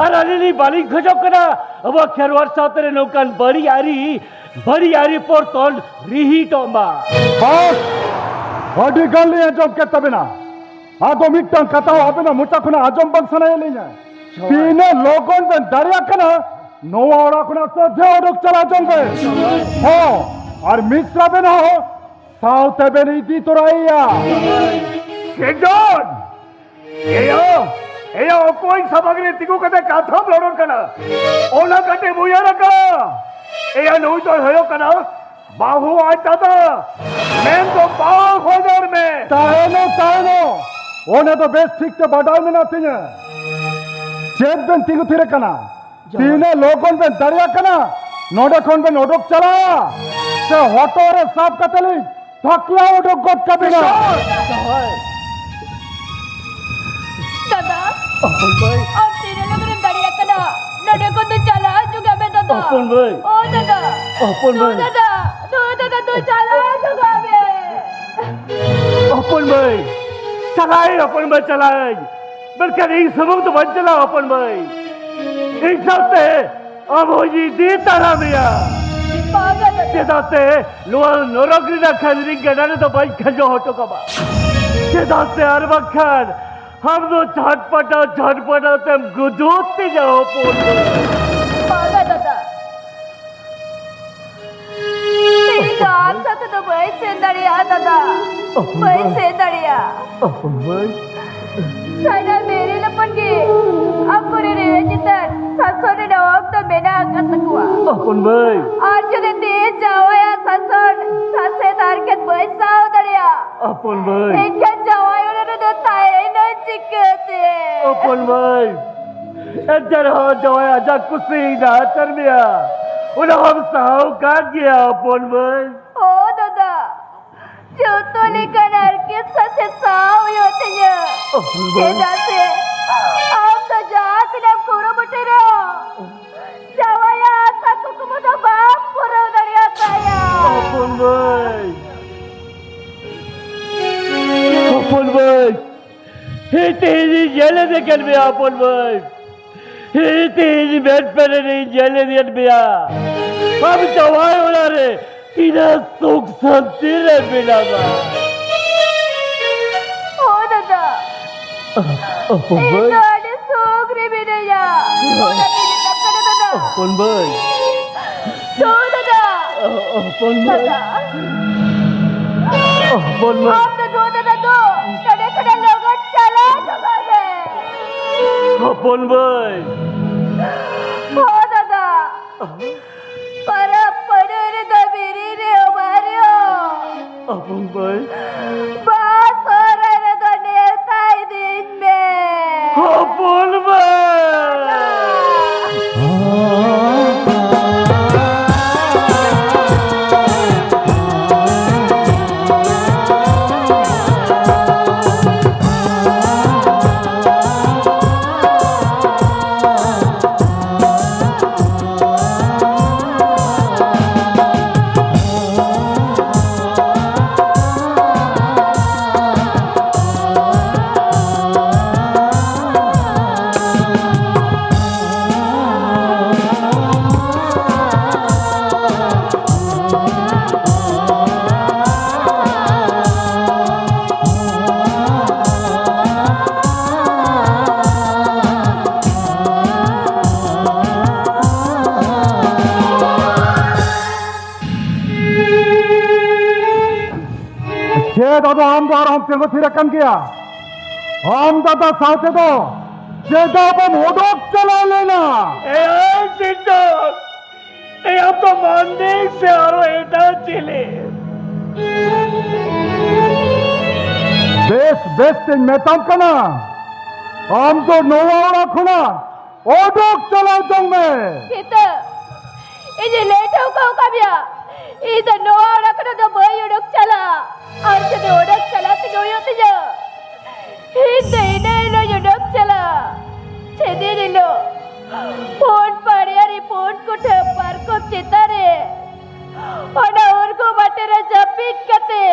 ᱟᱨ ᱟᱹᱞᱤᱧ ᱞᱤᱧ ᱵᱟᱹᱞᱤᱧ ᱠᱷᱚᱡᱚᱜ ᱠᱟᱱᱟ ᱟᱵᱚ ᱠᱷᱮᱨᱣᱟᱞ ᱥᱟᱶᱛᱟ ᱨᱮ ᱱᱚᱝᱠᱟᱱ ᱵᱟᱹᱲᱤᱡ ᱟᱹᱨᱤ, ᱵᱟᱹᱲᱤᱡ ᱟᱹᱨᱤ ᱯᱚᱨᱛᱚᱱ ᱨᱤᱦᱤᱴᱚᱜ ᱢᱟ᱾ ᱵᱟᱥ, ᱟᱹᱰᱤ ᱜᱟᱱ ᱞᱤᱧ ᱟᱸᱡᱚᱢ ᱠᱮᱫ ᱛᱟᱵᱮᱱᱟ᱾ ᱟᱫᱚ ᱢᱤᱫᱴᱟᱝ ᱠᱟᱛᱷᱟ ᱦᱚᱸ ᱟᱵᱮᱱᱟᱜ ᱢᱚᱪᱟ ᱠᱷᱚᱱᱟᱜ ᱟᱸᱡᱚᱢ ᱵᱟᱝ ᱥᱟᱱᱟᱭᱮᱫ ᱞᱤᱧᱟ᱾ ᱦᱳᱭ᱾ ᱛᱤᱱᱟᱹᱜ ᱞᱚᱜᱚᱱ ᱵᱮᱱ ᱫᱟᱲᱮᱭᱟᱜ ᱠᱟᱱᱟ, ᱱᱚᱣᱟ ᱚᱲᱟᱜ ᱠᱷᱚᱱᱟᱜ ᱥᱚᱡᱷᱮ ᱚᱰᱚᱠ ᱪᱟᱞᱟᱣ ᱪᱚᱝ ᱵᱮᱱ᱾ ᱦᱳᱭ᱾ ᱦᱚᱸ, ᱟᱨ ᱢᱤᱥᱨᱟ ᱵᱮᱱ ᱦᱚᱸ ᱥᱟᱶᱛᱮ ᱵᱮᱱ ᱤᱫᱤ ᱛᱚᱨᱟᱭᱮᱭᱟ᱾ ᱦᱳᱭ᱾ ᱥᱮᱡᱚᱱ! ᱮᱭᱟ, ᱮᱭᱟ, ᱚᱠᱚᱭ ᱥᱟᱢᱟᱝ ᱨᱮ ᱛᱤᱸᱜᱩ ᱠᱟᱛᱮ ᱠᱟᱛᱷᱟᱢ ᱨᱚᱲ ᱠᱟᱱᱟ? ᱚᱱᱟ ᱠᱟᱹᱴᱤᱡ ᱩᱭᱦᱟᱹᱨ ᱟᱠᱟᱫᱟ? ᱮᱭᱟ, ᱱᱩᱭ ᱫᱚᱭ ᱦᱩᱭᱩᱜ ᱠᱟᱱᱟ ᱵᱟᱹᱦᱩ ᱟᱡ ᱫᱟᱫᱟ, ᱢᱮᱱ ᱫᱚ ᱵᱟᱝ ᱦᱚᱭ ᱫᱟᱨ ᱢᱮ᱾ ᱛᱟᱦᱮᱱᱚ, ᱛᱟᱦᱮᱱᱚ, ᱚᱱᱟ ᱫᱚ ᱵᱮᱥ ᱴᱷᱤᱠ ᱛᱮ ᱵᱟᱰᱟᱭ ᱢᱮᱱᱟᱜ ᱛᱤᱧᱟᱹ᱾ ᱪᱮᱫ ᱵᱮᱱ ᱛᱤᱸᱜᱩ ᱛᱷᱤᱨ ᱟᱠᱟᱱᱟ? ᱡᱚᱦᱟᱨ᱾ ᱛᱤᱱᱟᱹᱜ ᱞᱚᱜᱚᱱ ᱵᱮᱱ ᱫᱟᱲᱮᱭᱟᱜ ᱠᱟᱱᱟ, ᱱᱚᱰᱮ ᱠᱷᱚᱱ ᱵᱮᱱ ᱚᱰᱚᱠ ᱪᱟᱞᱟᱜᱼᱟ, ᱥᱮ ᱦᱚᱴᱚᱜ ᱨᱮ ᱥᱟᱵ ᱠᱟᱛᱮ ᱞᱤᱧ ᱛᱷᱟᱠᱞᱟ ᱚᱰᱚᱠ ᱜᱚᱫ ᱠᱟᱵᱤᱱᱟ᱾ ᱫᱟᱫᱟ, ᱦᱚᱯᱚᱱ ᱵᱷᱟᱹᱭ᱾ ᱟᱢ ᱛᱤᱱᱟᱹᱜ ᱞᱚᱜᱚᱱᱮᱢ ᱫᱟᱲᱮᱭᱟᱜ ᱠᱟᱱᱟ, ᱱᱚᱰᱮ ᱠᱷᱚᱱ ᱫᱚ ᱪᱟᱞᱟᱣ ᱦᱤᱡᱩᱜ ᱢᱮ ᱫᱟᱫᱟ᱾ ᱦᱚᱯᱚᱱ ᱵᱷᱟᱹᱭ᱾ ᱚ ᱫᱟᱫᱟ᱾ ᱦᱚᱯᱚᱱ ᱫᱩ ᱵᱷᱟᱹᱭ᱾ ᱫᱟᱫᱟ, ᱫᱩ ᱫᱟᱫᱟ, ᱫᱩ ᱪᱟᱞᱟᱣ ᱦᱤᱡᱩᱜ ᱢᱮ᱾ ᱦᱚᱯᱚᱱ ᱵᱷᱟᱹᱭ, ᱪᱟᱞᱟᱜ ᱟᱹᱧ ᱦᱚᱯᱚᱱ ᱵᱷᱟᱹᱭ, ᱪᱟᱞᱟᱜ ᱟᱹᱧ᱾ ᱢᱮᱱᱠᱷᱟᱱ ᱤᱧ ᱥᱩᱢᱩᱝ ᱫᱚ ᱵᱟᱹᱧ ᱪᱟᱞᱟᱜᱼᱟ ᱦᱚᱯᱚᱱ ᱵᱷᱟᱹᱭ᱾ ᱤᱧ ᱥᱟᱶᱛᱮ ᱟᱢ ᱦᱚᱸ ᱤᱫᱤ ᱛᱟᱨᱟᱢᱮᱭᱟ᱾ ᱵᱟᱝᱟ ᱫᱟᱫᱟ᱾ ᱪᱮᱫᱟᱜ ᱥᱮ ᱱᱚᱣᱟ ᱱᱚᱨᱚᱠ ᱨᱮᱱᱟᱜ ᱠᱷᱟᱹᱡᱨᱤ ᱜᱟᱰᱟ ᱨᱮᱫᱚ ᱵᱟᱹᱧ ᱠᱷᱟᱸᱡᱚ ᱦᱚᱴᱚ ᱠᱟᱢᱟ᱾ ᱪᱮᱫᱟᱜ ᱥᱮ ᱟᱨ ᱵᱟᱝᱠᱷᱟᱱ ᱟᱢ ᱫᱚ ᱪᱷᱟᱴᱯᱟᱴᱟᱣ ᱪᱷᱟᱴᱯᱟᱴᱟᱣ ᱛᱮᱢ ᱜᱩᱡᱩᱜ ᱛᱤᱧᱟ ᱦᱚᱯᱚᱱ ᱵᱟᱹᱭ᱾ ᱵᱟᱝᱟ ᱫᱟᱫᱟ, ᱤᱧ ᱫᱚ ᱟᱢ ᱥᱟᱛᱮ ᱫᱚ ᱵᱟᱹᱧ ᱥᱮᱱ ᱫᱟᱲᱮᱭᱟᱜᱼᱟ ᱫᱟᱫᱟ, ᱵᱟᱹᱧ ᱥᱮᱱ ᱫᱟᱲᱮᱭᱟᱜᱼᱟ᱾ ᱦᱚᱯᱚᱱ ᱵᱟᱹᱭ᱾ ᱥᱟᱱᱟᱢ ᱵᱤᱨᱤ ᱦᱚᱯᱚᱱ ᱜᱮ ᱟᱠᱚᱨᱮᱱ ᱨᱟᱡᱽ ᱪᱮᱛᱟᱱ ᱥᱟᱥᱚᱱ ᱨᱮᱱᱟᱜ ᱚᱠᱛᱚ ᱢᱮᱱᱟᱜ ᱟᱠᱟᱫ ᱛᱟᱠᱚᱣᱟ᱾ ᱦᱚᱯᱚᱱ ᱵᱟᱹᱭ᱾ ᱟᱨ ᱡᱩᱫᱤ ᱛᱮᱦᱮᱧ ᱡᱟᱶᱟᱭᱟᱜ ᱥᱟᱥᱚᱱ ᱥᱟᱥᱮᱛ ᱦᱟᱨᱠᱮᱛ ᱵᱟᱹᱧ ᱥᱟᱦᱟᱣ ᱫᱟᱲᱮᱭᱟᱜᱼᱟ, ᱦᱚᱯᱚᱱ ᱵᱟᱹᱭ᱾ ᱮᱱᱠᱷᱟᱱ ᱡᱟᱶᱟᱭ ᱚᱲᱟᱜ ᱨᱮᱫᱚ ᱛᱟᱦᱮᱸᱭᱮᱱᱟᱹᱧ ᱪᱤᱠᱟᱹᱛᱮ? ᱦᱚᱯᱚᱱ ᱵᱟᱹᱭ, ᱮᱱᱛᱮ ᱨᱮᱦᱚᱸ ᱡᱟᱶᱟᱭ ᱟᱡᱟᱜ ᱠᱩᱥᱤ ᱱᱟᱦᱟᱪᱟᱨ ᱢᱮᱭᱟ, ᱚᱱᱟ ᱦᱚᱸᱢ ᱥᱟᱦᱟᱣ ᱠᱟᱫ ᱜᱮᱭᱟ ᱦᱚᱯᱚᱱ ᱵᱟᱹᱭ᱾ ᱚ ᱫᱟᱫᱟ, ᱡᱚᱛᱚ ᱞᱮᱠᱟᱱ ᱦᱟᱨᱠᱮᱛ ᱥᱟᱥᱮᱛ ᱥᱟᱦᱟᱣ ᱦᱩᱭᱩᱜ ᱛᱤᱧᱟᱹ᱾ ᱦᱚᱯᱚᱱ ᱵᱟᱹᱭ᱾ ᱪᱮᱫᱟᱜ ᱥᱮ ᱟᱢ ᱫᱚ ᱡᱟᱦᱟᱸ ᱛᱤᱱᱟᱹᱜ ᱠᱩᱨᱩᱢᱩᱴᱩ ᱨᱮᱦᱚᱸ ᱡᱟᱶᱟᱭᱟᱜ ᱟᱥᱟ ᱠᱩᱠᱢᱩ ᱫᱚ ᱵᱟᱢ ᱯᱩᱨᱟᱹᱣ ᱫᱟᱲᱮᱭᱟᱛᱟᱭᱟ᱾ ᱦᱚᱯᱚᱱ ᱵᱟᱹᱭ, ᱦᱚᱯᱚᱱ ᱵᱟᱹᱭ, ᱦᱮᱸ, ᱛᱮᱦᱮᱧ ᱤᱧ ᱧᱮᱞ ᱤᱫᱤ ᱠᱮᱫ ᱢᱮᱭᱟ ᱦᱚᱯᱚᱱ ᱵᱟᱹᱭ᱾ ᱦᱮᱸ, ᱛᱮᱦᱮᱧ ᱢᱮᱫ ᱯᱮᱨᱮᱱ ᱤᱧ ᱧᱮᱞ ᱤᱫᱤᱭᱮᱫ ᱢᱮᱭᱟ᱾ ᱟᱢ ᱡᱟᱶᱟᱭ ᱚᱲᱟᱜ ᱨᱮ ᱛᱤᱱᱟᱹᱜ ᱥᱩᱠ ᱥᱟᱱᱛᱤ ᱨᱮ ᱢᱮᱱᱟᱢᱟ᱾ ᱦᱳᱭ ᱫᱟᱫᱟ, ᱦᱚᱯᱚᱱ ᱤᱧ ᱵᱟᱹᱭ᱾ ᱫᱚ ᱟᱹᱰᱤ ᱥᱩᱠ ᱨᱮ ᱢᱤᱱᱟᱹᱧᱟ᱾ ᱚᱱᱟᱛᱮ ᱢᱮᱛᱟᱜ ᱠᱟᱱᱟ ᱫᱟᱫᱟ᱾ ᱦᱚᱯᱚᱱ ᱵᱟᱹᱭ᱾ ᱫᱩ ᱫᱟᱫᱟ᱾ ᱦᱚᱯᱚᱱ ᱵᱟᱹᱭ᱾ ᱫᱟᱫᱟ᱾ ᱦᱚᱯᱚᱱ ᱵᱟᱹᱭ᱾ ᱟᱢ ᱫᱚ ᱫᱩ ᱫᱟᱫᱟ ᱫᱚ ᱱᱚᱰᱮ ᱠᱷᱚᱱᱟᱜ ᱞᱚᱜᱚᱱ ᱪᱟᱞᱟᱣ ᱪᱟᱵᱟᱜ ᱢᱮ᱾ ᱦᱚᱯᱚᱱ ᱵᱟᱹᱭ᱾ ᱦᱚᱸ ᱫᱟᱫᱟ᱾ ᱯᱚᱨᱚᱵᱽ ᱯᱩᱱᱟᱹᱭ ᱨᱮᱫᱚ ᱵᱤᱨᱤ ᱨᱮ ᱚᱵᱟᱨᱤᱭᱳ᱾ ᱦᱚᱯᱚᱱ ᱵᱟᱹᱭ᱾ ᱵᱟᱦᱟ ᱥᱚᱦᱨᱟᱭ ᱨᱮᱫᱚ ᱱᱮᱣᱛᱟ ᱤᱫᱤᱧ ᱢᱮ᱾ ᱦᱚᱯᱚᱱ ᱵᱟᱹᱭ᱾ ᱪᱮᱫ ᱟᱫᱚ ᱟᱢ ᱫᱚ ᱟᱨᱦᱚᱸᱢ ᱛᱤᱸᱜᱩ ᱛᱷᱤᱨ ᱟᱠᱟᱱ ᱜᱮᱭᱟ? ᱟᱢ ᱫᱟᱫᱟ ᱥᱟᱶᱛᱮ ᱫᱚ ᱪᱮᱫᱟᱜ ᱵᱟᱢ ᱚᱰᱚᱠ ᱪᱟᱞᱟᱣ ᱞᱮᱱᱟ? ᱮᱭ ᱥᱤᱨᱡᱚᱱ, ᱮᱭ ᱟᱢ ᱫᱚ ᱢᱟᱹᱱᱢᱤ ᱥᱮ ᱟᱨᱚ ᱮᱴᱟᱜ ᱪᱤᱞᱤ? ᱵᱮᱥ ᱵᱮᱥ ᱛᱮᱧ ᱢᱮᱛᱟᱢ ᱠᱟᱱᱟ, ᱟᱢ ᱫᱚ ᱱᱚᱣᱟ ᱚᱲᱟᱜ ᱠᱷᱚᱱᱟᱜ ᱚᱰᱚᱠ ᱪᱟᱞᱟᱣ ᱪᱚᱝ ᱢᱮ᱾ ᱥᱤᱛᱟᱹ, ᱤᱧᱤᱧ ᱞᱟᱹᱭ ᱴᱷᱟᱹᱣᱠᱟᱹ ᱟᱠᱟᱫ ᱢᱮᱭᱟ, ᱤᱧ ᱫᱚ ᱱᱚᱣᱟ ᱚᱲᱟᱜ ᱠᱷᱚᱱᱟᱜ ᱫᱚ ᱵᱟᱹᱧ ᱚᱰᱚᱠ ᱪᱟᱞᱟᱜᱼᱟ᱾ ᱟᱨ ᱡᱩᱫᱤ ᱚᱰᱚᱠ ᱪᱟᱞᱟᱜ ᱛᱮᱜᱮ ᱦᱩᱭᱩᱜ ᱛᱤᱧᱟ, ᱤᱧ ᱫᱚ ᱤᱱᱟᱹ ᱦᱤᱞᱳᱜ ᱚᱰᱚᱠ ᱪᱟᱞᱟᱜᱼᱟ᱾ ᱥᱮᱫᱤᱱ ᱦᱤᱞᱳᱜ ᱯᱩᱸᱰ ᱯᱟᱲᱭᱟᱨᱤ ᱯᱩᱸᱰ ᱠᱩᱴᱷᱟᱹ ᱯᱟᱨᱠᱚᱢ ᱪᱮᱛᱟᱱ ᱨᱮ ᱚᱱᱟ ᱩᱨᱜᱩ ᱢᱟᱴᱷ ᱨᱮ ᱡᱟᱹᱯᱤᱫ ᱠᱟᱛᱮ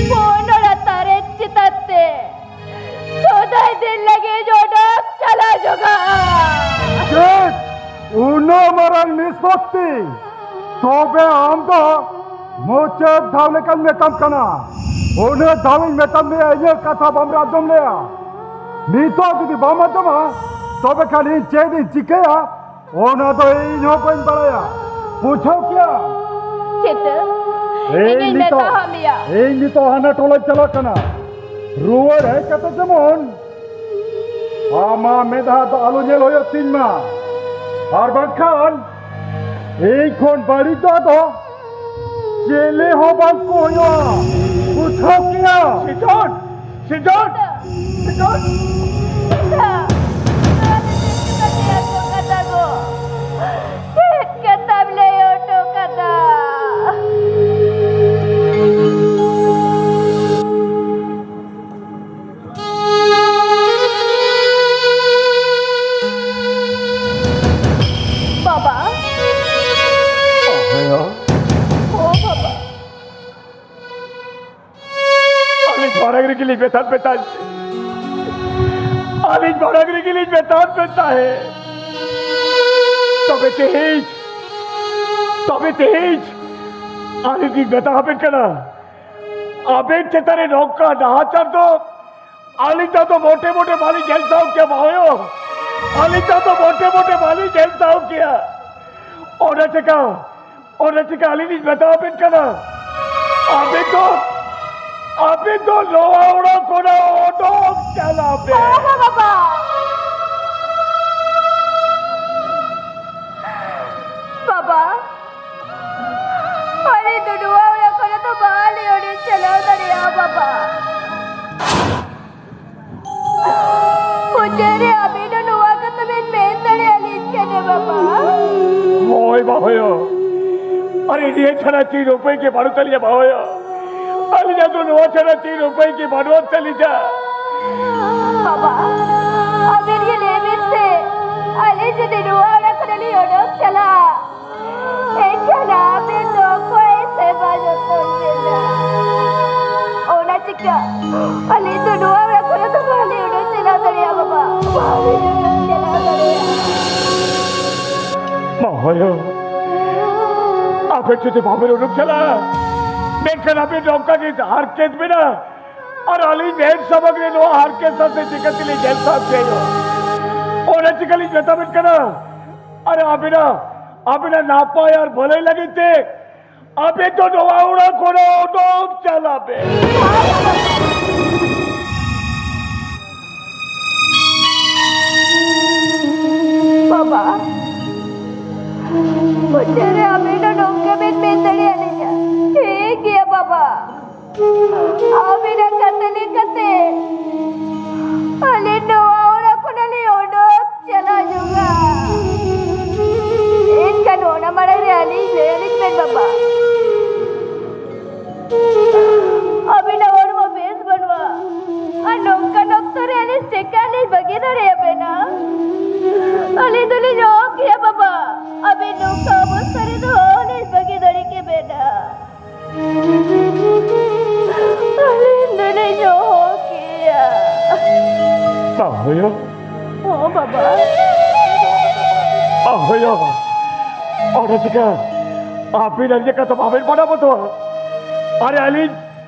ᱯᱩᱸᱰ ᱚᱱᱟ ᱛᱟᱨᱮᱱ ᱪᱮᱛᱟᱱ ᱛᱮ ᱥᱚᱫᱟᱭ ᱫᱤᱱ ᱞᱟᱹᱜᱤᱫ ᱚᱰᱚᱠ ᱪᱟᱞᱟᱣ ᱡᱚᱜᱟᱜᱼᱟ᱾ ᱪᱮᱫ? ᱩᱱᱟᱹᱜ ᱢᱟᱨᱟᱝ ᱱᱤᱥᱯᱚᱛᱛᱤ? ᱛᱚᱵᱮ ᱟᱢ ᱫᱚ ᱢᱩᱪᱟᱹᱫ ᱫᱷᱟᱣ ᱞᱮᱠᱟᱧ ᱢᱮᱛᱟᱢ ᱠᱟᱱᱟ, ᱩᱱᱟᱹᱜ ᱫᱷᱟᱣ ᱤᱧ ᱢᱮᱛᱟᱢ ᱞᱮᱭᱟ, ᱤᱧᱟᱹᱜ ᱠᱟᱛᱷᱟ ᱵᱟᱢ ᱟᱸᱡᱚᱢ ᱞᱮᱭᱟ᱾ ᱱᱤᱛᱚᱜ ᱡᱩᱫᱤ ᱵᱟᱢ ᱟᱸᱡᱚᱢᱟ, ᱛᱚᱵᱮ ᱠᱷᱟᱱ ᱤᱧ ᱪᱮᱫ ᱤᱧ ᱪᱤᱠᱟᱹᱭᱟ, ᱚᱱᱟ ᱫᱚ ᱤᱧ ᱦᱚᱸ ᱵᱟᱹᱧ ᱵᱟᱲᱟᱭᱟ᱾ ᱵᱩᱡᱷᱟᱹᱣ ᱠᱮᱭᱟ? ᱪᱤᱛᱟᱹ, ᱤᱧ ᱤᱧᱤᱧ ᱱᱤᱛᱚᱜ, ᱢᱮᱛᱟ ᱦᱟᱫ ᱢᱮᱭᱟ᱾ ᱤᱧ ᱱᱤᱛᱚᱜ ᱦᱟᱱᱟ ᱴᱚᱞᱟᱧ ᱪᱟᱞᱟᱜ ᱠᱟᱱᱟ᱾ ᱨᱩᱣᱟᱹᱲ ᱦᱮᱡ ᱠᱟᱛᱮ ᱡᱮᱢᱚᱱ ᱟᱢᱟᱜ ᱢᱮᱫᱦᱟ ᱫᱚ ᱟᱞᱚ ᱧᱮᱞ ᱦᱩᱭᱩᱜ ᱛᱤᱧ ᱢᱟ, ᱟᱨ ᱵᱟᱝᱠᱷᱟᱱ ᱤᱧ ᱠᱷᱚᱱ ᱵᱟᱹᱲᱤᱡ ᱫᱚ ᱟᱫᱚ ᱪᱤᱞᱤ ᱦᱚᱸ ᱵᱟᱝ ᱠᱚ ᱦᱩᱭᱩᱜᱼᱟ᱾ ᱵᱩᱡᱷᱟᱹᱣ ᱠᱮᱭᱟ? ᱥᱤᱡᱚᱱ! ᱥᱤᱡᱚᱱ! ᱥᱤᱡᱚᱱ! ᱪᱮᱫ ᱠᱟᱛᱷᱟ ᱜᱚ? ᱪᱮᱫ ᱠᱟᱛᱷᱟᱢ ᱞᱟᱹᱭ ᱦᱚᱴᱚ ᱠᱟᱫᱟ? ᱵᱟᱵᱟ᱾ ᱚ ᱵᱟᱵᱟ᱾ ᱟᱹᱞᱤᱧ ᱢᱟᱲᱟᱝ ᱨᱮᱜᱮ ᱞᱤᱧ ᱢᱮᱛᱟᱫ ᱯᱮ ᱛᱟᱦᱮᱸᱫ᱾ ᱟᱹᱞᱤᱧ ᱢᱟᱲᱟᱝ ᱨᱮᱜᱮ ᱞᱤᱧ ᱢᱮᱛᱟᱫ ᱯᱮ ᱛᱟᱦᱮᱸᱫ᱾ ᱛᱚᱵᱮ ᱛᱮᱦᱮᱧ, ᱛᱚᱵᱮ ᱛᱮᱦᱮᱧ ᱟᱹᱞᱤᱧ ᱞᱤᱧ ᱢᱮᱛᱟ ᱟᱵᱮᱱ ᱠᱟᱱᱟ, ᱟᱵᱮᱱ ᱪᱮᱛᱟᱱ ᱨᱮ ᱱᱚᱝᱠᱟ ᱱᱟᱦᱟᱪᱟᱨ ᱫᱚ ᱟᱹᱞᱤᱧ ᱫᱚ ᱢᱚᱴᱮ ᱢᱚᱴᱮ ᱵᱟᱹᱞᱤᱧ ᱧᱮᱞ ᱥᱟᱦᱟᱣ ᱠᱮᱭᱟ ᱵᱟᱹᱦᱩ᱾ ᱟᱹᱞᱤᱧ ᱫᱚ ᱢᱚᱴᱮ ᱢᱚᱴᱮ ᱵᱟᱹᱞᱤᱧ ᱧᱮᱞ ᱥᱟᱦᱟᱣ ᱠᱮᱭᱟ᱾ ᱚᱱᱟ ᱪᱮᱠᱟ, ᱚᱱᱟ ᱪᱮᱠᱟ ᱟᱹᱞᱤᱧ ᱞᱤᱧ ᱢᱮᱛᱟ ᱟᱵᱮᱱ ᱠᱟᱱᱟ, ᱟᱵᱮᱱ ᱫᱚ ᱟᱯᱮ ᱫᱚ ᱱᱚᱣᱟ ᱚᱲᱟᱜ ᱠᱷᱚᱱᱟᱜ ᱚᱰᱚᱠ ᱪᱟᱞᱟᱜ ᱯᱮ᱾ ᱵᱟᱵᱟ, ᱵᱟᱵᱟ, ᱵᱟᱵᱟ, ᱟᱞᱮ ᱫᱚ ᱱᱚᱣᱟ ᱚᱲᱟᱜ ᱠᱷᱚᱱᱟᱜ ᱫᱚ ᱵᱟᱞᱮ ᱚᱰᱚᱠ ᱪᱟᱞᱟᱣ ᱫᱟᱲᱮᱭᱟᱜᱼᱟ ᱵᱟᱵᱟ᱾ ᱢᱩᱪᱟᱹᱫ ᱨᱮ ᱟᱵᱤᱱ ᱦᱚᱸ ᱱᱚᱣᱟ ᱠᱟᱛᱷᱟ ᱵᱤᱱ ᱢᱮᱱ ᱫᱟᱲᱮᱭᱟᱞᱤᱧ ᱠᱟᱱᱟ ᱵᱟᱵᱟ᱾ ᱦᱳᱭ ᱵᱟᱦᱚᱭᱚ, ᱟᱨ ᱱᱤᱭᱟᱹ ᱪᱷᱟᱲᱟ ᱪᱮᱫ ᱩᱯᱟᱹᱭ ᱜᱮ ᱵᱟᱹᱱᱩᱜ ᱛᱟᱹᱞᱤᱧᱟ ᱵᱟᱦᱚᱭᱚ᱾ ᱟᱹᱞᱤᱧᱟᱜ ᱫᱚ ᱱᱚᱣᱟ ᱪᱷᱟᱲᱟ ᱪᱮᱫ ᱩᱯᱟᱹᱭ ᱜᱮ ᱵᱟᱹᱱᱩᱜ ᱛᱟᱹᱞᱤᱧᱟ᱾ ᱵᱟᱵᱟ, ᱟᱵᱤᱱ ᱜᱮ ᱞᱟᱹᱭ ᱵᱤᱱ ᱥᱮ, ᱟᱞᱮ ᱡᱩᱫᱤ ᱱᱚᱣᱟ ᱚᱲᱟᱜ ᱠᱷᱚᱱᱟᱜ ᱞᱤᱧ ᱚᱰᱚᱠ ᱪᱟᱞᱟᱜᱼᱟ, ᱮᱱᱠᱷᱟᱱ ᱟᱯᱮ ᱫᱚ ᱚᱠᱚᱭ ᱥᱮᱵᱟ ᱡᱚᱛᱚᱱ ᱯᱮ ᱧᱟᱢᱟ? ᱚᱱᱟ ᱪᱤᱠᱟ ᱟᱞᱮ ᱫᱚ ᱱᱚᱣᱟ ᱚᱲᱟᱜ ᱠᱷᱚᱱ ᱫᱚ ᱵᱟᱞᱮ ᱩᱰᱩᱠ ᱪᱟᱞᱟᱣ ᱫᱟᱲᱮᱭᱟᱜᱼᱟ ᱵᱟᱵᱟ᱾ ᱵᱟᱞᱮ ᱩᱰᱩᱠ ᱪᱟᱞᱟᱣ ᱫᱟᱲᱮᱭᱟᱜᱼᱟ᱾ ᱵᱟᱦᱚᱭᱚ, ᱟᱯᱮ ᱡᱩᱫᱤ ᱵᱟᱯᱮ ᱩᱰᱩᱠ ᱪᱟᱞᱟᱜᱼᱟ, ᱢᱮᱱᱠᱷᱟᱱ ᱟᱯᱮ ᱱᱚᱝᱠᱟ ᱜᱮ ᱦᱟᱨᱠᱮᱛ ᱢᱮᱱᱟᱜᱼᱟ᱾ ᱟᱨ ᱟᱹᱞᱤᱧ ᱢᱮᱫ ᱥᱟᱢᱟᱝ ᱨᱮ ᱱᱚᱣᱟ ᱦᱟᱨᱠᱮᱛ ᱥᱟᱶᱛᱮ ᱪᱤᱠᱟᱹ ᱛᱮᱞᱤᱧ ᱧᱮᱞ ᱥᱟᱦᱟᱣ ᱦᱚᱪᱚᱭᱟ? ᱚᱱᱟ ᱪᱤᱠᱟᱹ ᱞᱤᱧ ᱢᱮᱛᱟᱵᱮᱱ ᱠᱟᱱᱟ᱾ ᱟᱨ ᱟᱵᱮᱱᱟᱜ, ᱟᱵᱮᱱᱟᱜ ᱱᱟᱯᱟᱭ ᱟᱨ ᱵᱷᱟᱹᱞᱟᱹᱭ ᱞᱟᱹᱜᱤᱫ ᱛᱮ ᱟᱵᱮᱱ ᱫᱚ ᱱᱚᱣᱟ ᱚᱲᱟᱜ ᱠᱷᱚᱱᱟᱜ ᱚᱰᱚᱠ ᱪᱟᱞᱟᱜ ᱵᱮᱱ᱾ ᱵᱟᱵᱟ, ᱢᱩᱪᱟᱹᱫ ᱨᱮ ᱟᱵᱮᱱ ᱦᱚᱸ ᱱᱚᱝᱠᱟ ᱵᱮᱱ ᱢᱮᱱ ᱫᱟᱲᱮᱭᱟᱞᱤᱧᱟ᱾ ᱴᱷᱤᱠ ᱜᱮᱭᱟ ᱵᱟᱵᱟ, ᱟᱵᱮᱱᱟᱜ ᱠᱟᱛᱷᱟ ᱞᱮᱠᱟᱛᱮ ᱟᱞᱮ ᱱᱚᱣᱟ ᱚᱲᱟᱜ ᱠᱷᱚᱱᱟᱜ ᱞᱮ ᱚᱰᱚᱠ ᱪᱟᱞᱟᱣ ᱧᱚᱜᱼᱟ᱾ ᱮᱱᱠᱷᱟᱱ ᱚᱱᱟ ᱢᱟᱲᱟᱝ ᱨᱮ ᱟᱹᱞᱤᱧ ᱞᱟᱹᱭ ᱟᱹᱞᱤᱧ ᱵᱮᱱ ᱵᱟᱵᱟ, ᱟᱵᱮᱱᱟᱜ ᱦᱚᱲᱢᱚ ᱵᱮᱥ ᱵᱟᱹᱱᱩᱜᱼᱟ, ᱟᱨ ᱱᱚᱝᱠᱟᱱ ᱚᱠᱛᱚ ᱨᱮ ᱟᱹᱞᱤᱧ ᱪᱮᱠᱟ ᱞᱤᱧ ᱵᱟᱹᱜᱤ ᱫᱟᱲᱮᱭᱟᱵᱮᱱᱟ? ᱟᱹᱞᱤᱧ ᱫᱚᱞᱤᱧ ᱚᱦᱚ ᱠᱮᱭᱟ ᱵᱟᱵᱟ, ᱟᱵᱮᱱ ᱱᱚᱝᱠᱟ ᱚᱵᱚᱥᱛᱟ ᱨᱮᱫᱚ ᱚᱦᱚᱞᱤᱧ ᱵᱟᱹᱜᱤ ᱫᱟᱲᱮ ᱠᱮᱵᱮᱱᱟ᱾ ᱟᱹᱞᱤᱧ ᱫᱚᱞᱤᱧ ᱚᱦᱚ ᱠᱮᱭᱟ᱾ ᱵᱟᱦᱚᱭᱚ᱾ ᱦᱚᱸ ᱵᱟᱵᱟ᱾ ᱵᱟᱦᱚᱭᱚ᱾ ᱚᱱᱟ ᱪᱤᱠᱟ ᱟᱹᱵᱤᱱ ᱟᱹᱞᱤᱧᱟᱜ ᱠᱟᱛᱷᱟ ᱵᱟᱵᱮᱱ ᱢᱟᱱᱟᱣ ᱵᱟᱛᱟᱣᱟ? ᱟᱨᱮ ᱟᱹᱞᱤᱧ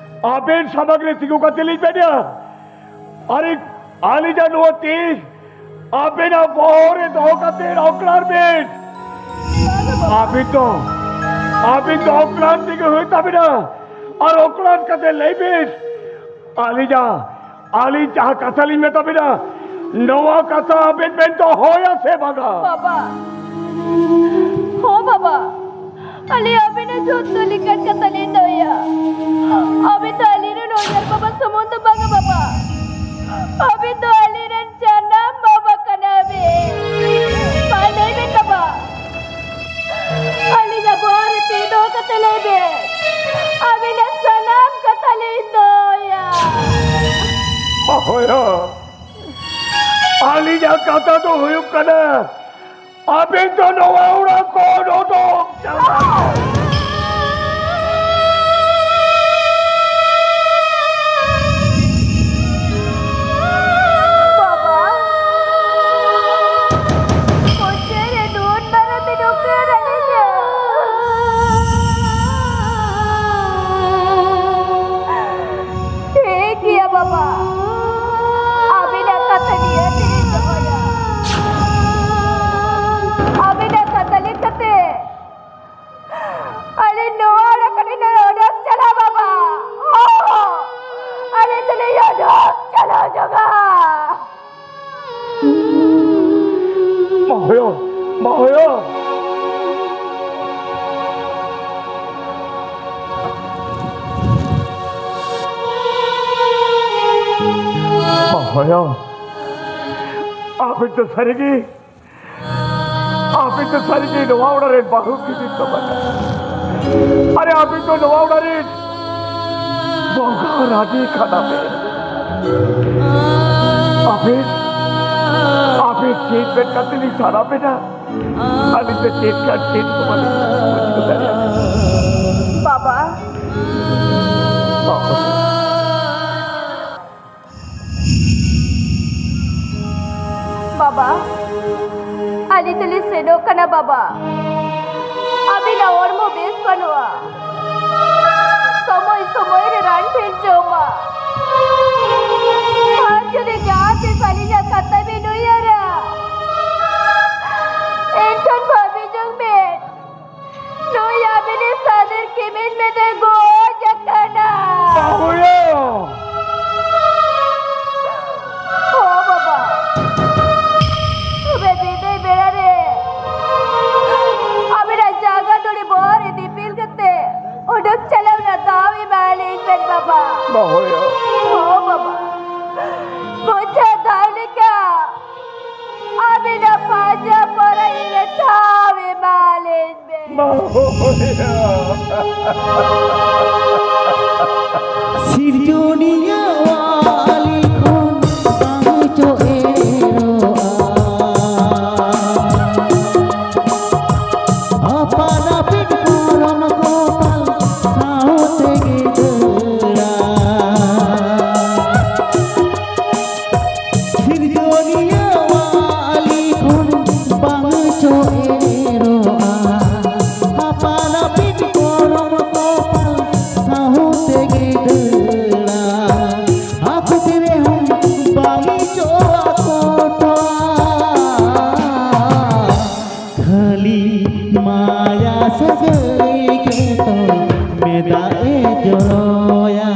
ᱟᱵᱮᱱ ᱥᱟᱢᱟᱝ ᱨᱮ ᱛᱤᱸᱜᱩ ᱠᱟᱛᱮ ᱞᱤᱧ ᱢᱮᱱᱮᱫᱼᱟ, ᱟᱨᱮ ᱟᱹᱞᱤᱧᱟᱜ ᱱᱚᱣᱟ ᱛᱤ ᱟᱵᱮᱱᱟᱜ ᱵᱚᱦᱚᱜ ᱨᱮ ᱫᱚᱦᱚ ᱠᱟᱛᱮ ᱚᱠᱨᱟᱲ ᱵᱮᱱ᱾ ᱟᱵᱮᱱ ᱫᱚ, ᱟᱵᱮᱱ ᱫᱚ ᱚᱠᱨᱟᱲ ᱛᱮᱜᱮ ᱦᱩᱭᱩᱜ ᱛᱟᱵᱮᱱᱟ᱾ ᱟᱨ ᱚᱠᱞᱟᱱ ᱠᱟᱛᱮ ᱞᱟᱹᱭ ᱵᱤᱱ, ᱟᱹᱞᱤᱧᱟᱜ, ᱟᱹᱞᱤᱧ ᱡᱟᱦᱟᱸ ᱠᱟᱛᱷᱟ ᱞᱤᱧ ᱢᱮᱛᱟ ᱵᱤᱱᱟ, ᱱᱚᱣᱟ ᱠᱟᱛᱷᱟ ᱟᱵᱤᱱ ᱵᱤᱱ ᱫᱚᱦᱚᱭᱟ ᱥᱮ ᱵᱟᱝᱟ? ᱵᱟᱵᱟ, ᱦᱚᱸ ᱵᱟᱵᱟ, ᱟᱹᱞᱤᱧ ᱟᱹᱵᱤᱱᱟᱜ ᱡᱚᱛᱚ ᱞᱮᱠᱟᱱ ᱠᱟᱛᱷᱟ ᱞᱤᱧ ᱫᱚᱦᱚᱭᱟ᱾ ᱟᱹᱵᱤᱱ ᱫᱚ ᱟᱹᱞᱤᱧ ᱨᱮᱱ ᱚᱡᱟᱨ ᱵᱟᱵᱟ ᱥᱩᱢᱩᱝ ᱫᱚ ᱵᱟᱝᱟ ᱵᱟᱵᱟ, ᱟᱹᱵᱤᱱ ᱫᱚ ᱟᱹᱞᱤᱧ ᱨᱮᱱ ᱡᱟᱱᱟᱢ ᱵᱟᱵᱟ ᱠᱟᱱᱟ ᱵᱤᱱ᱾ ᱢᱟ ᱞᱟᱹᱭ ᱵᱤᱱ ᱵᱟᱵᱟ, ᱟᱹᱞᱤᱧᱟᱜ ᱵᱚᱦᱚᱜ ᱨᱮ ᱛᱤ ᱫᱚᱦᱚ ᱠᱟᱛᱮ ᱞᱟᱹᱭ ᱵᱤᱱ, ᱟᱹᱵᱤᱱᱟᱜ ᱥᱟᱱᱟᱢ ᱠᱟᱛᱷᱟ ᱞᱤᱧ ᱫᱚᱦᱚᱭᱟ᱾ ᱦᱳᱭ, ᱟᱹᱞᱤᱧᱟᱜ ᱠᱟᱛᱷᱟ ᱫᱚ ᱦᱩᱭᱩᱜ ᱠᱟᱱᱟ, ᱟᱹᱵᱤᱱ ᱫᱚ ᱱᱚᱣᱟ ᱚᱲᱟᱜ ᱠᱷᱚᱱ ᱩᱰᱩᱠ ᱪᱟᱞᱟᱜ᱾ ᱵᱟᱵᱟ, ᱚᱪᱮᱨᱮ ᱱᱩᱱ ᱢᱟᱨᱟᱝ ᱵᱤᱱ ᱩᱯᱠᱟᱹᱨ ᱟᱹᱞᱤᱧᱟ? ᱴᱷᱤᱠ ᱜᱮᱭᱟ ᱵᱟᱵᱟ, ᱟᱹᱵᱤᱱᱟᱜ ᱠᱟᱛᱷᱟ ᱱᱤᱭᱟᱹ ᱛᱮᱞᱤᱧ ᱫᱚᱦᱚᱭᱟ᱾ ᱟᱹᱵᱤᱱᱟᱜ ᱠᱟᱛᱷᱟ ᱞᱮᱠᱟᱛᱮ ᱟᱹᱞᱤᱧ ᱱᱚᱣᱟ ᱚᱲᱟᱜ ᱠᱷᱚᱱ ᱞᱤᱧ ᱚᱰᱚᱠ ᱪᱟᱞᱟᱜᱼᱟ ᱵᱟᱵᱟ᱾ ᱦᱚᱸ, ᱟᱹᱞᱤᱧ ᱫᱚᱞᱤᱧ ᱚᱰᱚᱠ ᱪᱟᱞᱟᱣ ᱡᱚᱝᱟ᱾ ᱢᱟ ᱦᱚᱭᱚ, ᱢᱟ ᱦᱚᱭᱚ᱾ ᱢᱟ ᱦᱚᱭᱚ, ᱟᱯᱮ ᱫᱚ ᱥᱟᱹᱨᱤᱜᱮ, ᱟᱯᱮ ᱫᱚ ᱥᱟᱹᱨᱤᱜᱮ ᱱᱚᱣᱟ ᱚᱲᱟᱜ ᱨᱮᱱ ᱵᱟᱹᱦᱩ ᱠᱤᱱ ᱛᱟᱵᱚᱱᱟ᱾ ᱟᱨᱮ, ᱟᱯᱮ ᱫᱚ ᱱᱚᱣᱟ ᱚᱲᱟᱜ ᱨᱮᱱ ᱵᱚᱸᱜᱟ ᱨᱟᱱᱤ ᱠᱟᱱᱟ ᱯᱮ᱾ ᱟᱯᱮ, ᱟᱯᱮ ᱪᱮᱫ ᱢᱮᱱ ᱠᱟᱛᱮ ᱞᱤᱧ ᱥᱟᱨᱟ ᱯᱮ ᱱᱟ? ᱟᱹᱞᱤᱧ ᱫᱚ ᱪᱮᱫ ᱠᱟᱱ ᱪᱮᱫ ᱦᱚᱸ ᱵᱟᱹᱞᱤᱧ ᱵᱩᱡᱷᱟᱹᱣ ᱫᱟᱲᱮᱭᱟᱜ ᱠᱟᱱᱟ᱾ ᱵᱟᱵᱟ᱾ ᱵᱟᱵᱟ᱾ ᱵᱟᱵᱟ, ᱟᱹᱞᱤᱧ ᱫᱚᱞᱤᱧ ᱥᱮᱱᱚᱜ ᱠᱟᱱᱟ ᱵᱟᱵᱟ᱾ ᱟᱹᱵᱤᱱᱟᱜ ᱦᱚᱲᱢᱚ ᱵᱮᱥ ᱵᱟᱹᱱᱩᱜᱼᱟ᱾ ᱥᱚᱢᱚᱭ ᱥᱚᱢᱚᱭ ᱨᱮ ᱨᱟᱱ ᱵᱤᱱ ᱡᱚᱢᱟ᱾ ᱟᱨ ᱡᱩᱫᱤ ᱡᱟᱦᱟᱸ ᱛᱤᱥ ᱟᱹᱞᱤᱧᱟᱜ ᱠᱟᱛᱷᱟ ᱵᱤᱱ ᱩᱭᱦᱟᱹᱨᱟ, ᱮᱱᱠᱷᱟᱱ ᱵᱷᱟᱹᱵᱤ ᱡᱚᱝ ᱵᱤᱱ, ᱱᱩᱭ ᱟᱹᱵᱤᱱᱤᱡ ᱥᱟᱫᱷᱮᱨ ᱠᱤᱢᱤᱱ ᱢᱮᱱᱛᱮ ᱜᱚᱡ ᱟᱠᱟᱱ᱾ ᱦᱳᱭ᱾ ᱦᱚᱸ ᱵᱟᱵᱟ, ᱢᱩᱪᱟᱹᱫ ᱫᱷᱟᱣ ᱞᱮᱠᱟ ᱟᱹᱵᱤᱱᱟᱜ ᱯᱟᱸᱡᱟ ᱯᱚᱨᱟᱭ ᱨᱮ ᱴᱷᱟᱶ ᱮᱢᱟ ᱞᱤᱧ ᱵᱮᱱ᱾ ᱢᱟ ᱦᱳᱭ᱾ ᱥᱤᱨᱡᱚᱱᱤᱭᱟᱹ ᱟᱞᱤ ᱠᱷᱚᱱ ᱵᱟᱝ ᱪᱚ ᱮᱲᱚᱜᱼᱟ᱾ ᱟᱯᱟᱱ ᱟᱹᱯᱤᱱ ᱠᱚᱨᱚᱢ ᱠᱚᱯᱟᱞ ᱥᱟᱶ ᱛᱮᱜᱮ ᱫᱟᱹᱲᱟ᱾ ᱥᱤᱨᱡᱚᱱᱤᱭᱟᱹ ᱟᱞᱤ ᱠᱷᱚᱱ ᱵᱟᱝ ᱪᱚ ᱮᱨᱚᱜᱼᱟ᱾ ᱟᱯᱟᱱ ᱟᱹᱯᱤᱱ ᱠᱚᱨᱚᱢ ᱠᱚᱯᱟᱞ ᱥᱟᱶ ᱛᱮᱜᱮ ᱫᱟᱹᱲᱟ᱾ ᱟᱠᱚ ᱛᱤᱨᱮᱦᱚᱸ ᱵᱟᱝ ᱪᱚ ᱟᱠᱚᱴᱚᱜᱼᱟ᱾ ᱠᱷᱟᱹᱞᱤ ᱢᱟᱭᱟ ᱥᱟᱹᱜᱟᱹᱭ ᱜᱮᱛᱚ ᱢᱮᱫᱟᱜ ᱮ ᱡᱚᱨᱚᱭᱟ᱾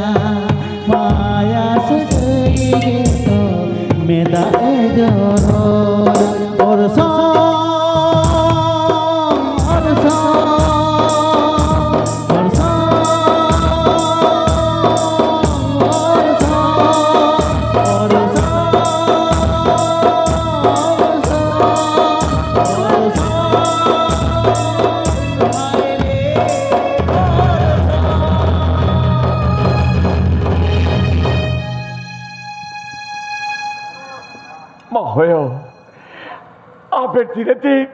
ᱢᱟᱭᱟ ᱥᱟᱹᱜᱟᱹᱭ ᱜᱮᱛᱚ ᱢᱮᱫᱟᱜ ᱮ ᱡᱚᱨᱚᱭᱟ᱾ ᱚᱨᱥᱚᱝ, ᱚᱨᱥᱚᱝ, ᱚᱨᱥᱚᱝ, ᱚᱨᱥᱚᱝ, ᱚᱨᱥᱚᱝ᱾ ᱢᱟ ᱦᱳᱭᱳ, ᱟᱯᱮ ᱛᱤᱱᱟᱹᱜ ᱫᱤᱱ,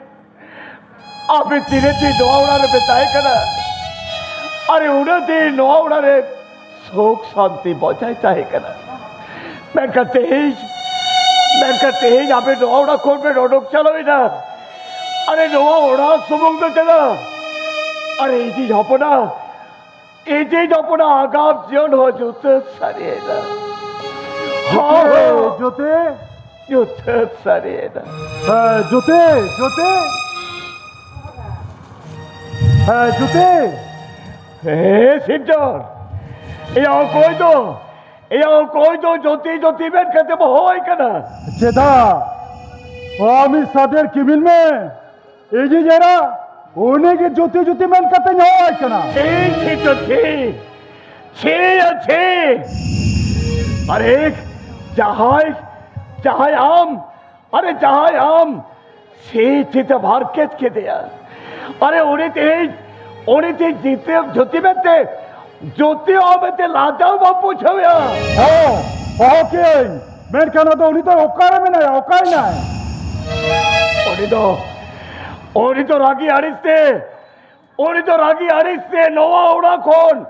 ᱟᱯᱮ ᱛᱤᱱᱟᱹᱜ ᱫᱤᱱ ᱱᱚᱣᱟ ᱚᱲᱟᱜ ᱨᱮᱯᱮ ᱛᱟᱦᱮᱸ ᱠᱟᱱᱟ? ᱟᱨᱮ, ᱩᱱᱟᱹᱜ ᱫᱤᱱ ᱱᱚᱣᱟ ᱚᱲᱟᱜ ᱨᱮ ᱥᱩᱠ ᱥᱟᱱᱛᱤ ᱵᱚᱡᱟᱭ ᱛᱟᱦᱮᱸ ᱠᱟᱱᱟ᱾ ᱢᱮᱱᱠᱷᱟᱱ ᱛᱮᱦᱮᱧ, ᱢᱮᱱᱠᱷᱟᱱ ᱛᱮᱦᱮᱧ ᱟᱯᱮ ᱱᱚᱣᱟ ᱚᱲᱟᱜ ᱠᱷᱚᱱ ᱯᱮ ᱚᱰᱚᱠ ᱪᱟᱞᱟᱣ ᱮᱱᱟ᱾ ᱟᱨᱮ, ᱱᱚᱣᱟ ᱚᱲᱟᱜ ᱥᱩᱢᱩᱝ ᱫᱚ ᱪᱮᱫᱟᱜ? ᱟᱨᱮ, ᱤᱧᱤᱡ ᱦᱚᱯᱚᱱᱟ, ᱤᱧᱤᱡ ᱦᱚᱯᱚᱱᱟ ᱟᱜᱟᱢ ᱡᱤᱭᱚᱱ ᱦᱚᱸ ᱧᱩᱛᱟᱹᱛ ᱥᱟᱹᱨᱤᱭᱮᱱᱟ᱾ ᱦᱳᱭ, ᱡᱳᱛᱤ᱾ ᱧᱩᱛᱟᱹᱛ ᱥᱟᱹᱨᱤᱭᱮᱱᱟ᱾ ᱦᱮᱸ, ᱡᱳᱛᱤ, ᱡᱳᱛᱤ᱾ ᱦᱮᱸ, ᱡᱳᱛᱤ᱾ ᱦᱮᱸ, ᱥᱤᱨᱡᱚᱱ᱾ ᱮᱭᱟ, ᱚᱠᱚᱭ ᱫᱚ? ᱮᱭᱟ, ᱚᱠᱚᱭ ᱫᱚ ᱡᱳᱛᱤ, ᱡᱳᱛᱤ ᱢᱮᱱ ᱠᱟᱛᱮ ᱵᱚ ᱦᱚᱦᱚᱭ ᱠᱟᱱᱟ? ᱪᱮᱫᱟᱜ? ᱟᱢᱤᱡ ᱥᱟᱰᱮᱨ ᱠᱤᱢᱤᱱ ᱢᱮ᱾ ᱤᱧᱤᱡ ᱮᱨᱟ, ᱩᱱᱤ ᱜᱮ ᱡᱳᱛᱤ, ᱡᱳᱛᱤ ᱢᱮᱱ ᱠᱟᱛᱮᱧ ᱦᱚᱦᱚᱣᱟᱭ ᱠᱟᱱᱟ᱾ ᱴᱷᱤᱠ, ᱴᱷᱤᱠ, ᱴᱷᱤᱠ᱾ ᱪᱷᱤ ᱭᱟ ᱪᱷᱤ! ᱟᱨᱮ ᱡᱟᱦᱟᱸᱭ, ᱡᱟᱦᱟᱸᱭ ᱟᱢ, ᱟᱨᱮ ᱡᱟᱦᱟᱸᱭ ᱟᱢ ᱪᱷᱤ ᱪᱷᱤ ᱛᱮ ᱦᱟᱨᱠᱮᱛ ᱠᱮᱫᱮᱭᱟ᱾ ᱟᱨᱮ ᱩᱱᱤ ᱛᱮᱦᱮᱧ, ᱩᱱᱤ ᱛᱮᱦᱮᱧ ᱡᱤᱛᱟᱹ ᱡᱩᱛᱤ ᱢᱮᱱᱛᱮ, ᱡᱩᱛᱤ ᱚ ᱢᱮᱱᱛᱮ ᱞᱟᱡᱟᱣ ᱵᱟᱢ ᱵᱩᱡᱷᱟᱹᱣᱮᱭᱟ᱾ ᱦᱚᱸ, ᱦᱚᱦᱚ ᱠᱮᱜᱼᱟᱹᱧ, ᱢᱮᱱᱠᱷᱟᱱ ᱟᱫᱚ ᱩᱱᱤ ᱫᱚ ᱚᱠᱟᱨᱮ ᱢᱮᱱᱟᱭᱟ, ᱚᱠᱟᱭᱮᱱᱟᱭ? ᱩᱱᱤ ᱫᱚ, ᱩᱱᱤ ᱫᱚ ᱨᱟᱹᱜᱤ ᱟᱹᱲᱤᱥ ᱛᱮ, ᱩᱱᱤ ᱫᱚ ᱨᱟᱹᱜᱤ ᱟᱹᱲᱤᱥ ᱛᱮ ᱱᱚᱣᱟ ᱚᱲᱟᱜ ᱠᱷᱚᱱ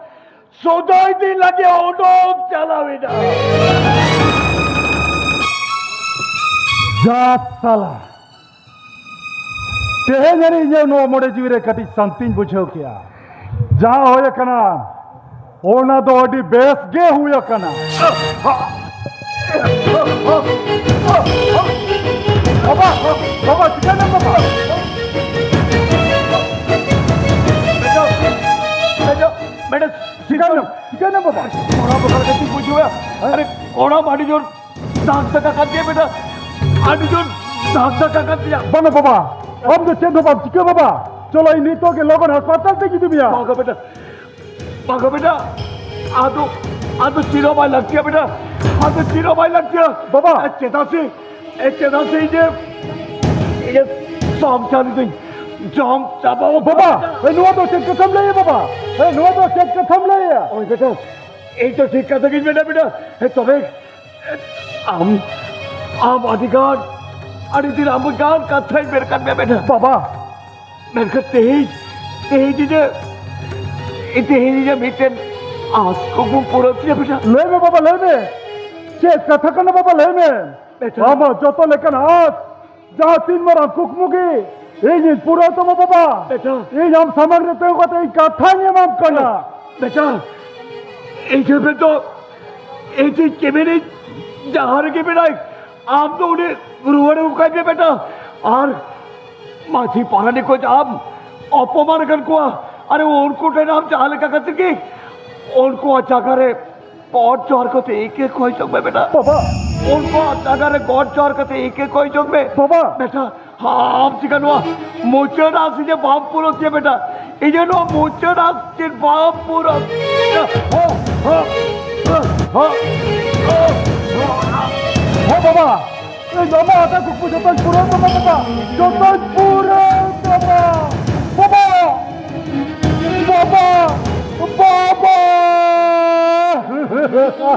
ᱥᱚᱫᱟᱭ ᱫᱤᱱ ᱞᱟᱹᱜᱤᱫ ᱚᱰᱚᱠ ᱪᱟᱞᱟᱣ ᱮᱱᱟ᱾ ᱡᱟ ᱥᱟᱞᱟ, ᱛᱮᱦᱮᱧ ᱟᱹᱱᱤᱡ ᱤᱧᱟᱹᱜ ᱱᱚᱣᱟ ᱢᱚᱱᱮ ᱡᱤᱣᱤ ᱨᱮ ᱠᱟᱹᱴᱤᱡ ᱥᱟᱱᱛᱤᱧ ᱵᱩᱡᱷᱟᱹᱣ ᱠᱮᱜᱼᱟ᱾ ᱡᱟᱦᱟᱸ ᱦᱩᱭ ᱟᱠᱟᱱᱟ, ᱚᱱᱟ ᱫᱚ ᱟᱹᱰᱤ ᱵᱮᱥ ᱜᱮ ᱦᱩᱭ ᱟᱠᱟᱱᱟ᱾ ᱵᱟᱵᱟ, ᱵᱟᱵᱟ, ᱪᱤᱠᱟᱹᱭᱱᱟᱢ ᱵᱟᱵᱟ? Madam, madam, ᱪᱤᱠᱟᱹᱭᱱᱟᱢ? ᱪᱤᱠᱟᱹᱭᱱᱟᱢ ᱵᱟᱵᱟ? ᱠᱚᱲᱟ ᱵᱟᱵᱟ ᱠᱟᱹᱴᱤᱡ ᱵᱩᱡᱷᱟᱹᱣᱟ᱾ ᱟᱨᱮ, ᱠᱚᱲᱟ ᱟᱹᱰᱤ ᱡᱳᱨ ᱫᱟᱜ ᱫᱟᱠᱟ ᱠᱟᱱ ᱜᱮᱭᱟ ᱵᱮᱴᱟ, ᱟᱹᱰᱤ ᱡᱳᱨ ᱫᱟᱜ ᱫᱟᱠᱟ ᱠᱟᱱ ᱜᱮᱭᱟ᱾ ᱵᱟᱝᱟ ᱵᱟᱵᱟ, ᱟᱢ ᱫᱚ ᱪᱮᱫ ᱦᱚᱸ ᱵᱟᱢ ᱪᱤᱠᱟᱹ ᱵᱟᱵᱟ᱾ ᱪᱚᱞᱚ, ᱤᱧ ᱱᱤᱛᱚᱜ ᱜᱮ ᱞᱚᱜᱚᱱ ᱦᱟᱥᱯᱟᱛᱟᱞ ᱛᱮᱧ ᱤᱫᱤ ᱢᱮᱭᱟ᱾ ᱵᱟᱝᱟ ᱵᱮᱴᱟ, ᱵᱟᱝᱟ ᱵᱮᱴᱟ, ᱟᱫᱚ, ᱟᱫᱚ ᱪᱮᱫ ᱦᱚᱸ ᱵᱟᱭ ᱞᱟᱹᱠᱛᱤᱭᱟ ᱵᱮᱴᱟ, ᱟᱫᱚ ᱪᱮᱫ ᱦᱚᱸ ᱵᱟᱭ ᱞᱟᱹᱠᱛᱤᱭᱟ᱾ ᱵᱟᱵᱟ᱾ ᱟᱨ ᱪᱮᱫᱟᱜ ᱥᱮ, ᱮ, ᱪᱮᱫᱟᱜ ᱥᱮ ᱤᱧ ᱡᱮ, ᱤᱧ ᱡᱮ ᱥᱟᱢ ᱪᱟᱞᱤ ᱫᱩᱧ ᱡᱚᱢ ᱪᱟᱵᱟ ᱟᱠᱟᱫᱟ᱾ ᱵᱟᱵᱟ, ᱮ, ᱱᱚᱣᱟ ᱫᱚ ᱪᱮᱫ ᱠᱟᱛᱷᱟᱢ ᱞᱟᱹᱭᱟ ᱵᱟᱵᱟ? ᱮ, ᱱᱚᱣᱟ ᱫᱚ ᱪᱮᱫ ᱠᱟᱛᱷᱟᱢ ᱞᱟᱹᱭᱟ? ᱳᱭ ᱵᱮᱴᱟ, ᱤᱧ ᱫᱚ ᱴᱷᱤᱠ ᱠᱟᱛᱷᱟ ᱜᱤᱧ ᱢᱮᱱᱟ ᱵᱮᱴᱟ᱾ ᱮ, ᱛᱚᱵᱮ ᱟᱢ, ᱟᱢ ᱟᱹᱰᱤ ᱜᱟᱱ, ᱟᱹᱰᱤ ᱫᱤᱱ ᱟᱹᱰᱤ ᱜᱟᱱ ᱠᱟᱛᱷᱟᱧ ᱢᱮᱱ ᱠᱟᱫ ᱢᱮᱭᱟ ᱵᱮᱴᱟ᱾ ᱵᱟᱵᱟ᱾ ᱢᱮᱱᱠᱷᱟᱱ ᱛᱮᱦᱮᱧ, ᱛᱮᱦᱮᱧ ᱤᱧᱟᱹᱜ, ᱛᱮᱦᱮᱧ ᱤᱧᱟᱹᱜ ᱢᱤᱫᱴᱮᱱ ᱟᱸᱥ ᱠᱩᱠᱢᱩ ᱯᱩᱨᱟᱹᱣ ᱛᱤᱧᱟᱹ ᱵᱮᱴᱟ᱾ ᱞᱟᱹᱭ ᱢᱮ ᱵᱟᱵᱟ, ᱞᱟᱹᱭ ᱢᱮ᱾ ᱪᱮᱫ ᱠᱟᱛᱷᱟ ᱠᱟᱱᱟ ᱵᱟᱵᱟ, ᱞᱟᱹᱭ ᱢᱮ᱾ ᱵᱮᱴᱟ᱾ ᱟᱢᱟᱜ ᱡᱚᱛᱚ ᱞᱮᱠᱟᱱ ᱟᱸᱥ, ᱡᱟᱦᱟᱸ ᱛᱤᱱ ᱢᱟᱨᱟᱝ ᱠᱩᱠᱢᱩ ᱜᱮ, ᱤᱧᱤᱧ ᱯᱩᱨᱟᱹᱣ ᱛᱟᱢᱟ ᱵᱟᱵᱟ᱾ ᱵᱮᱴᱟ᱾ ᱤᱧ ᱟᱢ ᱥᱟᱢᱟᱝ ᱨᱮ ᱛᱤᱸᱜᱩ ᱠᱟᱛᱮ ᱤᱧ ᱠᱟᱛᱷᱟᱧ ᱮᱢᱟᱢ ᱠᱟᱱᱟ᱾ ᱵᱮᱴᱟ, ᱤᱧ ᱴᱷᱮᱱ ᱫᱚ, ᱤᱧ ᱴᱷᱮᱱ ᱠᱮᱢᱮᱨᱤᱧ ᱡᱟᱦᱟᱸ ᱨᱮᱜᱮ ᱢᱮᱱᱟᱭ, ᱟᱢ ᱫᱚ ᱩᱱᱤ ᱨᱩᱣᱟᱹᱲ ᱟᱹᱜᱩ ᱠᱟᱭ ᱢᱮ ᱵᱮᱴᱟ᱾ ᱟᱨ ᱢᱟᱹᱡᱷᱤ ᱯᱟᱨᱟᱱᱤᱠ ᱠᱚ ᱡᱟᱢ ᱚᱯᱚᱢᱟᱱ ᱟᱠᱟᱫ ᱠᱚᱣᱟ, ᱟᱨ ᱩᱱᱠᱩ ᱴᱷᱮᱱ ᱟᱢ ᱡᱟᱦᱟᱸ ᱞᱮᱠᱟ ᱠᱟᱛᱮ ᱜᱮ ᱩᱱᱠᱩᱣᱟᱜ ᱡᱟᱭᱜᱟ ᱨᱮ ᱜᱚᱰ ᱡᱚᱦᱟᱨ ᱠᱟᱛᱮ ᱤᱠᱟᱹ ᱠᱷᱚᱭ ᱪᱚᱝ ᱢᱮ ᱵᱮᱴᱟ᱾ ᱵᱟᱵᱟ᱾ ᱩᱱᱠᱩᱣᱟᱜ ᱡᱟᱭᱜᱟ ᱨᱮ ᱜᱚᱰ ᱡᱚᱦᱟᱨ ᱠᱟᱛᱮ ᱤᱠᱟᱹ ᱠᱷᱚᱭ ᱪᱚᱝ ᱢᱮ᱾ ᱵᱟᱵᱟ᱾ ᱵᱮᱴᱟ, ᱟᱢ ᱪᱤᱠᱟ ᱱᱚᱣᱟ ᱢᱩᱪᱟᱹᱫ ᱟᱥ ᱤᱧᱮ ᱵᱟᱢ ᱯᱩᱨᱟᱹᱣ ᱠᱮᱭᱟ ᱵᱮᱴᱟ? ᱤᱧᱟᱹᱜ ᱱᱚᱣᱟ ᱢᱩᱪᱟᱹᱫ ᱟᱥ ᱪᱮᱫ ᱵᱟᱢ ᱯᱩᱨᱟᱹᱣ? ᱦᱚ, ᱦᱚ, ᱦᱚ, ᱦᱚ᱾ ᱦᱚ ᱵᱟᱵᱟ, ᱤᱧ ᱟᱢᱟᱜ ᱟᱥᱟ ᱠᱩᱠᱢᱩ ᱡᱚᱛᱚᱧ ᱯᱩᱨᱟᱹᱣ ᱛᱟᱢᱟ ᱵᱟᱵᱟ, ᱡᱚᱛᱚᱧ ᱯᱩᱨᱟᱹᱣ ᱛᱟᱢᱟ ᱵᱟᱵᱟ, ᱵᱟᱵᱟ, ᱵᱟᱵᱟ᱾ ᱵᱟᱵᱟ,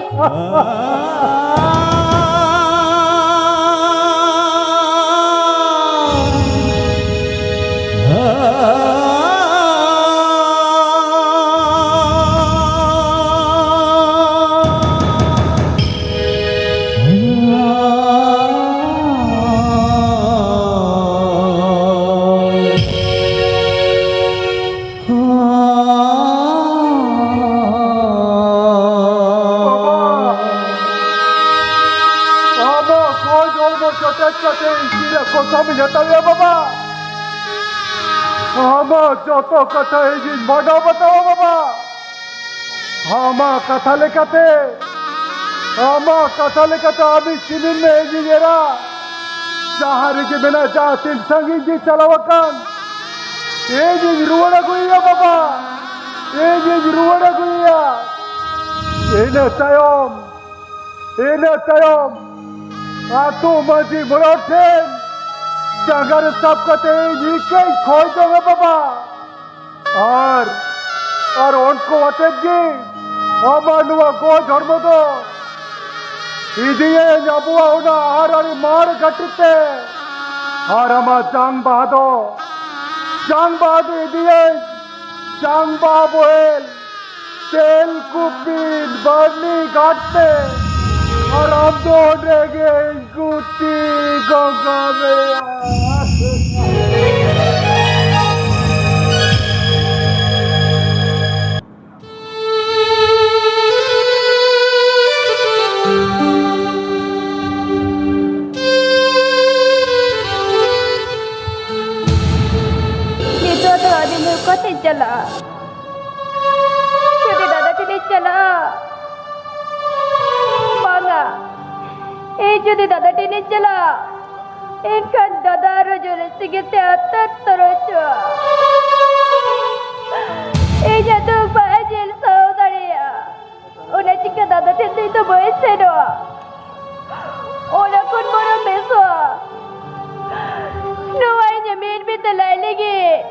ᱟᱢᱟᱜ ᱜᱚᱡ ᱦᱚᱲᱢᱚ ᱪᱚᱴᱮᱡ ᱠᱟᱛᱮ ᱤᱧ ᱨᱮ ᱠᱚᱥᱚᱢᱤᱧ ᱦᱟᱛᱟᱣᱮᱭᱟ ᱵᱟᱵᱟ᱾ ᱟᱢᱟᱜ ᱡᱚᱛᱚ ᱠᱟᱛᱷᱟ ᱤᱧᱤᱧ ᱢᱟᱱᱟᱣ ᱵᱟᱛᱟᱣᱟ ᱵᱟᱵᱟ᱾ ᱟᱢᱟᱜ ᱠᱟᱛᱷᱟ ᱞᱮᱠᱟᱛᱮ, ᱟᱢᱟᱜ ᱠᱟᱛᱷᱟ ᱞᱮᱠᱟᱛᱮ ᱟᱢᱤᱧ ᱪᱤᱱᱤᱧ ᱢᱮ ᱤᱧᱤᱧ ᱮᱨᱟ᱾ ᱡᱟᱦᱟᱸ ᱨᱮᱜᱮ ᱢᱮᱱᱟᱜ, ᱡᱟᱦᱟᱸ ᱛᱤᱱ ᱥᱟᱺᱜᱤᱧ ᱜᱮ ᱪᱟᱞᱟᱣ ᱟᱠᱟᱱ, ᱤᱧᱤᱧ ᱨᱩᱣᱟᱹᱲ ᱟᱹᱜᱩᱭᱮᱭᱟ ᱵᱟᱵᱟ, ᱤᱧᱤᱧ ᱨᱩᱣᱟᱹᱲ ᱟᱹᱜᱩᱭᱮᱭᱟ᱾ ᱤᱱᱟᱹ ᱛᱟᱭᱚᱢ, ᱤᱱᱟᱹ ᱛᱟᱭᱚᱢ ᱟᱹᱛᱩ ᱢᱟᱹᱡᱷᱤ ᱢᱚᱬᱮ ᱦᱚᱲ ᱴᱷᱮᱱ ᱡᱟᱸᱜᱟ ᱨᱮ ᱥᱟᱵ ᱠᱟᱛᱮ ᱤᱧ ᱤᱠᱟᱹᱧ ᱠᱷᱚᱭ ᱡᱚᱝᱟ ᱵᱟᱵᱟ᱾ ᱟᱨ, ᱟᱨ ᱩᱱᱠᱩ ᱟᱛᱮᱫ ᱜᱮ ᱟᱢᱟᱜ ᱱᱚᱣᱟ ᱜᱚᱡ ᱦᱚᱲᱢᱚ ᱫᱚ ᱤᱫᱤᱭᱟᱹᱧ ᱟᱵᱚᱣᱟᱜ ᱚᱱᱟ ᱦᱟᱨᱟᱲᱤ ᱢᱟᱲ ᱜᱷᱟᱹᱴᱤ ᱛᱮ᱾ ᱟᱨ ᱟᱢᱟᱜ ᱡᱟᱝ ᱵᱟᱦᱟ ᱫᱚ, ᱡᱟᱝ ᱵᱟᱦᱟ ᱫᱚ ᱤᱫᱤᱭᱟᱹᱧ ᱡᱟᱝ ᱵᱟᱦᱟ ᱵᱚᱦᱮᱞ ᱛᱮᱞᱠᱩᱯᱤ ᱵᱟᱹᱨᱱᱤ ᱜᱷᱟᱴ ᱛᱮ᱾ ᱟᱨ ᱟᱢ ᱫᱚ ᱚᱸᱰᱮ ᱜᱮ ᱤᱧ ᱜᱩᱛᱤ ᱜᱚᱸᱜᱟ ᱢᱮᱭᱟ᱾ ᱱᱤᱛᱚᱜ ᱫᱚ ᱟᱹᱞᱤᱧ ᱫᱚ ᱚᱠᱟᱛᱮᱧ ᱪᱟᱞᱟᱜᱼᱟ? ᱡᱩᱫᱤ ᱫᱟᱫᱟ ᱴᱷᱮᱱᱤᱧ ᱪᱟᱞᱟᱜᱼᱟ, ᱵᱟᱝᱟ, ᱤᱧ ᱡᱩᱫᱤ ᱫᱟᱫᱟ ᱴᱷᱮᱱᱤᱧ ᱪᱟᱞᱟᱜᱼᱟ, ᱮᱱᱠᱷᱟᱱ ᱫᱟᱫᱟ ᱟᱨᱚ ᱡᱳᱨᱮ ᱥᱤᱸᱜᱤ ᱛᱮ ᱟᱛᱟᱨ ᱛᱚᱨᱚᱡᱚᱜᱼᱟ᱾ ᱤᱧᱟᱜ ᱫᱩᱠ ᱵᱟᱭ ᱧᱮᱞ ᱥᱟᱦᱟᱣ ᱫᱟᱲᱮᱭᱟᱜᱼᱟ᱾ ᱚᱱᱟ ᱪᱤᱠᱟᱹ ᱫᱟᱫᱟ ᱴᱷᱮᱱ ᱫᱚ ᱤᱧ ᱫᱚ ᱵᱟᱹᱧ ᱥᱮᱱᱚᱜᱼᱟ᱾ ᱚᱱᱟ ᱠᱷᱚᱱ ᱵᱚᱨᱚᱝ ᱵᱮᱥᱚᱜᱼᱟ ᱱᱚᱣᱟ ᱤᱧᱟᱜ ᱢᱤᱫ ᱵᱤᱛᱟᱹ ᱞᱟᱡ ᱞᱟᱹᱜᱤᱫ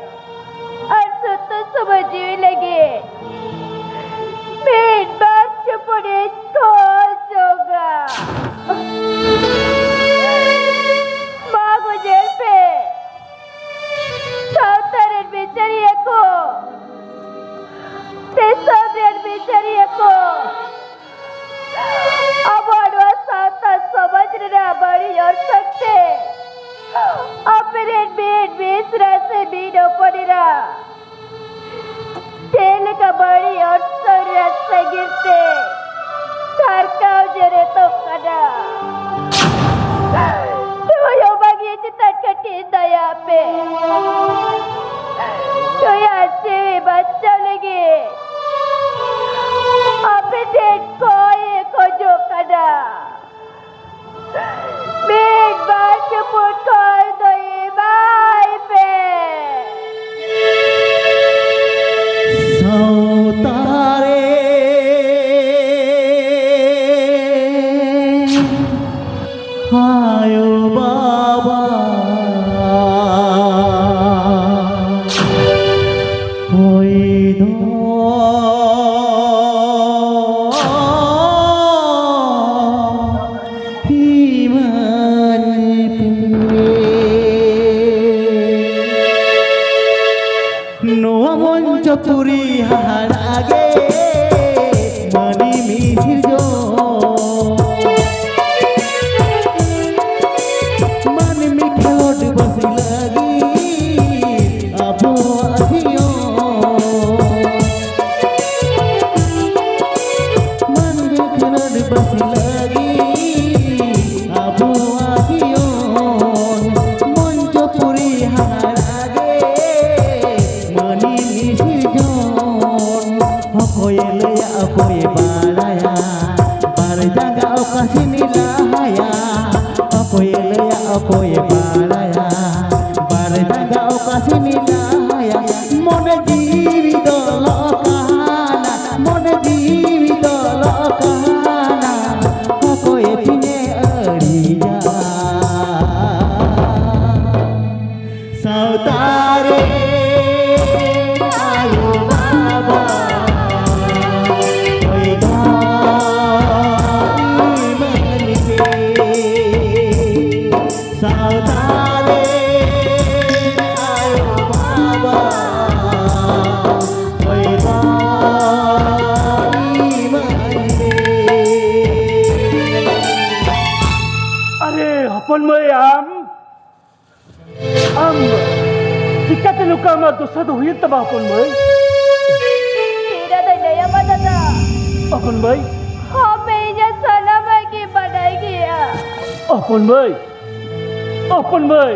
ᱟᱨ ᱥᱩᱛᱩ ᱥᱩᱢᱩᱝ ᱡᱤᱣᱤ ᱞᱟᱹᱜᱤᱫ ᱢᱤᱫ ᱵᱟᱨ ᱪᱩᱯᱩᱫ ᱤᱧ ᱠᱷᱚᱡᱚᱜᱼᱟ᱾ ᱢᱟ ᱜᱚᱡᱮ ᱯᱮ, ᱥᱟᱶᱛᱟ ᱨᱮᱱ ᱵᱤᱪᱟᱹᱨᱤᱭᱟᱹ ᱠᱚ, ᱫᱤᱥᱚᱢ ᱨᱮᱱ ᱵᱤᱪᱟᱹᱨᱤᱭᱟᱹ ᱠᱚ, ᱟᱵᱚᱣᱟᱜ ᱱᱚᱣᱟ ᱥᱟᱶᱛᱟ ᱥᱚᱢᱟᱡᱽ ᱨᱮᱱᱟᱜ ᱵᱟᱹᱲᱤᱡ ᱚᱨᱥᱚᱝ ᱛᱮ ᱟᱯᱮ ᱨᱮᱱ ᱢᱤᱫ ᱢᱤᱥᱨᱟ ᱥᱮ ᱢᱤᱫ ᱦᱚᱯᱚᱱ ᱮᱨᱟ ᱪᱮᱫ ᱞᱮᱠᱟ ᱵᱟᱹᱲᱤᱡ ᱚᱨᱥᱚᱝ ᱨᱮᱭᱟᱜ ᱥᱮᱸᱜᱮᱞ ᱛᱮ ᱫᱷᱟᱨᱠᱟᱣ ᱡᱮᱨᱮᱫᱚᱜ ᱠᱟᱱᱟ᱾ ᱱᱩᱭ ᱦᱚᱸ ᱵᱟᱹᱜᱤ ᱪᱮᱛᱟᱱ ᱠᱟᱹᱴᱤᱡ ᱫᱟᱭᱟ ᱯᱮ᱾ ᱱᱩᱭᱟᱜ ᱡᱤᱣᱤ ᱵᱟᱧᱪᱟᱣ ᱞᱟᱹᱜᱤᱫ ᱟᱯᱮ ᱴᱷᱮᱱ ᱠᱚᱭ ᱮ ᱠᱷᱚᱡᱚᱜ ᱠᱟᱱᱟ᱾ ᱢᱤᱫ ᱵᱟᱨ ᱪᱩᱯᱩᱫ ᱠᱷᱚᱲ ᱫᱚ ᱮᱢᱟᱭ ᱯᱮ᱾ ᱥᱟᱶᱛᱟ ᱨᱮ ᱟᱭᱳ ᱵᱟᱵᱟ ᱠᱚᱭ ᱫᱚ ᱤᱢᱟᱹᱧ ᱯᱮ᱾ ᱱᱚᱣᱟ ᱢᱚᱧᱪᱚᱯᱩᱨᱤ ᱦᱟᱦᱟᱲᱟ ᱜᱮ ᱢᱟᱹᱱᱢᱤ ᱥᱤᱨᱡᱚᱱ᱾ ᱢᱟᱹᱱᱢᱤ ᱠᱷᱮᱞᱳᱰ ᱵᱟᱹᱥᱤ ᱞᱟᱹᱜᱤᱫ ᱟᱵᱚᱣᱟᱜ ᱡᱤᱭᱚᱱ᱾ ᱢᱟᱹᱱᱢᱤ ᱠᱷᱮᱞᱳᱰ ᱵᱟᱹᱥᱤ ᱞᱟᱹᱜᱤᱫ ᱟᱵᱚᱣᱟᱜ ᱡᱤᱭᱚᱱ᱾ ᱢᱚᱧᱪᱚᱯᱩᱨᱤ ᱦᱟᱦᱟᱲᱟ ᱜᱮ ᱢᱟᱹᱱᱢᱤ ᱥᱤᱨᱡᱚᱱ᱾ ᱚᱠᱚᱭᱮ ᱞᱟᱹᱭᱟ ᱪᱤᱠᱟᱹᱛᱮ ᱱᱚᱝᱠᱟ ᱟᱢᱟᱜ ᱫᱚᱥᱟ ᱫᱚ ᱦᱩᱭᱩᱜ ᱛᱟᱢᱟ, ᱦᱚᱯᱚᱱ ᱢᱟᱹᱭ? ᱤᱧ ᱟᱫᱚᱧ ᱞᱟᱹᱭᱟᱢᱟ, ᱫᱟᱫᱟ᱾ ᱦᱚᱯᱚᱱ ᱢᱟᱹᱭ᱾ ᱟᱢ ᱤᱧᱟᱜ ᱥᱟᱱᱟᱢᱟᱜ ᱜᱮ ᱵᱟᱰᱟᱭ ᱜᱮᱭᱟ᱾ ᱦᱚᱯᱚᱱ ᱢᱟᱹᱭ, ᱦᱚᱯᱚᱱ ᱢᱟᱹᱭ,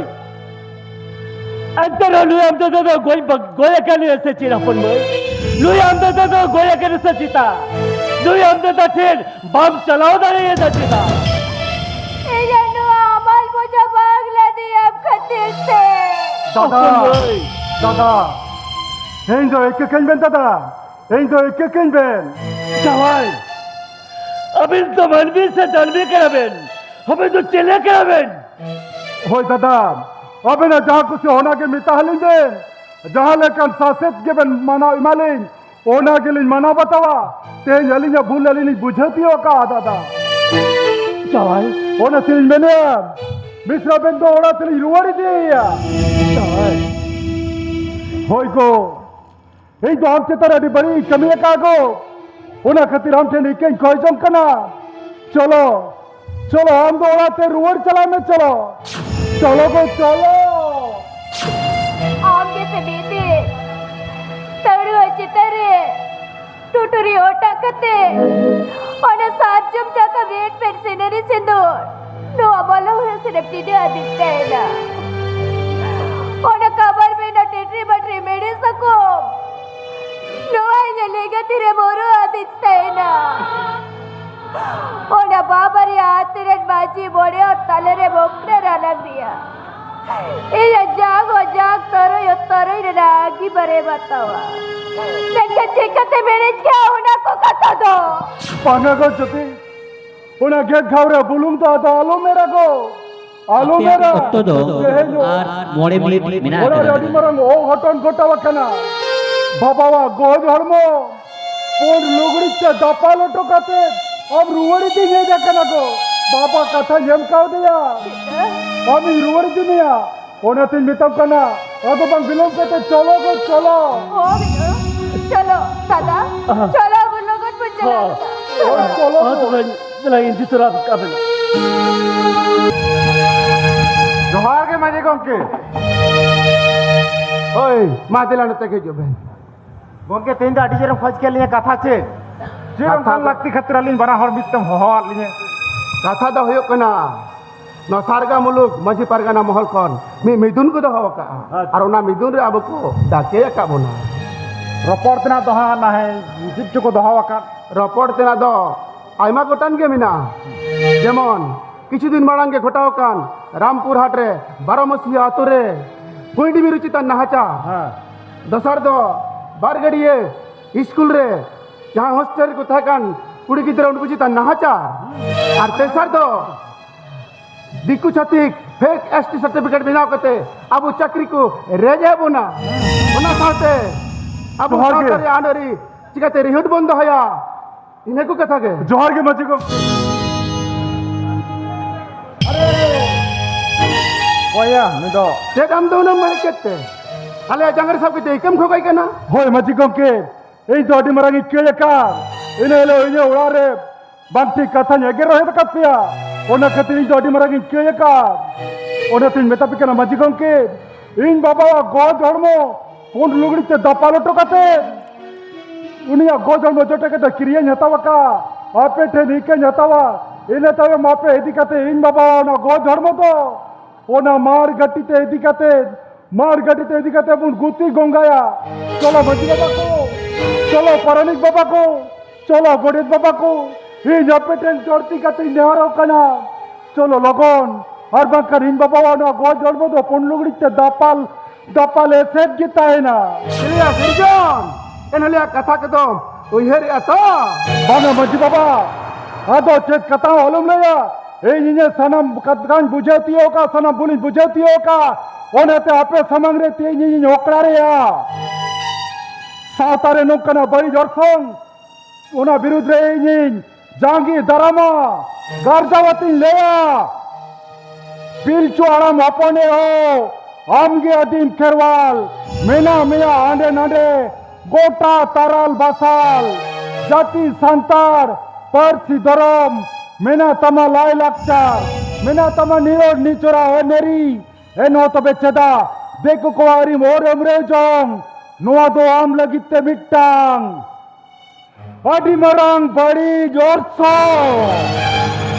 ᱮᱱᱛᱮ ᱨᱮᱦᱚᱸ ᱱᱩᱭ ᱟᱢ ᱫᱟᱫᱟ ᱫᱚ ᱜᱚᱡ ᱵᱟ-, ᱜᱚᱡ ᱟᱠᱟᱱᱟᱭ ᱥᱮ ᱪᱮᱫ, ᱦᱚᱯᱚᱱ ᱢᱟᱹᱭ? ᱱᱩᱭ ᱟᱢ ᱫᱟᱫᱟ ᱫᱚ ᱜᱚᱡ ᱟᱠᱟᱱᱟᱭ ᱥᱮ ᱪᱮᱛᱟ? ᱱᱩᱭ ᱟᱢ ᱫᱟᱫᱟ ᱴᱷᱮᱱ ᱵᱟᱢ ᱪᱟᱞᱟᱣ ᱫᱟᱲᱮᱭᱟᱫᱟ ᱪᱮᱫᱟᱜ? ᱤᱧᱟᱜ ᱱᱚᱣᱟ ᱟᱢᱟᱞ ᱵᱩᱡᱷᱟᱹᱣ ᱵᱟᱝ ᱞᱟᱹᱫᱤᱭᱟᱢ ᱠᱷᱟᱹᱛᱤᱨ ᱛᱮ᱾ ᱫᱟᱫᱟ, ᱦᱚᱯᱚᱱ ᱢᱟᱹᱭ᱾ ᱫᱟᱫᱟ, ᱤᱧ ᱫᱚ ᱤᱠᱟᱹ ᱠᱟᱹᱧ ᱵᱮᱱ ᱫᱟᱫᱟ, ᱤᱧ ᱫᱚ ᱤᱠᱟᱹ ᱠᱟᱹᱧ ᱵᱮᱱ᱾ ᱡᱟᱶᱟᱭ, ᱟᱹᱵᱤᱱ ᱫᱚ ᱢᱟᱹᱱᱢᱤ ᱥᱮ ᱫᱟᱹᱱᱢᱤ ᱠᱟᱱᱟ ᱵᱮᱱ? ᱟᱹᱵᱤᱱ ᱫᱚ ᱪᱮᱞᱮ ᱠᱟᱱᱟ ᱵᱮᱱ? ᱦᱳᱭ ᱫᱟᱫᱟ, ᱟᱵᱮᱱᱟᱜ ᱡᱟᱦᱟᱸ ᱠᱩᱥᱤ ᱚᱱᱟ ᱜᱮ ᱢᱮᱛᱟ ᱟᱹᱞᱤᱧ ᱵᱮᱱ, ᱡᱟᱦᱟᱸ ᱞᱮᱠᱟᱱ ᱥᱟᱥᱮᱛ ᱜᱮᱵᱮᱱ ᱢᱟᱱᱟᱣ ᱮᱢᱟᱞᱤᱧ, ᱚᱱᱟ ᱜᱮᱞᱤᱧ ᱢᱟᱱᱟᱣ ᱵᱟᱛᱟᱣᱟ᱾ ᱛᱮᱦᱮᱧ ᱟᱹᱞᱤᱧᱟᱜ ᱵᱷᱩᱞ ᱟᱹᱞᱤᱧ ᱞᱤᱧ ᱵᱩᱡᱷᱟᱹᱣ ᱛᱤᱭᱳᱜ ᱟᱠᱟᱫᱼᱟ, ᱫᱟᱫᱟ᱾ ᱡᱟᱶᱟᱭ᱾ ᱚᱱᱟ ᱛᱮᱞᱤᱧ ᱢᱮᱱᱮᱫᱼᱟ, ᱢᱤᱥᱨᱟ ᱵᱮᱱ ᱫᱚ ᱚᱲᱟᱜ ᱛᱮᱞᱤᱧ ᱨᱩᱣᱟᱹᱲ ᱤᱫᱤᱭᱮᱭᱟ᱾ ᱡᱟᱶᱟᱭ᱾ ᱦᱳᱭ ᱜᱳ, ᱤᱧ ᱫᱚ ᱟᱢ ᱪᱮᱛᱟᱱ ᱨᱮ ᱟᱹᱰᱤ ᱵᱟᱹᱲᱤᱡ ᱤᱧ ᱠᱟᱹᱢᱤ ᱟᱠᱟᱫ ᱜᱳ᱾ ᱚᱱᱟ ᱠᱷᱟᱹᱛᱤᱨ ᱟᱢ ᱴᱷᱮᱱ ᱤᱠᱟᱹᱧ ᱠᱷᱚᱭ ᱡᱚᱝ ᱠᱟᱱᱟ᱾ ᱪᱚᱞᱚ, ᱪᱚᱞᱚ, ᱟᱢ ᱫᱚ ᱚᱲᱟᱜ ᱛᱮ ᱨᱩᱣᱟᱹᱲ ᱪᱟᱞᱟᱜ ᱢᱮ, ᱪᱚᱞᱚ᱾ ᱪᱚᱞᱚ ᱜᱳ, ᱪᱚᱞᱚ᱾ ᱟᱢ ᱜᱮᱥᱮ ᱢᱤᱫ ᱫᱤᱱ ᱛᱟᱹᱲᱩᱣᱟᱹ ᱪᱮᱛᱟᱱ ᱨᱮ ᱴᱩᱴᱩᱨᱤ ᱚᱴᱟᱜ ᱠᱟᱛᱮ ᱚᱱᱟ ᱥᱟᱨᱡᱚᱢ ᱥᱟᱠᱟᱢ ᱨᱮ ᱯᱮᱱ ᱥᱤᱱᱟᱹᱨᱤ ᱥᱤᱸᱫᱩᱨ ᱱᱚᱣᱟ ᱢᱚᱞᱚᱝ ᱦᱚᱸ ᱥᱮᱱᱮᱢ ᱴᱤᱰᱟᱹ ᱟᱹᱫᱤᱧ ᱛᱟᱦᱮᱱᱟ᱾ ᱚᱱᱟ ᱠᱟᱵᱟᱨ ᱢᱮᱱᱟ ᱴᱮᱴᱨᱤ ᱵᱟᱴᱨᱤ ᱢᱮᱲᱮ ᱥᱟᱠᱚᱢ ᱱᱚᱣᱟ ᱤᱧᱟᱹᱜ ᱞᱮᱸᱜᱟ ᱛᱤᱨᱮ ᱢᱚᱨᱚ ᱟᱹᱫᱤᱧ ᱛᱟᱦᱮᱱᱟ᱾ ᱚᱱᱟ ᱵᱟᱵᱟ ᱨᱮᱭᱟᱜ ᱟᱛᱮ ᱨᱮᱱ ᱢᱟᱹᱡᱷᱤ ᱢᱚᱬᱮ ᱦᱚᱲ ᱛᱟᱞᱮ ᱨᱮ ᱵᱚᱠᱨᱮ ᱨᱟᱱᱟᱝ ᱨᱮᱭᱟᱜ ᱤᱧᱟᱜ ᱡᱟᱝ ᱦᱚᱸ ᱡᱟᱝ ᱛᱚᱨᱚᱡ ᱦᱚᱸ ᱛᱚᱨᱚᱡ ᱨᱮᱱᱟᱜ ᱟᱹᱜᱤ ᱵᱟᱨᱮ ᱵᱟᱛᱟᱣᱟ᱾ ᱢᱮᱱᱠᱷᱟᱱ ᱪᱤᱠᱟᱹᱛᱮ ᱢᱮᱱᱮᱫ ᱜᱮᱭᱟ ᱚᱱᱟ ᱠᱚ ᱠᱟᱛᱷᱟ ᱫᱚ? ᱵᱟᱝᱟ ᱜᱳ ᱡᱩᱛᱤ, ᱚᱱᱟ ᱜᱮᱫ ᱜᱷᱟᱣ ᱨᱮ ᱵᱩᱞᱩᱝ ᱫᱚ ᱟᱫᱚ ᱟᱞᱚᱢ ᱮᱨᱟ ᱜᱳ, ᱟᱞᱚᱢ ᱟᱯᱮᱭᱟᱜ ᱮᱨᱟ᱾ ᱚᱠᱛᱚ ᱫᱚ ᱛᱮᱦᱮᱧ ᱟᱨ ᱢᱚᱬᱮ ᱢᱤᱱᱤᱴ ᱢᱮᱱᱟᱜ ᱚᱲᱟᱜ ᱨᱮ ᱟᱠᱟᱫᱟ᱾ ᱟᱹᱰᱤ ᱢᱟᱨᱟᱝ ᱚᱜᱷᱚᱴᱚᱱ ᱜᱷᱚᱴᱟᱣ ᱟᱠᱟᱱᱟ᱾ ᱵᱟᱵᱟᱣᱟᱜ ᱜᱚᱡ ᱦᱚᱲᱢᱚ ᱯᱩᱸᱰ ᱞᱩᱜᱽᱲᱤ ᱛᱮ ᱫᱟᱯᱟᱞ ᱦᱚᱴᱚ ᱠᱟᱛᱮ ᱟᱢ ᱨᱩᱣᱟᱹᱲ ᱤᱫᱤᱧ ᱦᱮᱡ ᱟᱠᱟᱱᱟ ᱜᱳ᱾ ᱵᱟᱵᱟ ᱠᱟᱛᱷᱟᱧ ᱮᱢ ᱠᱟᱣᱫᱮᱭᱟ, ᱟᱢᱤᱧ ᱨᱩᱣᱟᱹᱲ ᱤᱫᱤ ᱢᱮᱭᱟ᱾ ᱚᱱᱟᱛᱤᱧ ᱢᱮᱛᱟᱢ ᱠᱟᱱᱟ, ᱟᱫᱚ ᱵᱟᱝ ᱵᱤᱞᱚᱢ ᱠᱟᱛᱮ ᱪᱚᱞᱚ ᱜᱳ, ᱪᱚᱞᱚ᱾ ᱦᱳᱭ, ᱪᱚᱞᱚ ᱫᱟᱫᱟ, ᱟᱦᱟ᱾ ᱪᱚᱞᱚ ᱟᱵᱚ ᱞᱚᱜᱚᱱ ᱵᱚᱱ ᱪᱟᱞᱟᱜᱼᱟ᱾ ᱦᱳᱭ, ᱪᱚᱞᱚ ᱦᱳᱭ, ᱜᱳ᱾ ᱛᱚᱵᱮ, ᱫᱮᱞᱟ, ᱤᱧ ᱤᱫᱤ ᱛᱚᱨᱟ ᱠᱟᱜ ᱵᱮᱱᱟ᱾ ᱡᱚᱦᱟᱨ ᱜᱮ ᱢᱟᱹᱡᱷᱤ ᱜᱚᱢᱠᱮ᱾ ᱦᱳᱭ, ᱢᱟ ᱫᱮᱞᱟ ᱱᱚᱛᱮ ᱜᱮ ᱦᱤᱡᱩᱜ ᱵᱮᱱ᱾ ᱜᱚᱢᱠᱮ, ᱛᱮᱦᱮᱧ ᱫᱚ ᱟᱹᱰᱤ ᱡᱳᱨᱮᱢ ᱠᱷᱚᱡᱽ ᱠᱮᱫ ᱞᱤᱧᱟ, ᱠᱟᱛᱷᱟ ᱪᱮᱫ? ᱪᱮᱫ ᱠᱟᱛᱷᱟ ᱚᱱᱠᱟᱱ ᱫᱚ ᱞᱟᱹᱠᱛᱤ ᱠᱷᱟᱹᱛᱤᱨ ᱟᱹᱞᱤᱧ ᱵᱟᱱᱟ ᱦᱚᱲ ᱢᱤᱫ ᱛᱮᱢ ᱦᱚᱦᱚᱣᱟᱫ ᱞᱤᱧᱟ? ᱠᱟᱛᱷᱟ ᱫᱚ ᱦᱩᱭᱩᱜ ᱠᱟᱱᱟ, ᱱᱚᱣᱟ ᱥᱟᱨᱜᱟ ᱢᱩᱞᱩᱠ ᱢᱟᱹᱡᱷᱤ ᱯᱟᱨᱜᱟᱱᱟ ᱢᱚᱦᱚᱞ ᱠᱷᱚᱱ ᱢᱤᱫ ᱢᱤᱫᱩᱱ ᱠᱚ ᱫᱚᱦᱚ ᱟᱠᱟᱫᱼᱟ᱾ ᱟᱪᱪᱷᱟ᱾ ᱟᱨ ᱚᱱᱟ ᱢᱤᱫᱩᱱ ᱨᱮ ᱟᱵᱚ ᱠᱚ ᱰᱟᱠᱮ ᱟᱠᱟᱫ ᱵᱚᱱᱟ᱾ ᱨᱚᱯᱚᱲ ᱛᱮᱱᱟᱜ ᱫᱚ ᱦᱟᱸᱜ ᱱᱟᱦᱮ ᱪᱮᱫ ᱪᱚᱠᱚ ᱫᱚᱦᱚ ᱟᱠᱟᱫ? ᱨᱚᱯᱚᱲ ᱛᱮᱱᱟᱜ ᱫᱚ ᱟᱭᱢᱟ ᱜᱚᱴᱟᱝ ᱜᱮ ᱢᱮᱱᱟᱜᱼᱟ᱾ ᱡᱮᱢᱚᱱ, ᱠᱤᱪᱷᱩ ᱫᱤᱱ ᱢᱟᱲᱟᱝ ᱜᱮ ᱜᱷᱚᱴᱟᱣ ᱟᱠᱟᱱ ᱨᱟᱢᱯᱩᱨ ᱦᱟᱴ ᱨᱮ ᱵᱟᱨᱚ ᱢᱟᱹᱥᱤᱭᱟᱹ ᱟᱛᱳ ᱨᱮ ᱠᱩᱸᱭᱰᱤ ᱢᱤᱨᱩ ᱪᱮᱛᱟᱱ ᱱᱟᱦᱟᱪᱟᱨ᱾ ᱦᱮᱸ᱾ ᱫᱚᱥᱟᱨ ᱫᱚ ᱵᱟᱨᱜᱟᱹᱰᱤᱭᱟᱹ ᱤᱥᱠᱩᱞ ᱨᱮ ᱡᱟᱦᱟᱸ ᱦᱳᱥᱴᱮᱞ ᱨᱮᱠᱚ ᱛᱟᱦᱮᱸ ᱠᱟᱱ ᱠᱩᱲᱤ ᱜᱤᱫᱽᱨᱟᱹ, ᱩᱱᱠᱩ ᱪᱮᱛᱟᱱ ᱱᱟᱦᱟᱪᱟᱨ᱾ ᱟᱨ ᱛᱮᱥᱟᱨ ᱫᱚ ᱫᱤᱠᱩ ᱪᱷᱟᱹᱛᱤᱠ ᱯᱷᱮᱠ ᱮᱥ ᱴᱤ ᱥᱟᱨᱴᱤᱯᱷᱤᱠᱮᱴ ᱵᱮᱱᱟᱣ ᱠᱟᱛᱮ ᱟᱵᱚ ᱪᱟᱹᱠᱨᱤ ᱠᱚ ᱨᱮᱡ ᱮᱫ ᱵᱚᱱᱟ᱾ ᱚᱱᱟ ᱥᱟᱶᱛᱮ ᱟᱵᱚ ᱡᱚᱦᱟᱨ ᱜᱮ᱾ ᱥᱟᱶᱛᱟ ᱨᱮᱭᱟᱜ ᱟᱹᱱ ᱟᱹᱨᱤ ᱪᱤᱠᱟᱹᱛᱮ ᱨᱤᱦᱤᱴ ᱵᱚᱱ ᱫᱚᱦᱚᱭᱟ, ᱤᱱᱟᱹ ᱠᱚ ᱠᱟᱛᱷᱟ ᱜᱮ᱾ ᱡᱚᱦᱟᱨ ᱜᱮ ᱢᱟᱹᱡᱷᱤ ᱜᱚᱢᱠᱮ᱾ ᱚᱠᱚᱭᱟ ᱱᱩᱭ ᱫᱚ? ᱪᱮᱫ ᱟᱢ ᱫᱚ ᱩᱱᱟᱹᱜ ᱢᱮᱲᱦᱮᱫ ᱠᱮᱫ ᱛᱮ ᱟᱞᱮᱭᱟᱜ ᱡᱟᱸᱜᱟ ᱨᱮ ᱥᱟᱵ ᱠᱟᱛᱮ ᱤᱠᱟᱹᱢ ᱠᱷᱚᱠᱟᱭ ᱠᱟᱱᱟ? ᱦᱳᱭ ᱢᱟᱹᱡᱷᱤ ᱜᱚᱢᱠᱮ, ᱤᱧ ᱫᱚ ᱟᱹᱰᱤ ᱢᱟᱨᱟᱝ ᱤᱧ ᱤᱠᱟᱹᱭ ᱟᱠᱟᱫ᱾ ᱤᱱᱟᱹ ᱦᱤᱞᱳᱜ ᱤᱧᱟᱹᱜ ᱚᱲᱟᱜ ᱨᱮ ᱵᱟᱝ ᱴᱷᱤᱠ ᱠᱟᱛᱷᱟᱧ ᱮᱜᱮᱨ ᱨᱚᱦᱮᱫ ᱟᱠᱟᱫ ᱯᱮᱭᱟ, ᱚᱱᱟ ᱠᱷᱟᱹᱛᱤᱨ ᱤᱧ ᱫᱚ ᱟᱹᱰᱤ ᱢᱟᱨᱟᱝ ᱤᱧ ᱤᱠᱟᱹᱭ ᱟᱠᱟᱫ᱾ ᱚᱱᱟᱛᱤᱧ ᱢᱮᱛᱟ ᱯᱮ ᱠᱟᱱᱟ ᱢᱟᱹᱡᱷᱤ ᱜᱚᱢᱠᱮ, ᱤᱧ ᱵᱟᱵᱟᱣᱟᱜ ᱜᱚᱡ ᱦᱚᱲᱢᱚ ᱯᱩᱸᱰ ᱞᱩᱜᱽᱲᱤ ᱛᱮ ᱫᱟᱯᱟᱞ ᱦᱚᱴᱚ ᱠᱟᱛᱮ, ᱩᱱᱤᱭᱟᱜ ᱜᱚᱡ ᱦᱚᱲᱢᱚ ᱡᱚᱴᱮᱫ ᱠᱟᱛᱮ ᱠᱤᱨᱭᱟᱹᱧ ᱦᱟᱛᱟᱣ ᱟᱠᱟᱫ, ᱟᱯᱮ ᱴᱷᱮᱱ ᱤᱠᱟᱹᱧ ᱦᱟᱛᱟᱣᱟ᱾ ᱤᱱᱟᱹ ᱛᱟᱭᱚᱢ ᱟᱯᱮ ᱤᱫᱤ ᱠᱟᱛᱮ ᱤᱧ ᱵᱟᱵᱟᱣᱟᱜ ᱚᱱᱟ ᱜᱚᱡ ᱦᱚᱲᱢᱚ ᱫᱚ ᱚᱱᱟ ᱢᱟᱲ ᱜᱟᱹᱴᱤ ᱛᱮ ᱤᱫᱤ ᱠᱟᱛᱮ ᱢᱟᱲ ᱜᱟᱹᱰᱤ ᱛᱮ ᱤᱫᱤ ᱠᱟᱛᱮ ᱵᱚᱱ ᱜᱩᱛᱤ ᱜᱚᱸᱜᱟᱭᱟ᱾ ᱪᱚᱞᱚ ᱢᱟᱹᱡᱷᱤ ᱵᱟᱵᱟ ᱠᱚ, ᱪᱚᱞᱚ ᱯᱟᱨᱟᱱᱤᱠ ᱵᱟᱵᱟ ᱠᱚ, ᱪᱚᱞᱚ ᱜᱚᱰᱮᱛ ᱵᱟᱵᱟ ᱠᱚ, ᱤᱧ ᱟᱯᱮ ᱴᱷᱮᱱ ᱡᱚᱨᱛᱤ ᱠᱟᱛᱮᱧ ᱱᱮᱦᱚᱨᱚᱜ ᱠᱟᱱᱟ, ᱪᱚᱞᱚ ᱞᱚᱜᱚᱱ, ᱟᱨ ᱵᱟᱝᱠᱷᱟᱱ ᱤᱧ ᱵᱟᱵᱟᱣᱟᱜ ᱱᱚᱣᱟ ᱜᱚᱡ ᱦᱚᱲᱢᱚ ᱫᱚ ᱯᱩᱸᱰ ᱞᱩᱜᱽᱲᱤ ᱛᱮ ᱫᱟᱯᱟᱞ, ᱫᱟᱯᱟᱞ ᱮᱥᱮᱫ ᱜᱮ ᱛᱟᱦᱮᱱᱟ᱾ ᱪᱮᱞᱮᱭᱟ ᱥᱤᱨᱡᱚᱱ, ᱮᱱᱦᱤᱞᱳᱜ ᱠᱟᱛᱷᱟ ᱠᱚᱫᱚᱢ ᱩᱭᱦᱟᱹᱨᱮᱜᱼᱟ ᱛᱚ? ᱵᱟᱝᱟ ᱢᱟᱹᱡᱷᱤ ᱵᱟᱵᱟ, ᱟᱫᱚ ᱪᱮᱫ ᱠᱟᱛᱷᱟ ᱦᱚᱸ ᱟᱞᱚᱢ ᱞᱟᱹᱭᱟ᱾ ᱤᱧ ᱤᱧᱟᱹᱜ ᱥᱟᱱᱟᱢ ᱠᱟᱛᱷᱟᱧ ᱵᱩᱡᱷᱟᱹᱣ ᱛᱤᱭᱳᱜ ᱠᱟᱜᱼᱟ, ᱥᱟᱱᱟᱢ ᱵᱷᱩᱞᱤᱧ ᱵᱩᱡᱷᱟᱹᱣ ᱛᱤᱭᱳᱜ ᱠᱟᱜᱼᱟ᱾ ᱚᱱᱟᱛᱮ ᱟᱯᱮ ᱥᱟᱢᱟᱝ ᱨᱮ ᱛᱮᱦᱮᱧ ᱤᱧᱤᱧ ᱚᱠᱲᱟ ᱨᱮᱭᱟ᱾ ᱥᱟᱶᱛᱟ ᱨᱮ ᱱᱚᱝᱠᱟᱱᱟᱜ ᱵᱟᱹᱲᱤᱡ ᱚᱨᱥᱚᱝ, ᱚᱱᱟ ᱵᱤᱨᱩᱫᱽ ᱨᱮ ᱤᱧᱤᱧ ᱡᱟᱸᱜᱮ ᱫᱟᱨᱟᱢᱟ, ᱜᱟᱨᱡᱟᱣ ᱟᱛᱤᱧ ᱞᱟᱹᱭᱟ᱾ ᱯᱤᱞᱪᱩ ᱦᱟᱲᱟᱢ ᱦᱚᱯᱚᱱ ᱮ ᱦᱳ, ᱟᱢᱜᱮ ᱟᱹᱫᱤᱢ ᱠᱷᱮᱨᱣᱟᱞ, ᱢᱮᱱᱟᱜ ᱢᱮᱭᱟ ᱦᱟᱸᱰᱮ ᱱᱟᱸᱰᱮ, ᱜᱚᱴᱟ ᱛᱟᱨᱟᱞ ᱵᱟᱥᱟᱞ, ᱡᱟᱹᱛᱤ ᱥᱟᱱᱛᱟᱲ, ᱯᱟᱹᱨᱥᱤ ᱫᱷᱚᱨᱚᱢ, ᱢᱮᱱᱟᱜ ᱛᱟᱢᱟ ᱞᱟᱭ ᱞᱟᱠᱪᱟᱨ, ᱢᱮᱱᱟᱜ ᱛᱟᱢᱟ ᱱᱤᱨᱚᱲ ᱱᱤᱪᱚᱨᱟ ᱮ ᱱᱮᱨᱤ, ᱮᱱᱦᱚᱸ ᱛᱚᱵᱮ ᱪᱮᱫᱟᱜ ᱫᱤᱠᱩ ᱠᱚᱣᱟᱜ ᱨᱤᱢᱳᱴ ᱮᱢ ᱨᱮ ᱡᱚᱝ, ᱱᱚᱣᱟ ᱫᱚ ᱟᱢ ᱞᱟᱹᱜᱤᱫ ᱛᱮ ᱢᱤᱫᱴᱟᱝ ᱟᱹᱰᱤ ᱢᱟᱨᱟᱝ ᱵᱟᱹᱲᱤᱡ ᱚᱨᱥᱚᱝ᱾